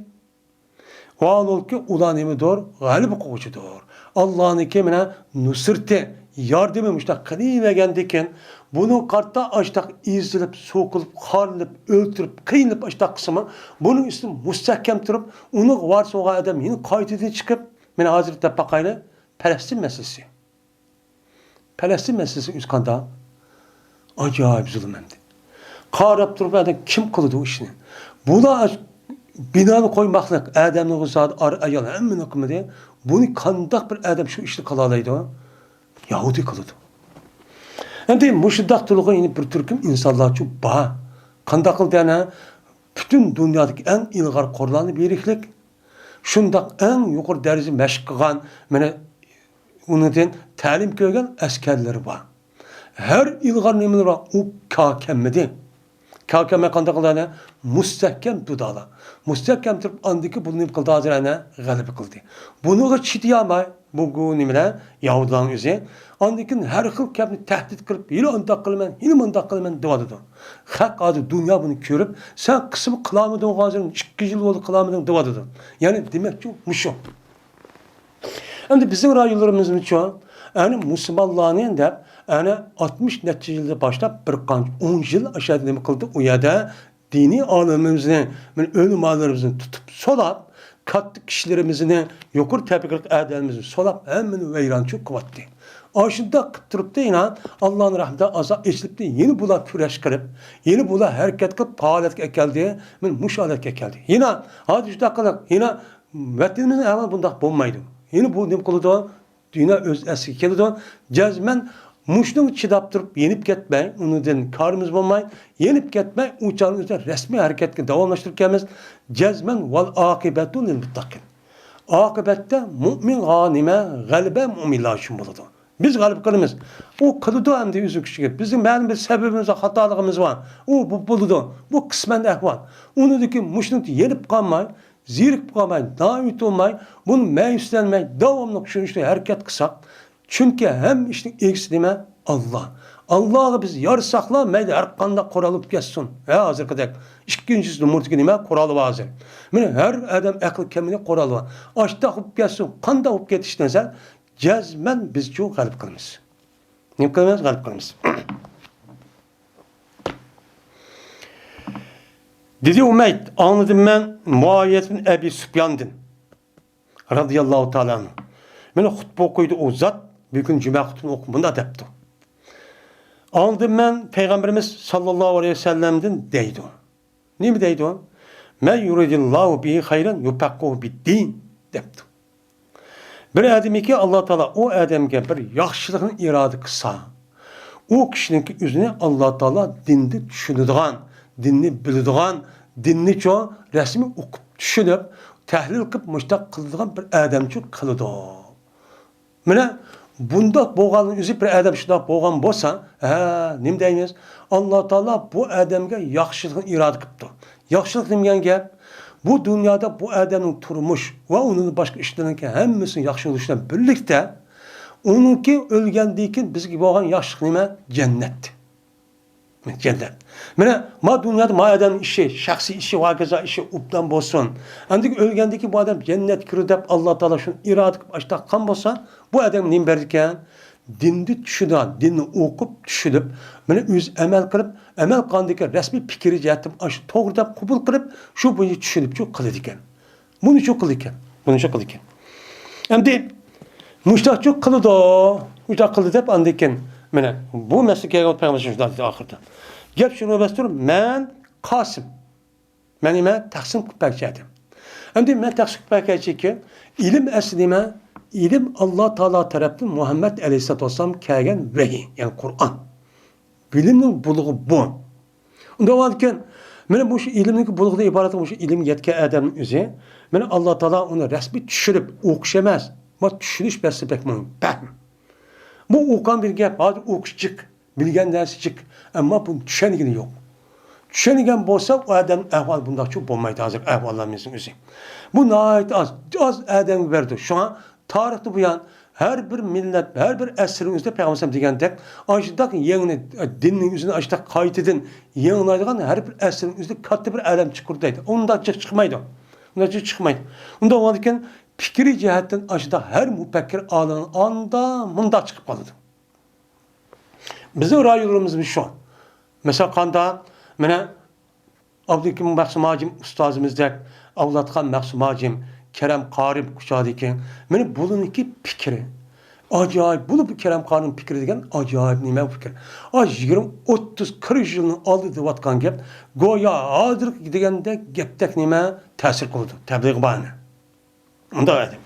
ۋاھالۇنكى ئۇلار نېمىدۇر؟ غەلىبە قىلغۇچىدۇر. ئاللانىڭكى مانا نۇسرىتى، ياردىمى مۇشۇنداق قىلىۋەرگەندىكىن، بۇنىڭغا قارىتا ئاشتاق ئېزىلىپ، سوقۇلۇپ، خارلىنىپ، ئۆلتۈرۈپ، قىينىلىپ ئاشتاق قىلسىمۇ، بۇنىڭ ئۈستىدە مۇستەھكەم تۇرۇپ، ئۇنىڭغا ۋارىس بولغان ئادەم يەنە قايتىدىن چىقىپ، مانا ھازىر دەپ باقايلى، پەلەستىن مەسىلىسى. پەلەستىن مەسىلىسى ئۆزى قانداق؟ ئاجايىپ زۇلۇم ئەمدى. قاراپ تۇرۇپ ئادەم كىم قىلىدۇ ئۇ ئىشنى؟ بۇلار بىنانى قويماقلىق، ئادەمنى ئۇزار، ئار، ئايال ھەممىنى قىلمىدى. بۇنى قانداق بىر ئادەم شۇ ئىشنى قىلالايدۇ؟ يەھۇدىي قىلىدۇ. ئەمدى مۇشۇنداق تۇرغان يەنە بىر تۈركۈم ئىنسانلارچۇ بار. قانداق قىلدى ئەنە؟ پۈتۈن دۇنيادىكى ئەڭ ئىلغار قورالنى بېرىكلىك، شۇنداق ئەڭ يۇقىرى دەرىجىدە مەشىق قىلغان، مانا، ئۇنىڭدىن تەلىم كۆرگەن ئەسكەرلىرى بار. ھەر ئىلغار نېمىلىرى بار، ئۇ كار كەلمىدى. كار كەلمەي قانداق قىلدى ئەنە؟ مۇستەھكەم تۇردى ئۇلار. مۇستەھكەم تۇرۇپ، ئاندىكى بۇ نېمە قىلدى ھازىر ئەنە؟ غەلىبە قىلدى. بۇنىڭغا چىدىيالماي، بۇ، بۇ نېمىلەر، يەھۇدىيلارنىڭ ئۆزى. ئاندىن كېيىن ھەر خىل گەپنى تەھدىت قىلىپ، ھېلى ئانداق قىلىمەن، ھېلى مۇنداق قىلىمەن دەۋاتىدۇ. خەق ھازىر دۇنيا بۇنى كۆرۈپ، سەن قىسىم قىلالمىدىڭ ھازىر، ئىككى يىل بولدى قىلالمىدىڭ دەۋاتىدۇ. يەنى دېمەكچى مۇشۇ. ئەمدى بىزنىڭ رايونلىرىمىزنىچۇ، يەنى مۇسۇلمانلارنى دەپ، يەنى ئاتمىش نەچچە يىلدىن باشلاپ بىر قانچە ئون يىل ئاشۇ يەردە نېمە قىلدى؟ ئۇ يەردە دىنىي ئالىمىمىزنى، مانا ئۆلىمالىرىمىزنى تۇتۇپ سولاپ، كاتتا كىشىلىرىمىزنى، يۇقىرى تەبىقىلىك ئادەملىرىمىزنى سولاپ، ھەممىنى ۋەيرانچۇ قىلىۋەتتى. ئاشۇنداق قىلىپ تۇرۇپتۇ، يەنە ئاللانىڭ رەھمىتىدىن ئازاب ئېچىلىپتۇ، يەنە بۇلار كۈرەش قىلىپ، يەنە بۇلار ھەرىكەت قىلىپ، پائالىيەتكە ئەكەلدى، مانا مۇشۇ ھالەتكە ئەكەلدى. يەنە ھازىر شۇنداق قىلىپ، يەنە ۋەتىنىمىزنىڭ ئەھۋالى بۇنداق بولمايدۇ. يەنە بۇ نېمە قىلىدۇ؟ دۇنيا ئۆز ئەسلىگە كېلىدۇ. جەزمەن مۇشۇنىڭغا چىداپ تۇرۇپ يېنىپ كەتمەي، ئۇنىڭدىن كارىمىز بولماي، يېنىپ كەتمەي، ئۇ چاغنىڭ ئۆزىدە رەسمىي ھەرىكەتنى داۋاملاشتۇرۇپ كەلىمىز. جەزمەن ۋەل ئاقىبەتۇ لىل مۇتتەقىن. ئاقىبەتتە مۇئمىنغا نېمە؟ غەلىبە مۇئمىنلار ئۈچۈن بولىدۇ. بىز غەلىبە قىلىمىز. ئۇ قىلىدۇ ئەمدى ئۆزىنىڭ كۈچىگە. بىزنىڭ مەلۇم بىر سەۋەبىمىز بار، خاتالىقىمىز بار. ئۇ، بۇ بولىدۇ. بۇ قىسمەن ئەھۋال. ئۇنىڭدىن كېيىن مۇشۇنىڭدىن يېنىپ قالماي، زېرىكىپ قالماي، نائۈمىد بولماي، بۇنى مەيۈسلەنمەي، داۋاملىق شۇ ئىشتا ھەرىكەت قىلساق، چۈنكى ھەممە ئىشنىڭ ئىگىسى نېمە؟ ئاللا. ئاللاغا بىز يارىساقلا، مەيلى ھەر قانداق قورال بولۇپ كەتسۇن. ھە، ھازىرقىدەك ئىككىنچى نومۇردىكى نېمە؟ قورالى بار ھازىر. مانا ھەر ئادەم ئەقلى كەمىگە قورالى بار. ئاشتاق بولۇپ كەتسۇن، قانداق بولۇپ كېتىشتىن سەن، جەزمەن بىزچۇ غەلىبە قىلىمىز. نېمە قىلىمىز؟ غەلىبە قىلىمىز. دېدى ئۇمەيد، ئاڭلىدىم مەن مۇئاۋىيەت بىن ئەبى سۇپياندىن، رەزىياللاھۇ تائالا ئەنھۇ. مانا خۇتبە ئوقۇيدۇ ئۇ زات، بۈگۈن جۈمە خۇتبىنى ئوقۇپ مۇنداق دەپتۇ. ئاڭلىدىم مەن پەيغەمبىرىمىز ساللاللاھۇ ئەلەيھى ۋەسەللەمدىن دەيدۇ. نېمە دەيدۇ؟ مەن يۇرىدىللاھۇ بىھى خەيرەن يۇپەققىھۇ بىددىن دەپتۇ. بىر ئادەمكى ئاللا تائالا ئۇ ئادەمگە بىر ياخشىلىقنى ئىرادە قىلسا، ئۇ كىشىنىڭكى ئۆزىنى ئاللا تائالا دىندا چۈشىنىدىغان، دىننى بىلىدىغان، دىننىچۇ رەسمىي ئوقۇپ چۈشىنىپ، تەھلىل قىلىپ مۇشۇنداق قىلىدىغان بىر ئادەمچۇ قىلىدۇ. مانا بۇنداق بولغاننىڭ ئۆزى بىر ئادەم شۇنداق بولغان بولسا، ھە، نېمە دەيمىز؟ ئاللا تائالا بۇ ئادەمگە ياخشىلىقنى ئىرادە قىپتۇ. ياخشىلىق نېمە دېگەن گەپ؟ بۇ دۇنيادا بۇ ئادەمنىڭ تۇرمۇش ۋە ئۇنىڭدىن باشقا ئىشلىرىنىڭكى ھەممىسىنىڭ ياخشى بولۇشى بىلەن بىرلىكتە، ئۇنىڭكى ئۆلگەندىن كېيىن بىزگە بولغان ياخشىلىق نېمە؟ جەننەت. جەننەت. مانا، ما دۇنيادا ما ئادەمنىڭ ئىشى، شەخسىي ئىشى، ۋە ھاكازا ئىشى ئوبدان بولسۇن. ئاندىن ئۆلگەندىن كېيىن بۇ ئادەم جەننەتكە كىرىدۇ دەپ ئاللا تائالا شۇنى ئىرادە قىلىپ ئاشتاق قىلغان بولسا، بۇ ئادەمگە نېمە بەردىكەن؟ دىندا چۈشىنىدىغان، دىننى ئوقۇپ، چۈشىنىپ، مانا ئۆزى ئەمەل قىلىپ، ئەمەل قىلغاندىكىن رەسمىي پىكرىي جەھەتتىن ئاشۇ توغرا دەپ قوبۇل قىلىپ، شۇ بويىچە چۈشىنىپچۇ قىلىدىكەن. بۇنىچۇ قىلىدىكەن. بۇنىچۇ قىلىدىكەن. ئەمدى مۇشتاقچۇ قىلىدۇ. مۇشتاق قىلدى دەپ ئاندىن كېيىن، مانا بۇ مەسىلە كەلگەن پەيغەمبەر شۇنداق دېدى ئاخىرىدا. گەپ شۇنى ئەمەستۇر، مەن قاسىم. مەن نېمە؟ تەقسىم قىلىپ بەرگۈچى ئادەم. ئەمدى مەن تەقسىم قىلىپ بەرگەچكى، ئىلىم ئەسلى نېمە؟ ئىلىم ئاللا تائالا تەرەپتىن مۇھەممەد ئەلەيھىسسالاتۇ ۋەسسالام كەلگەن ۋەھىي، يەنى قۇرئان. بىلىمنىڭ بۇلۇغى بۇ. ئۇنداق بولغاندىكىن، مانا مۇشۇ ئىلىمنىڭ بۇلۇغىدىن ئىبارەت مۇشۇ ئىلىمگە يەتكەن ئادەمنىڭ ئۆزى، مانا ئاللا تائالا ئۇنى رەسمىي چۈشۈرۈپ ئوقۇش ئەمەس، ما چۈشىنىش بەرسە بەك مۇھىم، پەھم. بۇ ئوقۇغان بىر گەپ، ھازىر ئوقۇش جىق، بىلگەن نەرسە جىق، ئەمما بۇنى چۈشەنگىنى يوق. چۈشەنگەن بولسا، ئۇ ئادەمنىڭ ئەھۋالى بۇنداقچە بولمايدۇ، ھازىر ئەھۋاللىرىمىزنىڭ ئۆزى. بۇ ناھايىتى ئاز، ئاز ئادەمگە بەردى. شۇڭا تارىختىن بۇيان ھەر بىر مىللەت، ھەر بىر ئەسىرنىڭ ئۆزىدە پەيغەمبەر دېگەندەك، ئاشۇنداق يېڭىنى، دىننىڭ ئۆزىنى ئاشۇنداق قايتىدىن يېڭىلايدىغان ھەر بىر ئەسىرنىڭ ئۆزىدە كاتتا بىر ئالەم چىقىدۇ دەيدۇ. ئۇنداق جىق چىقمايدۇ. ئۇنداق جىق چىقمايدۇ. ئۇنداق بولغاندىكىن پىكرىي جەھەتتىن ئاشۇنداق ھەر مۇپەككىر ئالىم ئاندا مۇنداق چىقىپ قالىدۇ. بىزنىڭ رايونلىرىمىزمۇ شۇ. مىسال قاندا، مانا، ئابدۇكېرىم مەخسۇم ھاجىم ئۇستازىمىزدەك، ئەۋلادخان مەخسۇم ھاجىم، كېرەم قارىم كۇچادىكى، مانا بۇلارنىڭكى پىكرى. ئاجايىپ، بۇ، بۇ كېرەم قارىم پىكرى دېگەن ئاجايىپ نېمە پىكىر. ئا، يىگىرمە، ئوتتۇز، قىرىق يىلنىڭ ئالدىدا دەۋاتقان گەپ، گويا ھازىرقى دېگەندەك گەپتەك نېمە تەسىر قىلىدۇ، تەبلىغ بارنى. ئۇنداق ئىدى.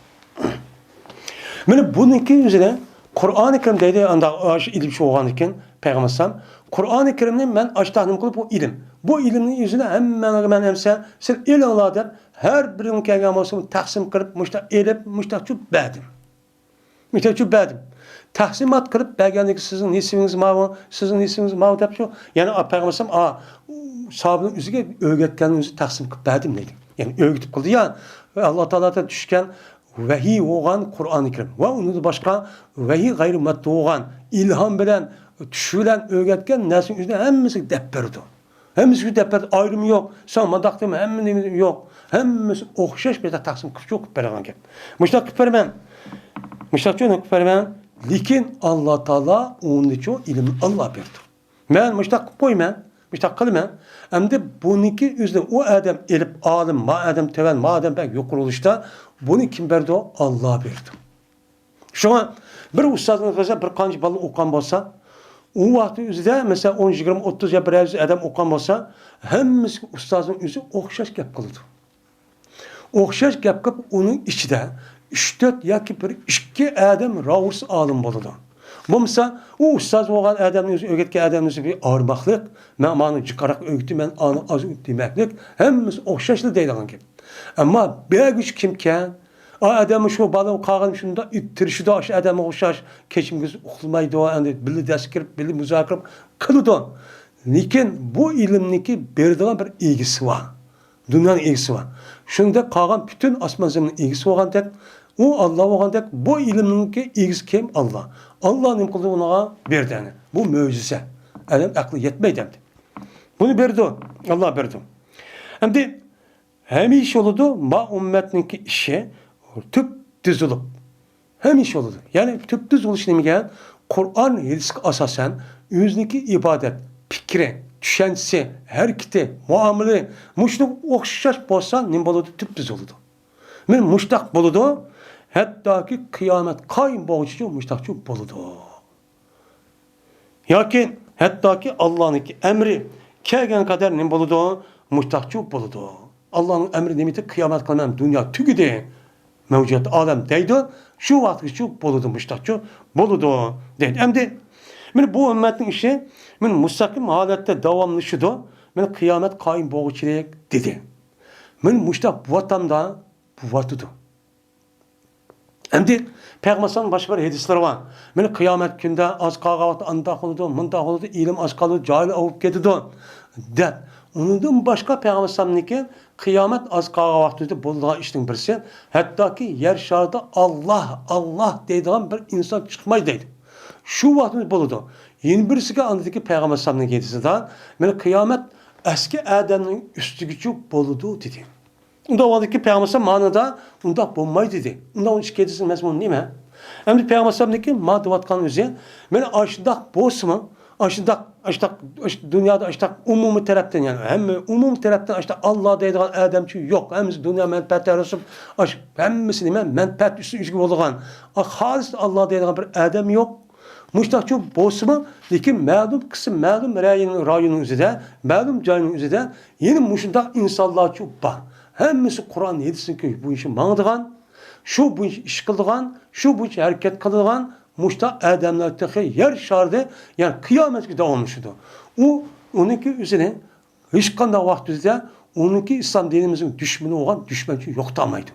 مانا بۇنىڭكى ئۆزىنى قۇرئانى كەرىم دەيدۇ، ئانداق ئاشۇ ئىلىم شۇ بولغاندىكىن پەيغەمبەر ئەلەيھىسسالام، قۇرئانى كەرىمنى مەن ئاشتاق نېمە قىلىپ، بۇ ئىلىم. بۇ ئىلىمنىڭ ئۆزىنى ھەممەڭلارغا مەن ئەمسە، سىلەر ئېلىڭلار دەپ، ھەر بىرىڭ كەلگەن بولسا، تەقسىم قىلىپ، مۇشتاق ئېلىپ، مۇشتاقچۇ بەردىم. مۇشتاقچۇ بەردىم. تەقسىمات قىلىپ بەرگەندىكى سىزنىڭ نېسىۋىڭىز ماۋۇ، سىزنىڭ نېسىۋىڭىز ماۋۇ دەپچۇ. يەنى پەيغەمبەر ئەلەيھىسسالام، ئا، ساھابىنىڭ ئۆزىگە ئۆگەتكەننىڭ ئۆزى تەقسىم قىلىپ بەردىم دەيدۇ. يەنى ئۆگىتىپ قىلدى يا، ئاللا تائالادىن چۈشكەن ۋەھىي بولغان قۇرئانى كەرىم ۋە ئۇنىڭدىن باشقا ۋەھىي غەيرىي ماددىي بولغان، ئىلھام بىلەن، چۈش بىلەن ئۆگەتكەن نەرسىنىڭ ئۆزىنى ھەممىسىگە دەپ بېرىدۇ. ھەممىسىگە دەپ بېرىدۇ. ئايرىمى يوق. سەن مانداق دېمە، ھەممە نېمە يوق. ھەممىسى ئوخشاش بىر تەقسىم قىلىپ چوقۇپ بېرىدىغان گەپ. مۇشتاق قىلىپ بېرىمەن. مۇشتاق چوقۇپ بېرىمەن. لېكىن ئاللا تائالا ئۇنىچۇ ئىلىمنى ئاللا بېرىدۇ. مەن مۇشتاق قىلىپ قويىمەن، مۇشتاق قىلىمەن. ئەمدى بۇنىڭكى ئۆزىنى ئۇ ئادەم ئېلىپ ئالىم، ما ئادەم تۆۋەن، ما ئادەم بەك يۇقىرى بولۇشتا، بۇنى كىم بېرىدۇ؟ ئاللا بېرىدۇ. شۇڭا بىر ئۇستازنىڭ قىزى بىر قانچە بالا ئوقۇغان بولسا، ئۇ ۋاقىتنىڭ ئۆزىدە، مەسىلەن، ئون، يىگىرمە، ئوتتۇز يا بىر يۈز ئادەم ئوقۇغان بولسا، ھەممىسىگە ئۇستازنىڭ ئۆزى ئوخشاش گەپ قىلىدۇ. ئوخشاش گەپ قىلىپ، ئۇنىڭ ئىچىدە ئۈچ، تۆت ياكى بىر ئىككى ئادەم راۋۇرس ئالىم بولىدۇ. بولمىسا، ئۇ ئۇستاز بولغان ئادەمنىڭ ئۆزى، ئۆگەتكەن ئادەمنىڭ ئۆزى بىر ئارماقلىق، مەن مانا جىقراق ئۆگىتىمەن، ئانا ئاز دېمەكلىك، ھەممىسى ئوخشاشلا دەيدىغان گەپ. ئەمما بەرگۈچى كىمكەن؟ ئا، ئادەم شۇ بالا قالغان شۇنداق تىرىشىدۇ، ئاشۇ ئادەمگە ئوخشاش، كېچىمگىز ئۇخلىمايدۇ، ئەمدى بىللە دەرسكە كىرىپ، بىللە مۇزاكىرە قىلىدۇ. لېكىن بۇ ئىلىمنىڭكى بېرىدىغان بىر ئىگىسى بار. دۇنيانىڭ ئىگىسى بار. شۇنىڭدەك قالغان پۈتۈن ئاسمان زېمىننىڭ ئىگىسى بولغاندەك، ئۇ ئاللا بولغاندەك، بۇ ئىلىمنىڭكى ئىگىسى كىم؟ ئاللا. ئاللا نېمە قىلدى ئۇنىڭغا؟ بەردى ئەنە. بۇ مۆجىزە. ئادەم ئەقلى يەتمەيدۇ ئەمدى. بۇنى بېرىدۇ. ئاللا بېرىدۇ. ئەمدى ھەمىشە بولىدۇ، ما ئۈممەتنىڭكى ئىشى تۈپ تۈزۈلۈپ. ھەمىشە بولىدۇ. يەنى تۈپ تۈز بولۇش نېمىگە؟ قۇرئان، ھەدىسكە ئاساسەن ئۆزىنىڭكى ئىبادەت، پىكرى، چۈشەنچىسى، ھەرىكىتى، مۇئامىلى مۇشۇنىڭغا ئوخشاش بولسا نېمە بولىدۇ؟ تۈپ تۈز بولىدۇ. مانا مۇشتاق بولىدۇ. ھەتتاكى قىيامەت قايىم بولغۇچىچۇ مۇشتاقچۇ بولىدۇ. ياكى ھەتتاكى ئاللانىڭكى ئەمرى كەلگەن قەدەر نېمە بولىدۇ؟ مۇشتاقچۇ بولىدۇ. ئاللانىڭ ئەمرى نېمىدى؟ قىيامەت قىلىمەن، دۇنيا تۈگىدى، مەۋجۇدات ئالەم دەيدۇ. شۇ ۋاقىتقىچۇ بولىدۇ، مۇشتاقچۇ بولىدۇ دەيدۇ. ئەمدى مانا بۇ ئۈممەتنىڭ ئىشى مانا مۇستەقىم ھالەتتە داۋاملىشىدۇ. مانا قىيامەت قايىم بولغۇچىلىك دېدى. مانا مۇشتاق بوۋاتامدا بوۋاتىدۇ. ئەمدى پەيغەمبەر ئەلەيھىسسالامنىڭ باشقا بىر ھەدىسلىرى بار. مانا قىيامەت كۈندە ئاز قالغان ۋاقىتتا ئانداق بولىدۇ، مۇنداق بولىدۇ، ئىلىم ئاز قالىدۇ، جاھىل ئاۋۇپ كېتىدۇ، دەپ. ئۇنىڭدىن باشقا پەيغەمبەر ئەلەيھىسسالامنىڭكى قىيامەت ئاز قالغان ۋاقتىدا بولىدىغان ئىشنىڭ بىرسى، ھەتتاكى يەر شارىدا ئاللا، ئاللا دەيدىغان بىر ئىنسان چىقمايدۇ دەيدۇ. شۇ ۋاقىتتا بولىدۇ. يەنە بىرسىگە ئاندىكى پەيغەمبەر ئەلەيھىسسالامنىڭ ھەدىسىدا، مانا قىيامەت ئەسكى ئادەمنىڭ ئۈستىگىچۇ بولىدۇ دېدى. ئۇنداق بولغاندىكىن پەيغەمبەر ئەلەيھىسسالام مانىدا ئۇنداق بولمايدۇ دېدى. ئۇنداق ئۇنچە كېتىسىز مەزمۇن نېمە؟ ئەمدى پەيغەمبەر ئەلەيھىسسالامنىڭكى ما دەۋاتقان ئۆزى، مانا ئاشۇنداق بولسىمۇ، ئاشۇنداق، ئاشۇنداق، ئاشۇ دۇنيادا ئاشۇنداق ئومۇمىي تەرەپتىن، يەنى ھەممە ئومۇمىي تەرەپتىن ئاشۇنداق ئاللا دەيدىغان ئادەمچۇ يوق. ھەممىسى دۇنيا مەنپەئەتپەرەس، ئاشۇ ھەممىسى نېمە؟ مەنپەئەت ئۈچۈن ئىگە بولىدىغان. ئا، خالىس ئاللا دەيدىغان بىر ئادەم يوق. مۇشتاقچۇ بولسىمۇ، لېكىن مەلۇم قىسىم، مەلۇم رايون، رايوننىڭ ئۆزىدە، مەلۇم جاينىڭ ئۆزىدە يەنە مۇشۇنداق ئىنسانلارچۇ بار. ھەممىسى قۇرئان، ھەدىسنىڭكى بويىچە ماڭىدىغان، شۇ بويىچە ئىش قىلىدىغان، شۇ بويىچە ھەرىكەت قىلىدىغان مۇشۇنداق ئادەملەر تېخى يەر شارىدا، يەنى قىيامەتكە داۋاملىشىدۇ. ئۇ، ئۇنىڭكى ئۆزىنى ھېچقانداق ۋاقىت ئۆزىدە ئۇنىڭكى ئىسلام دىنىمىزنىڭ دۈشمىنى بولغان دۈشمەنچۇ يوقىتالمايدۇ.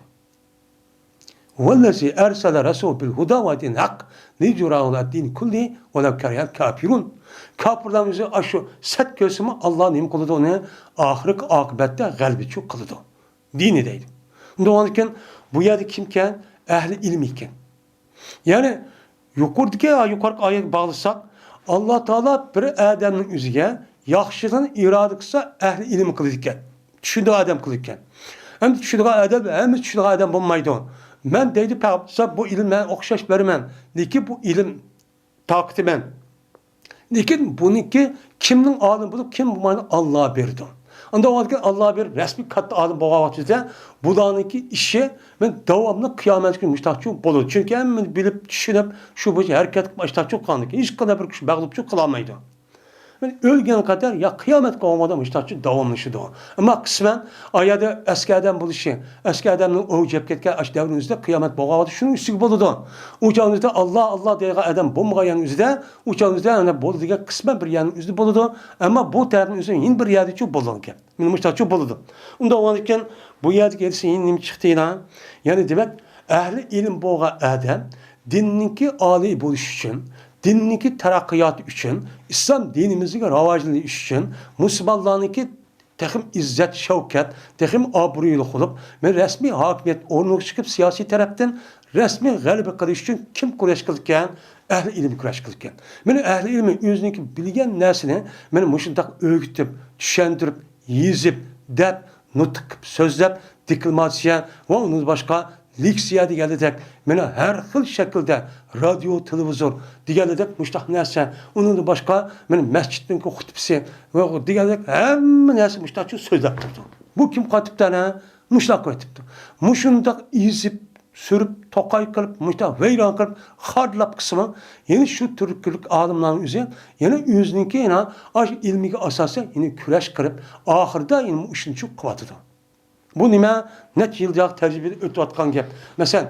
ۋەللەزى ئەرسەلە رەسۇلەھۇ بىل ھۇدا ۋە دىنىل ھەق لىيۇزھىرەھۇ ئەلەد دىنى كۇللىھى ۋەلەۋ كەرىھەل كاپىرۇن. كاپىرلارنىڭ ئۆزى ئاشۇ سەت كۆرسىمۇ، ئاللا نېمە قىلىدۇ ئۇنى؟ ئاخىرقى ئاقىۋەتتە غەلىبىچۇ قىلىدۇ. دىنى دەيدۇ. ئۇنداق بولغاندىكىن بۇ يەردە كىمكەن؟ ئەھلى ئىلىم ئىكەن. يەنى يۇقىرىدىكى، يۇقىرىقى ئايەتكە باغلىساق، ئاللا تائالا بىر ئادەمنىڭ ئۆزىگە ياخشىلىقنى ئىرادە قىلسا، ئەھلى ئىلىم قىلىدىكەن. چۈشىنىدىغان ئادەم قىلىدىكەن. ئەمدى چۈشىنىدىغان ئادەم، ھەممىسى چۈشىنىدىغان ئادەم بولمايدۇ. مەن دەيدۇ، پەقەت بۇ ئىلىم مەن ئوخشاش بېرىمەن. لېكىن بۇ ئىلىم تاقىتى مەن لېكىن بۇنىڭكى كىمنىڭ ئالىمى بولۇپ، كىم بولمايدۇ، ئاللا بېرىدۇ. ئۇنداق بولغاندىكىن، ئاللا بېرىپ رەسمىي كاتتا ئالىم بولغان ۋاقتىدا بۇلارنىڭكى ئىشى مەن داۋاملىق قىيامەتكە مۇشتاقچۇ بولىدۇ. چۈنكى ھەممىنى بىلىپ، چۈشىنىپ، شۇ بويىچە ھەرىكەت قىلىپ مۇشتاقچۇ قىلغاندىكىن، ھېچقانداق بىر كۈچ مەغلۇپچۇ قىلالمايدۇ. مەن ئۆلگەن قەدەر يا قىيامەتكە بولغاندا مۇشتاقچۇ داۋاملىشىدۇ. ئەمما قىسمەن ئايەدە ئەسكى ئادەم بولۇشى، ئەسكى ئادەمنىڭ ئوۋ جەپ كەتكەن ئاش دەۋرىنىڭ ئۆزىدە قىيامەت بولغان ۋاقىتتا شۇنىڭ ئۈستىگە بولىدۇ. ئۇ چاغنىڭ ئۆزىدە ئاللا، ئاللا دەيدىغان ئادەم بولمىغان يەرنىڭ ئۆزىدە، ئۇ چاغنىڭ ئۆزىدە يەنە بولىدىغان قىسمەن بىر يەرنىڭ ئۆزىدە بولىدۇ. ئەمما بۇ تەرەپنىڭ ئۆزىدە يەنە بىر يەردىچۇ بولىدىكەن. مانا مۇشۇنداقچۇ بولىدۇ. ئۇنداق بولغاندىكىن بۇ يەردىكى ھېلىسى يەنە نېمە چىقتى يەنە؟ يەنى دېمەك، ئەھلى ئىلىم بولغان ئادەم دىننىڭكى ئالىي بولۇشى ئۈچۈن، دىننىڭكى تەرەققىياتى ئۈچۈن، ئىسلام دىنىمىزنىڭ راۋاجلىنىشى ئۈچۈن، مۇسۇلمانلارنىڭكى تېخىمۇ ئىززەت، شەۋكەت، تېخىمۇ ئابرۇيلۇق بولۇپ، مەن رەسمىي ھاكىمىيەت ئورنىغا چىقىپ، سىياسىي تەرەپتىن رەسمىي غەلىبە قىلىش ئۈچۈن كىم كۈرەش قىلىدىكەن؟ ئەھلى ئىلىم كۈرەش قىلىدىكەن. مانا ئەھلى ئىلمى ئۆزىنىڭكى بىلگەن نەرسىنى مانا مۇشۇنداق ئۆگىتىپ، چۈشەندۈرۈپ، يېزىپ، دەپ، نۇتۇق قىلىپ سۆزلەپ، دېكلاماتسىيە ۋە ئۇنىڭدىن باشقا لېكسىيە دېگەنلىدەك، مانا ھەر خىل شەكىلدە رادىيو، تېلېۋىزور دېگەنلىدەك مۇشۇنداق نەرسە، ئۇنىڭدىن باشقا مانا مەسچىتنىڭكى خۇتبىسى ۋە دېگەنلىك ھەممە نەرسە مۇشۇنداقچە سۆزلەپ تۇرىدۇ. بۇ كىم قاتىپتۇ ئەنە؟ مۇشۇنداق قىلىۋېتىپتۇ. مۇشۇنداق ئېزىپ، سۈرۈپ، توقاي قىلىپ، مۇشۇنداق ۋەيران قىلىپ، خارلاپ قىلسىمۇ، يەنە شۇ تۈركلۈك ئالىملارنىڭ ئۆزى يەنە ئۆزىنىڭكى يەنە ئاشۇ ئىلمىگە ئاساسەن يەنە كۈرەش قىلىپ، ئاخىرىدا يەنە مۇشۇنچە قىلىۋاتىدۇ. بۇ نېمە؟ نەچچە يىلدىن تەجرىبىدە ئۆتۈۋاتقان گەپ. مەسىلەن،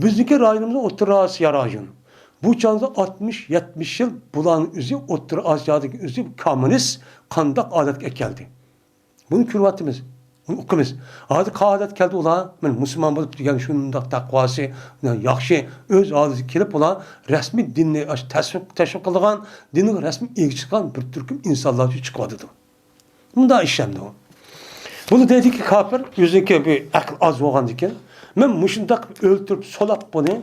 بىزنىڭكى رايونىمىز ئوتتۇرا ئاسىيا رايونى. بۇ چاغدا ئاتمىش، يەتمىش يىل بۇلارنىڭ ئۆزى ئوتتۇرا ئاسىيادىكى ئۆزى كوممۇنىست قانداق ھالەتكە ئەكەلدى؟ بۇنى كۆرۈۋاتىمىز، بۇنى ئۇقىمىز. ھازىر قانداق ھالەتكە كەلدى ئۇلار؟ مەن مۇسۇلمان بولۇپ دېگەن شۇنداق تەقۋاسى ياخشى، ئۆز ھالىتىگە كېلىپ ئۇلار رەسمىي دىننى تەشۋىق، تەشۋىق قىلىدىغان، دىنغا رەسمىي ئىگە چىققان بىر تۈركۈم ئىنسانلار چىقىۋاتىدۇ. مۇنداق ئىش ئەمدى ئۇ. بۇنى دەيدىكى كاپىر، ئۆزىنىڭكى بىر ئەقىل ئاز بولغاندىكىن، مەن مۇشۇنداق ئۆلتۈرۈپ، سولاپ بۇنى،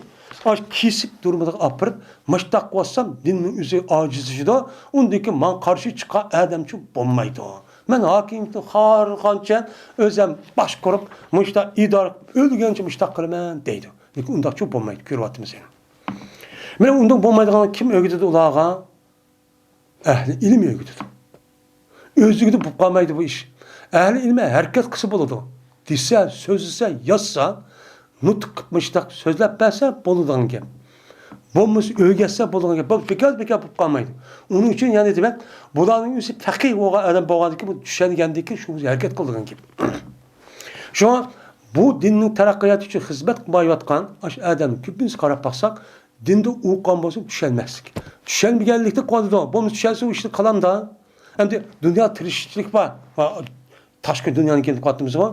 ئاش كېسىك دۇرمىتىغا ئاپىرىپ، مۇشتاق قىلىۋاتسام، دىننىڭ ئۆزى ئاجىزلىشىدۇ، ئۇندىن كېيىن ماڭا قارشى چىققان ئادەمچۇ بولمايدۇ. مەن ھاكىمىيەتنى خارغانچە ئۆزۈم باشقۇرۇپ، مۇشتاق ئىدارە قىلىپ، ئۆلگەنچە مۇشتاق قىلىمەن دەيدۇ. لېكىن ئۇنداقچۇ بولمايدۇ، كۆرۈۋاتىمىز يەنە. مانا ئۇنداق بولمايدىغاننى كىم ئۆگىتىدۇ ئۇلارغا؟ ئەھلى ئىلىم ئۆگىتىدۇ. ئۆزلۈكىدە بولۇپ قالمايدۇ بۇ ئىش. ئەھلى ئىلىم ھەرىكەت قىلسا بولىدۇ. دېسە، سۆزلىسە، يازسا، نۇتۇق قىلىپ مۇشۇنداق سۆزلەپ بەرسە بولىدىغان گەپ. بولمىسا ئۆگەتسە بولىدىغان گەپ. بۇ بىكار، بىكار بولۇپ قالمايدۇ. ئۇنىڭ ئۈچۈن يەنە دېمەك، بۇلارنىڭ ئۆزى پەقىھ بولغان ئادەم بولغاندىكىن، بۇ چۈشەنگەندىكىن شۇ ھەرىكەت قىلىدىغان گەپ. شۇڭا بۇ دىننىڭ تەرەققىياتى ئۈچۈن خىزمەت قىلمايۋاتقان ئاشۇ ئادەمنىڭ كۆپىنچىسىگە قاراپ باقساق، دىندا ئوقۇغان بولسا چۈشەنمەسلىك. چۈشەنمىگەنلىكتە قالىدۇ. بولمىسا چۈشەنسە ئۇ ئىشنى قىلامدا. ئەمدى دۇنيا تىرىشچىلىك بار. ھا، تاشقى دۇنيانى كېلىپ قاتتىمىزغۇ.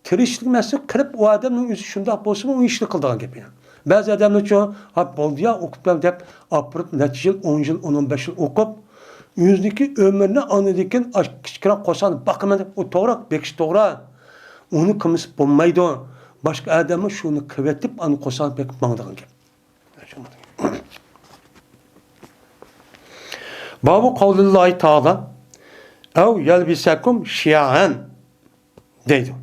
تىرىشچىلىك مەسىلە قىلىپ ئۇ ئادەمنىڭ ئۆزى شۇنداق بولسىمۇ ئۇ ئىشنى قىلىدىغان گەپ يەنە. بەزى ئادەملەرچۇ، ھا، بولدى يا، ئوقۇپ بەر دەپ ئاپىرىپ نەچچە يىل، ئون يىل، ئون، ئون بەش يىل ئوقۇپ، ئۆزىنىڭكى ئۆمرىنى ئاندىن كېيىن ئاش كىچىككىنە قورساقنى باقىمەن دەپ، ئۇ توغرا، بېقىش توغرا. ئۇنى قىلمىسا بولمايدۇ. باشقا ئادەممۇ شۇنى قىلىۋېتىپ، ئاندىن قورساقنى بېقىپ ماڭىدىغان گەپ. بابۇ قەۋلىللاھى تائالا، ئەۋ يەلبىسەكۇم شىيەئەن دەيدۇ.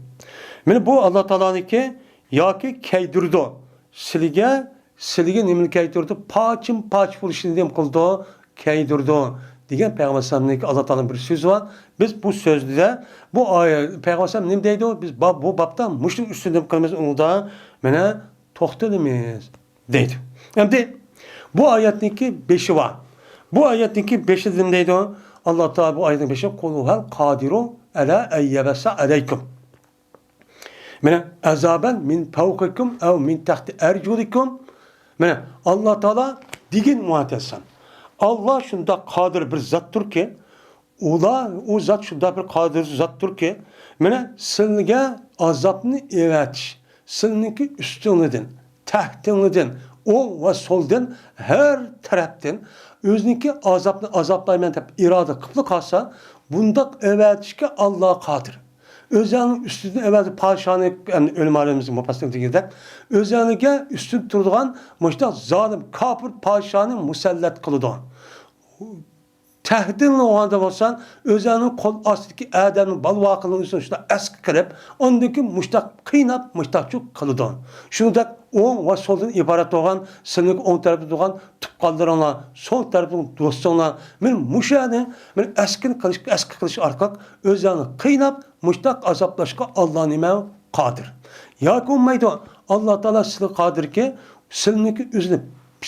مانا بۇ ئاللا تائالانىڭكى ياكى كىيدۈرىدۇ. سىلىگە، سىلىگە نېمىنى كىيدۈرىدۇ؟ پارچىمۇ پارچە بولۇشنى نېمە قىلىدۇ؟ كىيدۈرىدۇ دېگەن پەيغەمبەر ئەلەيھىسسالامنىڭكى ئاللا تائالانىڭ بىر سۆزى بار. بىز بۇ سۆزدە، بۇ ئايە-، پەيغەمبەر ئەلەيھىسسالام نېمە دەيدۇ؟ بىز باب-، بۇ بابتا مۇشۇنىڭ ئۈستىدە نېمە قىلىمىز؟ ئۇنىڭدا مانا توختىلىمىز. دەيدۇ. ئەمدى بۇ ئايەتنىڭكى بېشى بار. بۇ ئايەتنىڭكى بېشىدا نېمە دەيدۇ؟ ئاللا تائالا بۇ ئايەتنىڭ بېشىدا قۇل ھۇۋەل قادىرۇ ئەلا ئەن يەبئەسە ئەلەيكۇم. مانا ئەزابەن مىن فەۋقىكۇم ئەۋ مىن تەھتى ئەرجۇلىكۇم. مانا ئاللا تائالا دېگىن مۇھەممەد ئەلەيھىسسالام. ئاللا شۇنداق قادىر بىر زاتتۇركى، ئۇلار، ئۇ زات شۇنداق بىر قادىر زاتتۇركى، مانا سىلىگە ئازابنى ئېۋەتىش، سىلىنىڭكى ئۈستۈڭلىدىن، تەھتىڭلىدىن، ئوڭ ۋە سولدىن، ھەر تەرەپتىن ئۆزىنىڭكى ئازابنى ئازابلايمەن دەپ ئىرادە قىپلا قالسا، بۇنداق ئەۋەتىشكە ئاللا قادىر. ئۆزەڭنىڭ ئۈستىدىن ئەۋەتىپ پادىشاھنى، ئەمدى ئۆلىمالىرىمىز مۇپەسسىر دېگەندەك، ئۆزەڭگە ئۈستۈن تۇرىدىغان مۇشۇنداق زالىم، كاپىر پادىشاھنى مۇسەللەت قىلىدۇ. تەھدىتلىنىۋالغاندا بولسا، ئۆزىنىڭ قول ئاستىدىكى ئادەمنىڭ، بالىۋاقىنىڭ ئۆزىنى شۇنداق ئەسكە قىلىپ، ئاندىن كېيىن مۇشتاق قىيناپ، مۇشتاقچۇ قىلىدۇ. شۇنىڭدەك ئوڭ ۋە سولدىن ئىبارەت بولغان، سىلىنىڭ ئوڭ تەرەپتە تۇرغان تۇغقانلىرىڭلار، سول تەرەپتە تۇرغان دوستۇڭلار، مەن مۇشۇ يەرنى مەن ئەسكىن قىلىش، ئەسكە قىلىش ئارقىلىق ئۆزلەرنى قىيناپ، مۇشتاق ئازابلاشقا ئاللا نېمە قادىر. ياكى بولمايدۇ، ئاللا تائالا سىلىگە قادىركى، سىلىنىڭكى ئۆزىنى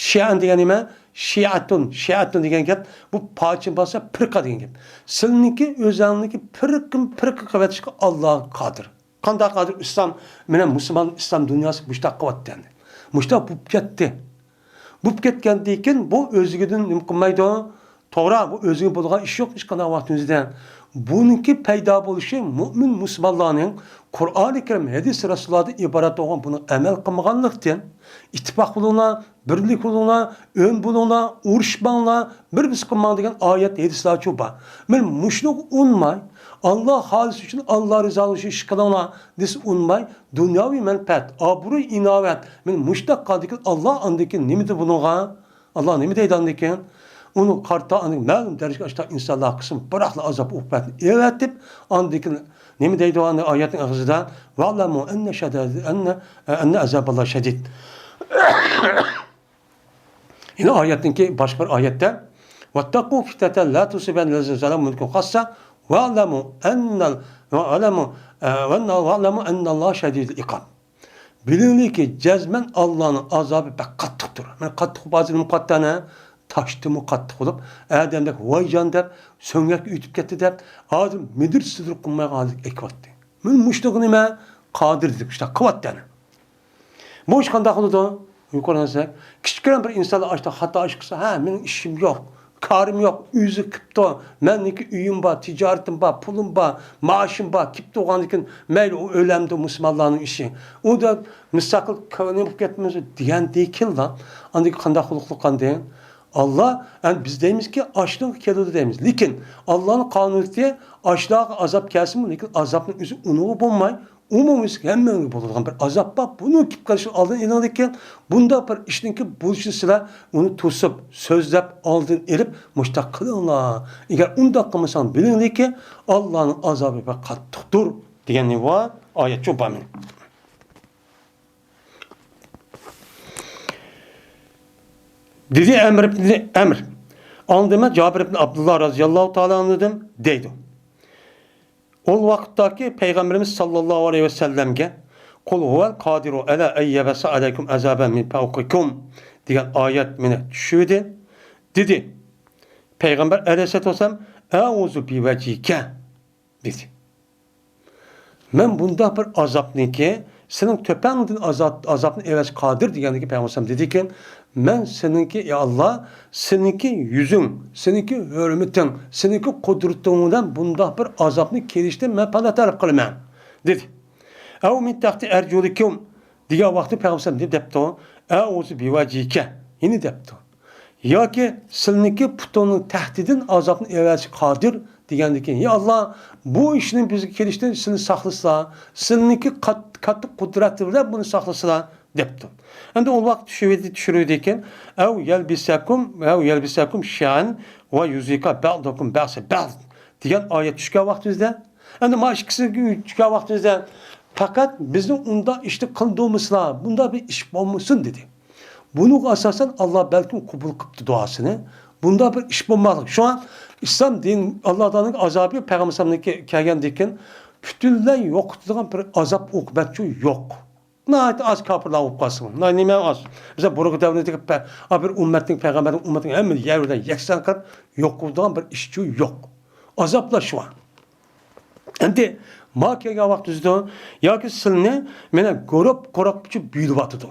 شىئەن دېگەن نېمە؟ شىئەتۇن، شىئەتۇن دېگەن گەپ، بۇ پارچە بولسا پىرقە دېگەن گەپ. سىلىنىڭكى ئۆزەڭنىڭكى پىرقىم پىرقە قىلىۋېتىشقا ئاللا قادىر. قانداق قادىر؟ ئىسلام مېنىڭ مۇسۇلمان، ئىسلام دۇنياسى مۇشتاق قىلىۋاتتى ئەمدى. مۇشتاق بولۇپ كەتتى. بولۇپ كەتكەندىن كېيىن بۇ ئۆزىگىدىن نېمە قىلمايدۇ؟ توغرا، بۇ ئۆزىگە بولىدىغان ئىش يوق، ھېچقانداق ۋاقىتىمىزدە. بۇنىڭكى پەيدا بولۇشى مۇئمىن مۇسۇلمانلارنىڭ قۇرئانى كەرىم، ھەدىس رەسۇلۇللاھدىن ئىبارەت بولغان بۇنىڭ ئەمەل قىلمىغانلىقتىن. ئىتتىپاق بولۇڭلار، بىرلىك بولۇڭلار، ئۆن بولۇڭلار، ئۇرۇشماڭلار، بىر-بىرسى قىلماڭ دېگەن ئايەت، ھەدىسلەرچۇ بار. مەن مۇشۇنىڭغا ئۇنماي، ئاللا خالىسى ئۈچۈن، ئاللا رىزالىقى ئۈچۈن ئىش قىلىڭلار دېسە ئۇنماي، دۇنياۋى مەنپەئەت، ئابرۇي، ئىناۋەت، مەن مۇشۇنداق قىلدىكىن، ئاللا ئاندىن كېيىن نېمە دېدى بۇنىڭغا؟ ئاللا نېمە دەيدۇ ئاندىن كېيىن؟ ئۇنى قارىتا ئاندىن مەلۇم دەرىجىگە ئاشتا ئىنسانلار قىسىم بىراقلا ئازاب ئوقۇبەتنى ئېۋەتىپ، ئاندىن كېيىن نېمە دەيدۇ ئاندىن ئايەتنىڭ ئېغىزىدا؟ ۋەلەمۇ ئەننە شەدىد-، ئەننە، ئەننە ئەزاباللا شەدىد. يەنە ئايەتنىڭكى باشقا بىر ئايەتتە، ۋەتتەقۇ فىتنەتەن لا تۇسىبەننەللەزىنە زەلەمۇ مىنكۇم خاسسە، ۋەلەمۇ ئەننەل، ۋەلەمۇ، ئە، ۋەلەمۇ ئەننەللا شەدىدۇل ئىقاب. بىلىڭلىكى، جەزمەن ئاللانىڭ ئازابى بەك قاتتىقتۇر. مانا قاتتىق بولۇپ، ھازىر نېمە قاتتىق ئەنە؟ تاشتىنمۇ قاتتىق بولۇپ، ئادەم دەپ ۋايجان دەپ، سۆڭەك ئۆتۈپ كەتتى دەپ، ھازىر مىدىر-سىدىر قىلمايدىغان ھالەتكە ئەكىۋەتتى. مانا مۇشۇنىڭغا نېمە؟ قادىر دېدى، مۇشۇنداق قىلىۋەتتى ئەنە. بۇ ئىش قانداق بولىدۇ؟ يۇقىرى دېسەك، كىچىككىنە بىر ئىنسانلار ئاشتا خاتا ئىش قىلسا، ھە، مېنىڭ ئىشىم يوق، كارىم يوق، ئۆزى قىپتۇ، مەنىڭكى ئۆيۈم بار، تىجارىتىم بار، پۇلۇم بار، مائاشىم بار، كېپتۇ بولغاندىن كېيىن، مەيلى، ئۇ ئۆلەمدۇ، مۇسۇلمانلارنىڭ ئىشى. ئۇ دەپ مۇستەقىل كۆڭلى بولۇپ كەتمىسۇن دېگەندىن كېيىنلا، ئاندىن كېيىن قانداق قىلىپ قىلغاندىن؟ ئاللا، ئەمدى بىز دەيمىزكى، ئاشۇنىڭغا كېلىدۇ دەيمىز. لېكىن ئاللانىڭ قانۇنىيىتى ئاشۇلارغا ئازاب كەلسىمۇ، لېكىن ئازابنىڭ ئۆزى ئۇنىڭغا بولماي، ئومۇميۈزلۈك ھەممىڭگە بولىدىغان بىر ئازاب بار. بۇنىڭ كېلىپ قېلىشىنىڭ ئالدىنى ئېلىڭلىكىن، بۇنداق بىر ئىشنىڭكى بولۇشىنى سىلەر ئۇنى توسۇپ، سۆزلەپ، ئالدىنى ئېلىپ، مۇشۇنداق قىلىڭلار. ئەگەر ئۇنداق قىلمىساڭ، بىلىڭلىكى، ئاللانىڭ ئازابى بەك قاتتىقتۇر، دېگەن نېمە بار؟ ئايەت شۇ بار مېنىڭ. دېدى ئەمر ئىبنى ئەمر. ئاڭلىدىم، جابىر ئىبنى ئابدۇللا رازىياللاھۇ تائالا ئانھۇدىن دەيدۇ. ئۇ ۋاقىتتاكى پەيغەمبىرىمىز ساللاللاھۇ ئەلەيھى ۋەسەللەمگە «قۇل ھۇۋەل قادىرۇ ئەلا ئەن يەبئەسە ئەلەيكۇم ئەزابەن مىن فەۋقىكۇم» دېگەن ئايەت مېنى چۈشۈۋىدى، دېدى. پەيغەمبەر ئەلەيھىسسالاتۇ ۋەسسالام «ئەئۇزۇ بىۋەجھىكە» دېدى. مەن بۇنداق بىر ئازابنىكى، سېنىڭ تۆپەڭدىن ئازاب، ئازابنى ئەۋەتىشكە قادىر دېگەندىكى پەيغەمبەر دېدىكى، مەن سېنىڭكى، يا ئاللا، سېنىڭكى يۈزۈڭ، سېنىڭكى ھۆرمىتىڭ، سېنىڭكى قۇدرىتىڭ بىلەن بۇنداق بىر ئازابنى كېلىشتىن مەن پاناھ تەلەپ قىلىمەن، دېدى. ئەۋ مىن تەھتى ئەرجۇلىكۇم دېگەن ۋاقىتتا پەيغەمبەر دەپتۇ، ئەئۇزۇ بىۋەجھىكە، يەنە دەپتۇ. ياكى سىلىنىڭكى پۇتۇڭنىڭ تەھتىدىن ئازابنى ئەۋەتىشكە قادىر دېگەندىكىن، يا ئاللا، بۇ ئىشنىڭ بىزگە كېلىشتىن سىلى ساقلىسىلا، سىلىنىڭكى قات-، كاتتا قۇدرەتلىرى بىلەن بۇنى ساقلىسىلا، دەپتۇ. ئەمدى ئۇ ۋاقىت چۈشۈرۈۋىدى، چۈشۈرۈۋىدىكىن، ئەۋ يەلبىسەكۇم، ئەۋ يەلبىسەكۇم شىئەن ۋە يۇزىقە بەئدەكۇم بەئسە بەئد دېگەن ئايەت چۈشكەن ۋاقتىمىزدا، ئەمدى مانا ئىككىسىگە چۈشكەن ۋاقتىمىزدا، پەقەت بىزنى ئۇنداق ئىشنى قىلدۇرمىسىلا، بۇنداق بىر ئىش بولمىسۇن، دېدى. بۇنىڭغا ئاساسەن، ئاللا بەلكىم قوبۇل قىپتۇ دۇئاسىنى. بۇنداق بىر ئىش بولماقلىق. شۇڭا ئىسلام دىن، ئاللا تائالانىڭ ئازابى پەيغەمبەر ئەلەيھىسسالامنىڭكى كەلگەندىن كېيىن پۈتۈنلەي يوقىتىدىغان بىر ئازاب ئوقۇبەتچۇ يوق. ناھايىتى ئاز كاپىرلار بولۇپ قالسىمۇ. ناھايىتى نېمە ئاز. بىزلەر بۇرۇنقى دەۋردىكى پە-، بىر ئۈممەتنىڭ، پەيغەمبەرنىڭ ئۈممىتىنىڭ ھەممە يەر بىلەن يەكسان قىلىپ يوق قىلىدىغان بىر ئىشچۇ يوق. ئازابلار شۇ. ئەمدى ما كەلگەن ۋاقتىمىزدا ياكى سىلنى مانا گۇرۇپ، گۇرۇپ قىلىپ بۆلۈۋاتىدۇ.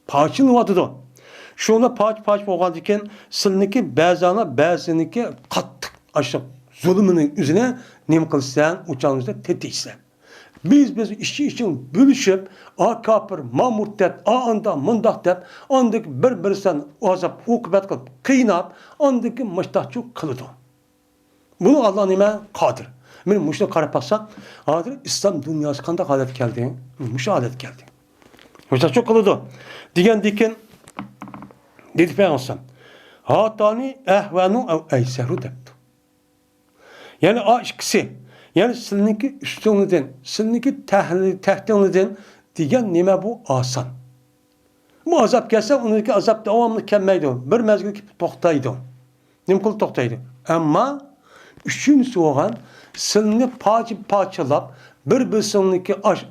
پارچىلىنىۋاتىدۇ. شۇنى پارچە-پارچە بولغاندىكىن، سىلنىڭكى بەزىڭلار بەزىنىڭكى قاتتىق ئاشۇ زۇلۇمىنىڭ ئۆزىنى نېمە قىلىسەن، ئۇ چاغنىڭ ئۆزىدە تېتىيسەن. بىز، بىز ئىچى-ئىچىڭ بۆلۈشۈپ، ئا كاپىر، ما مۇرتەت، ئا ئاندا مۇنداق دەپ، ئاندىن بىر-بىرسىدىن ئازاب-ئوقۇبەت قىلىپ، قىيناپ، ئاندىن كېيىن مۇشتاقچۇ قىلىدۇ. بۇنى ئاللا نېمە؟ قادىر. مانا مۇشۇنى قاراپ باقساق، ھازىر ئىسلام دۇنياسى قانداق ھالەتكە كەلدى؟ مۇشۇ ھالەتكە كەلدى. مۇشۇنداق قىلىدۇ. دېگەندىكىن، دېدى پەيغەمبەر، ھاتانى ئەھۋەنۇ ئەۋ ئەيسەرۇ دەپتۇ. يەنى ئا ئىككىسى، يەنى سىلىنىڭكى ئۈستۈڭلىدىن، سىلىنىڭكى تەھلى-، تەھتىڭلىدىن دېگەن نېمە بۇ؟ ئاسان. بۇ ئازاب كەلسە، ئۇنىڭدىكى ئازاب داۋاملىق كەلمەيدۇ. بىر مەزگىل كېلىپ توختايدۇ. نېمە قىلىپ توختايدۇ؟ ئەمما ئۈچىنچىسى بولغان، سىلىنى پارچە-پارچىلاپ، بىر-بىرسىنىڭكى ئاش-،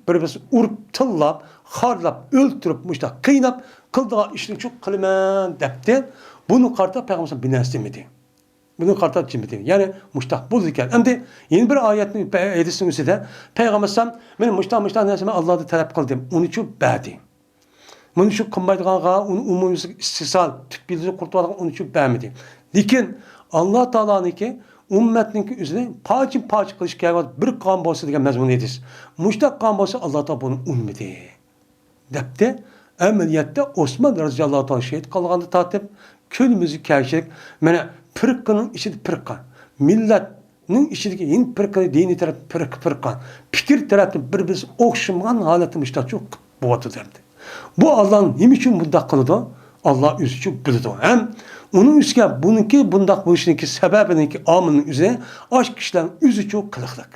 بىر-بىرسىنى ئۇرۇپ، تىللاپ، خارلاپ، ئۆلتۈرۈپ، مۇشۇنداق قىيناپ قىلىدىغان ئىشنى شۇ قىلىمەن دەپتى. بۇنى قارىتا پەيغەمبەر بىر نەرسە دېمىدى. بۇنى قارىتا دېمىدى. يەنى مۇشۇنداق بولىدىكەن. ئەمدى يەنە بىر ئايەتنى پە-، ھەدىسنىڭ ئۈستىدە پەيغەمبەر ئەلەيھىسسالام، مەن مۇشۇنداق، مۇشۇنداق نەرسىنى مەن ئاللاھتىن تەلەپ قىلدىم، ئۇنى شۇ بەردى. مۇنى شۇ قىلمايدىغانغا، ئۇنى ئومۇميۈزلۈك ئىستىھسال، تۈپ يىلتىزى قۇرۇتۇۋالغان ئۇنى شۇ بەرمىدى. لېكىن ئاللا تائالانىڭكى ئۈممەتنىڭكى ئۆزىنى پارچە-پارچە قىلىش كېرەك، بىر قان بولسا دېگەن مەزمۇن ھەدىس. مۇشۇنداق قان بولسا ئاللا تائالا بۇنى ئۇنىمىدى. دەپتى. ئەمەلىيەتتە ئوسمان رەزىياللاھۇ تائالا شېھىت قىلغاندىن تارتىپ كۈنىمىزگە كەلگۈچىلىك، مانا، پىرقىنىڭ ئىچىدە پىرقە، مىللەتنىڭ ئىچىدىكى يەنە پىرقە، دىنىي تەرەپ پىرقە، پىرقە، پىكىر تەرەپتىن بىر-بىرسى ئوخشىمىغان ھالەتتە مۇشۇنداقچۇ بولۇۋاتىدۇ دەمدى. بۇ ئاللا نېمە ئۈچۈن بۇنداق قىلىدۇ؟ ئاللا ئۆزىچۇ بىلىدۇ. ھەم ئۇنىڭ ئۈستىگە بۇنىڭكى بۇنداق بولۇشىنىڭكى سەۋەبىنىڭكى ئامىلىنىڭ ئۆزىنى ئاشۇ كىشىلەرنىڭ ئۆزىچۇ قىلىقلىق.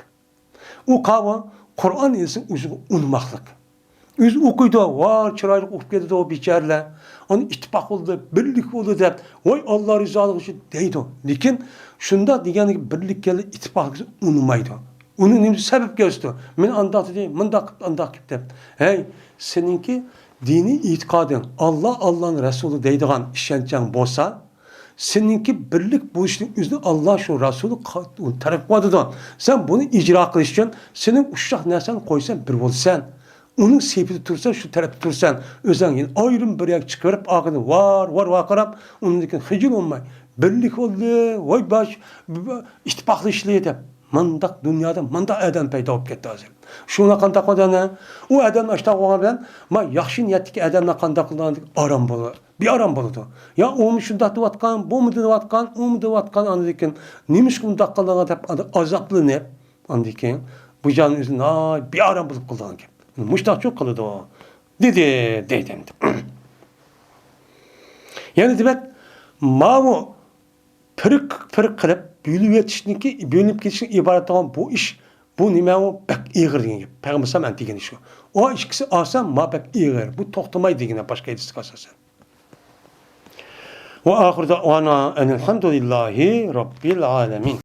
ئۇ قاۋۇ قۇرئان ھەدىسنى ئۆزىگە ئۇنىماقلىق. ئۆزى ئوقۇيدۇ، ۋاي، چىرايلىق ئوقۇپ كېتىدۇ بىچارىلەر. ئانا ئىتتىپاق بولدى، بىرلىك بولدى دەپ، ۋاي، ئاللا رىزالىقى ئۈچۈن دەيدۇ. لېكىن شۇنداق دېگەندىكى بىرلىك كەلدى، ئىتتىپاق ئۇنىمايدۇ. ئۇنى نېمە سەۋەب كۆرسىتىدۇ؟ مېنى ئانداق دېدى، مۇنداق قىپتۇ، ئانداق قىپتۇ دەپ. ھەي، سېنىڭكى دىنىي ئېتىقادىڭ، ئاللا، ئاللانىڭ رەسۇلى دەيدىغان ئىشەنچىڭ بولسا، سېنىڭكى بىرلىك بولۇشنىڭ ئۆزىنى ئاللا شۇ رەسۇلى قا-، تەلەپ قىلىۋاتىدۇ. سەن بۇنى ئىجرا قىلىش ئۈچۈن سېنىڭ ئۇششاق نەرسەڭنى قويسان بىر بولىسەن. ئۇنىڭ سېپىدە تۇرسان، شۇ تەرەپتە تۇرسان. ئۆزۈڭ يەنە ئايرىم بىر يەرگە چىقىۋېرىپ، ئارقىدىن ۋار، ۋار ۋارقىراپ، ئۇنىڭدىن كېيىن خىجىل بولماي، بىرلىك بولدى، ۋاي باش، ئىتتىپاقلىشىلى دەپ. مانداق دۇنيادا مانداق ئادەم پەيدا بولۇپ كەتتى ھازىر. شۇنىڭغا قانداق بولىدۇ ئەنە؟ ئۇ ئادەم ئاشتاق بولغان بىلەن، ما ياخشى نىيەتتىكى ئادەملەر قانداق قىلىدۇ؟ ئارام بولىدۇ. بىئارام بولىدۇ. يا ئۇمۇ شۇنداق دەۋاتقان، بۇمۇ دەۋاتقان، ئۇمۇ دەۋاتقان، ئاندىن كېيىن نېمىشقا ئۇنداق قىلدىڭ دەپ ئازابلىنىپ، ئاندىن كېيىن بۇ جان ئۆزى ناھايىتى بىئارام بولۇپ قالىدىغان گەپ. مۇشۇنداقچۇ قىلىدۇ، دېدى، دەيدۇ ئەمدى. يەنى دېمەك، ماۋۇ پىرق، پىرق قىلىپ، بۆلۈۋېتىشنىڭكى، بۆلۈنۈپ كېتىشتىن ئىبارەت بولغان بۇ ئىش، بۇ نېمە ئۇ؟ بەك ئېغىر دېگەن گەپ. پەيغەمبەر ئەلەيھىسسالام دېگەن ئىش ئۇ. ئۇ ئىككىسى ئالسا، ما بەك ئېغىر. بۇ توختىمايدۇ دېگەن باشقا ھەدىسكە ئاساسەن. ۋە ئاخىر دەئۋانا ئەنىل ھەمدۇلىللاھى رەببىل ئالەمىن.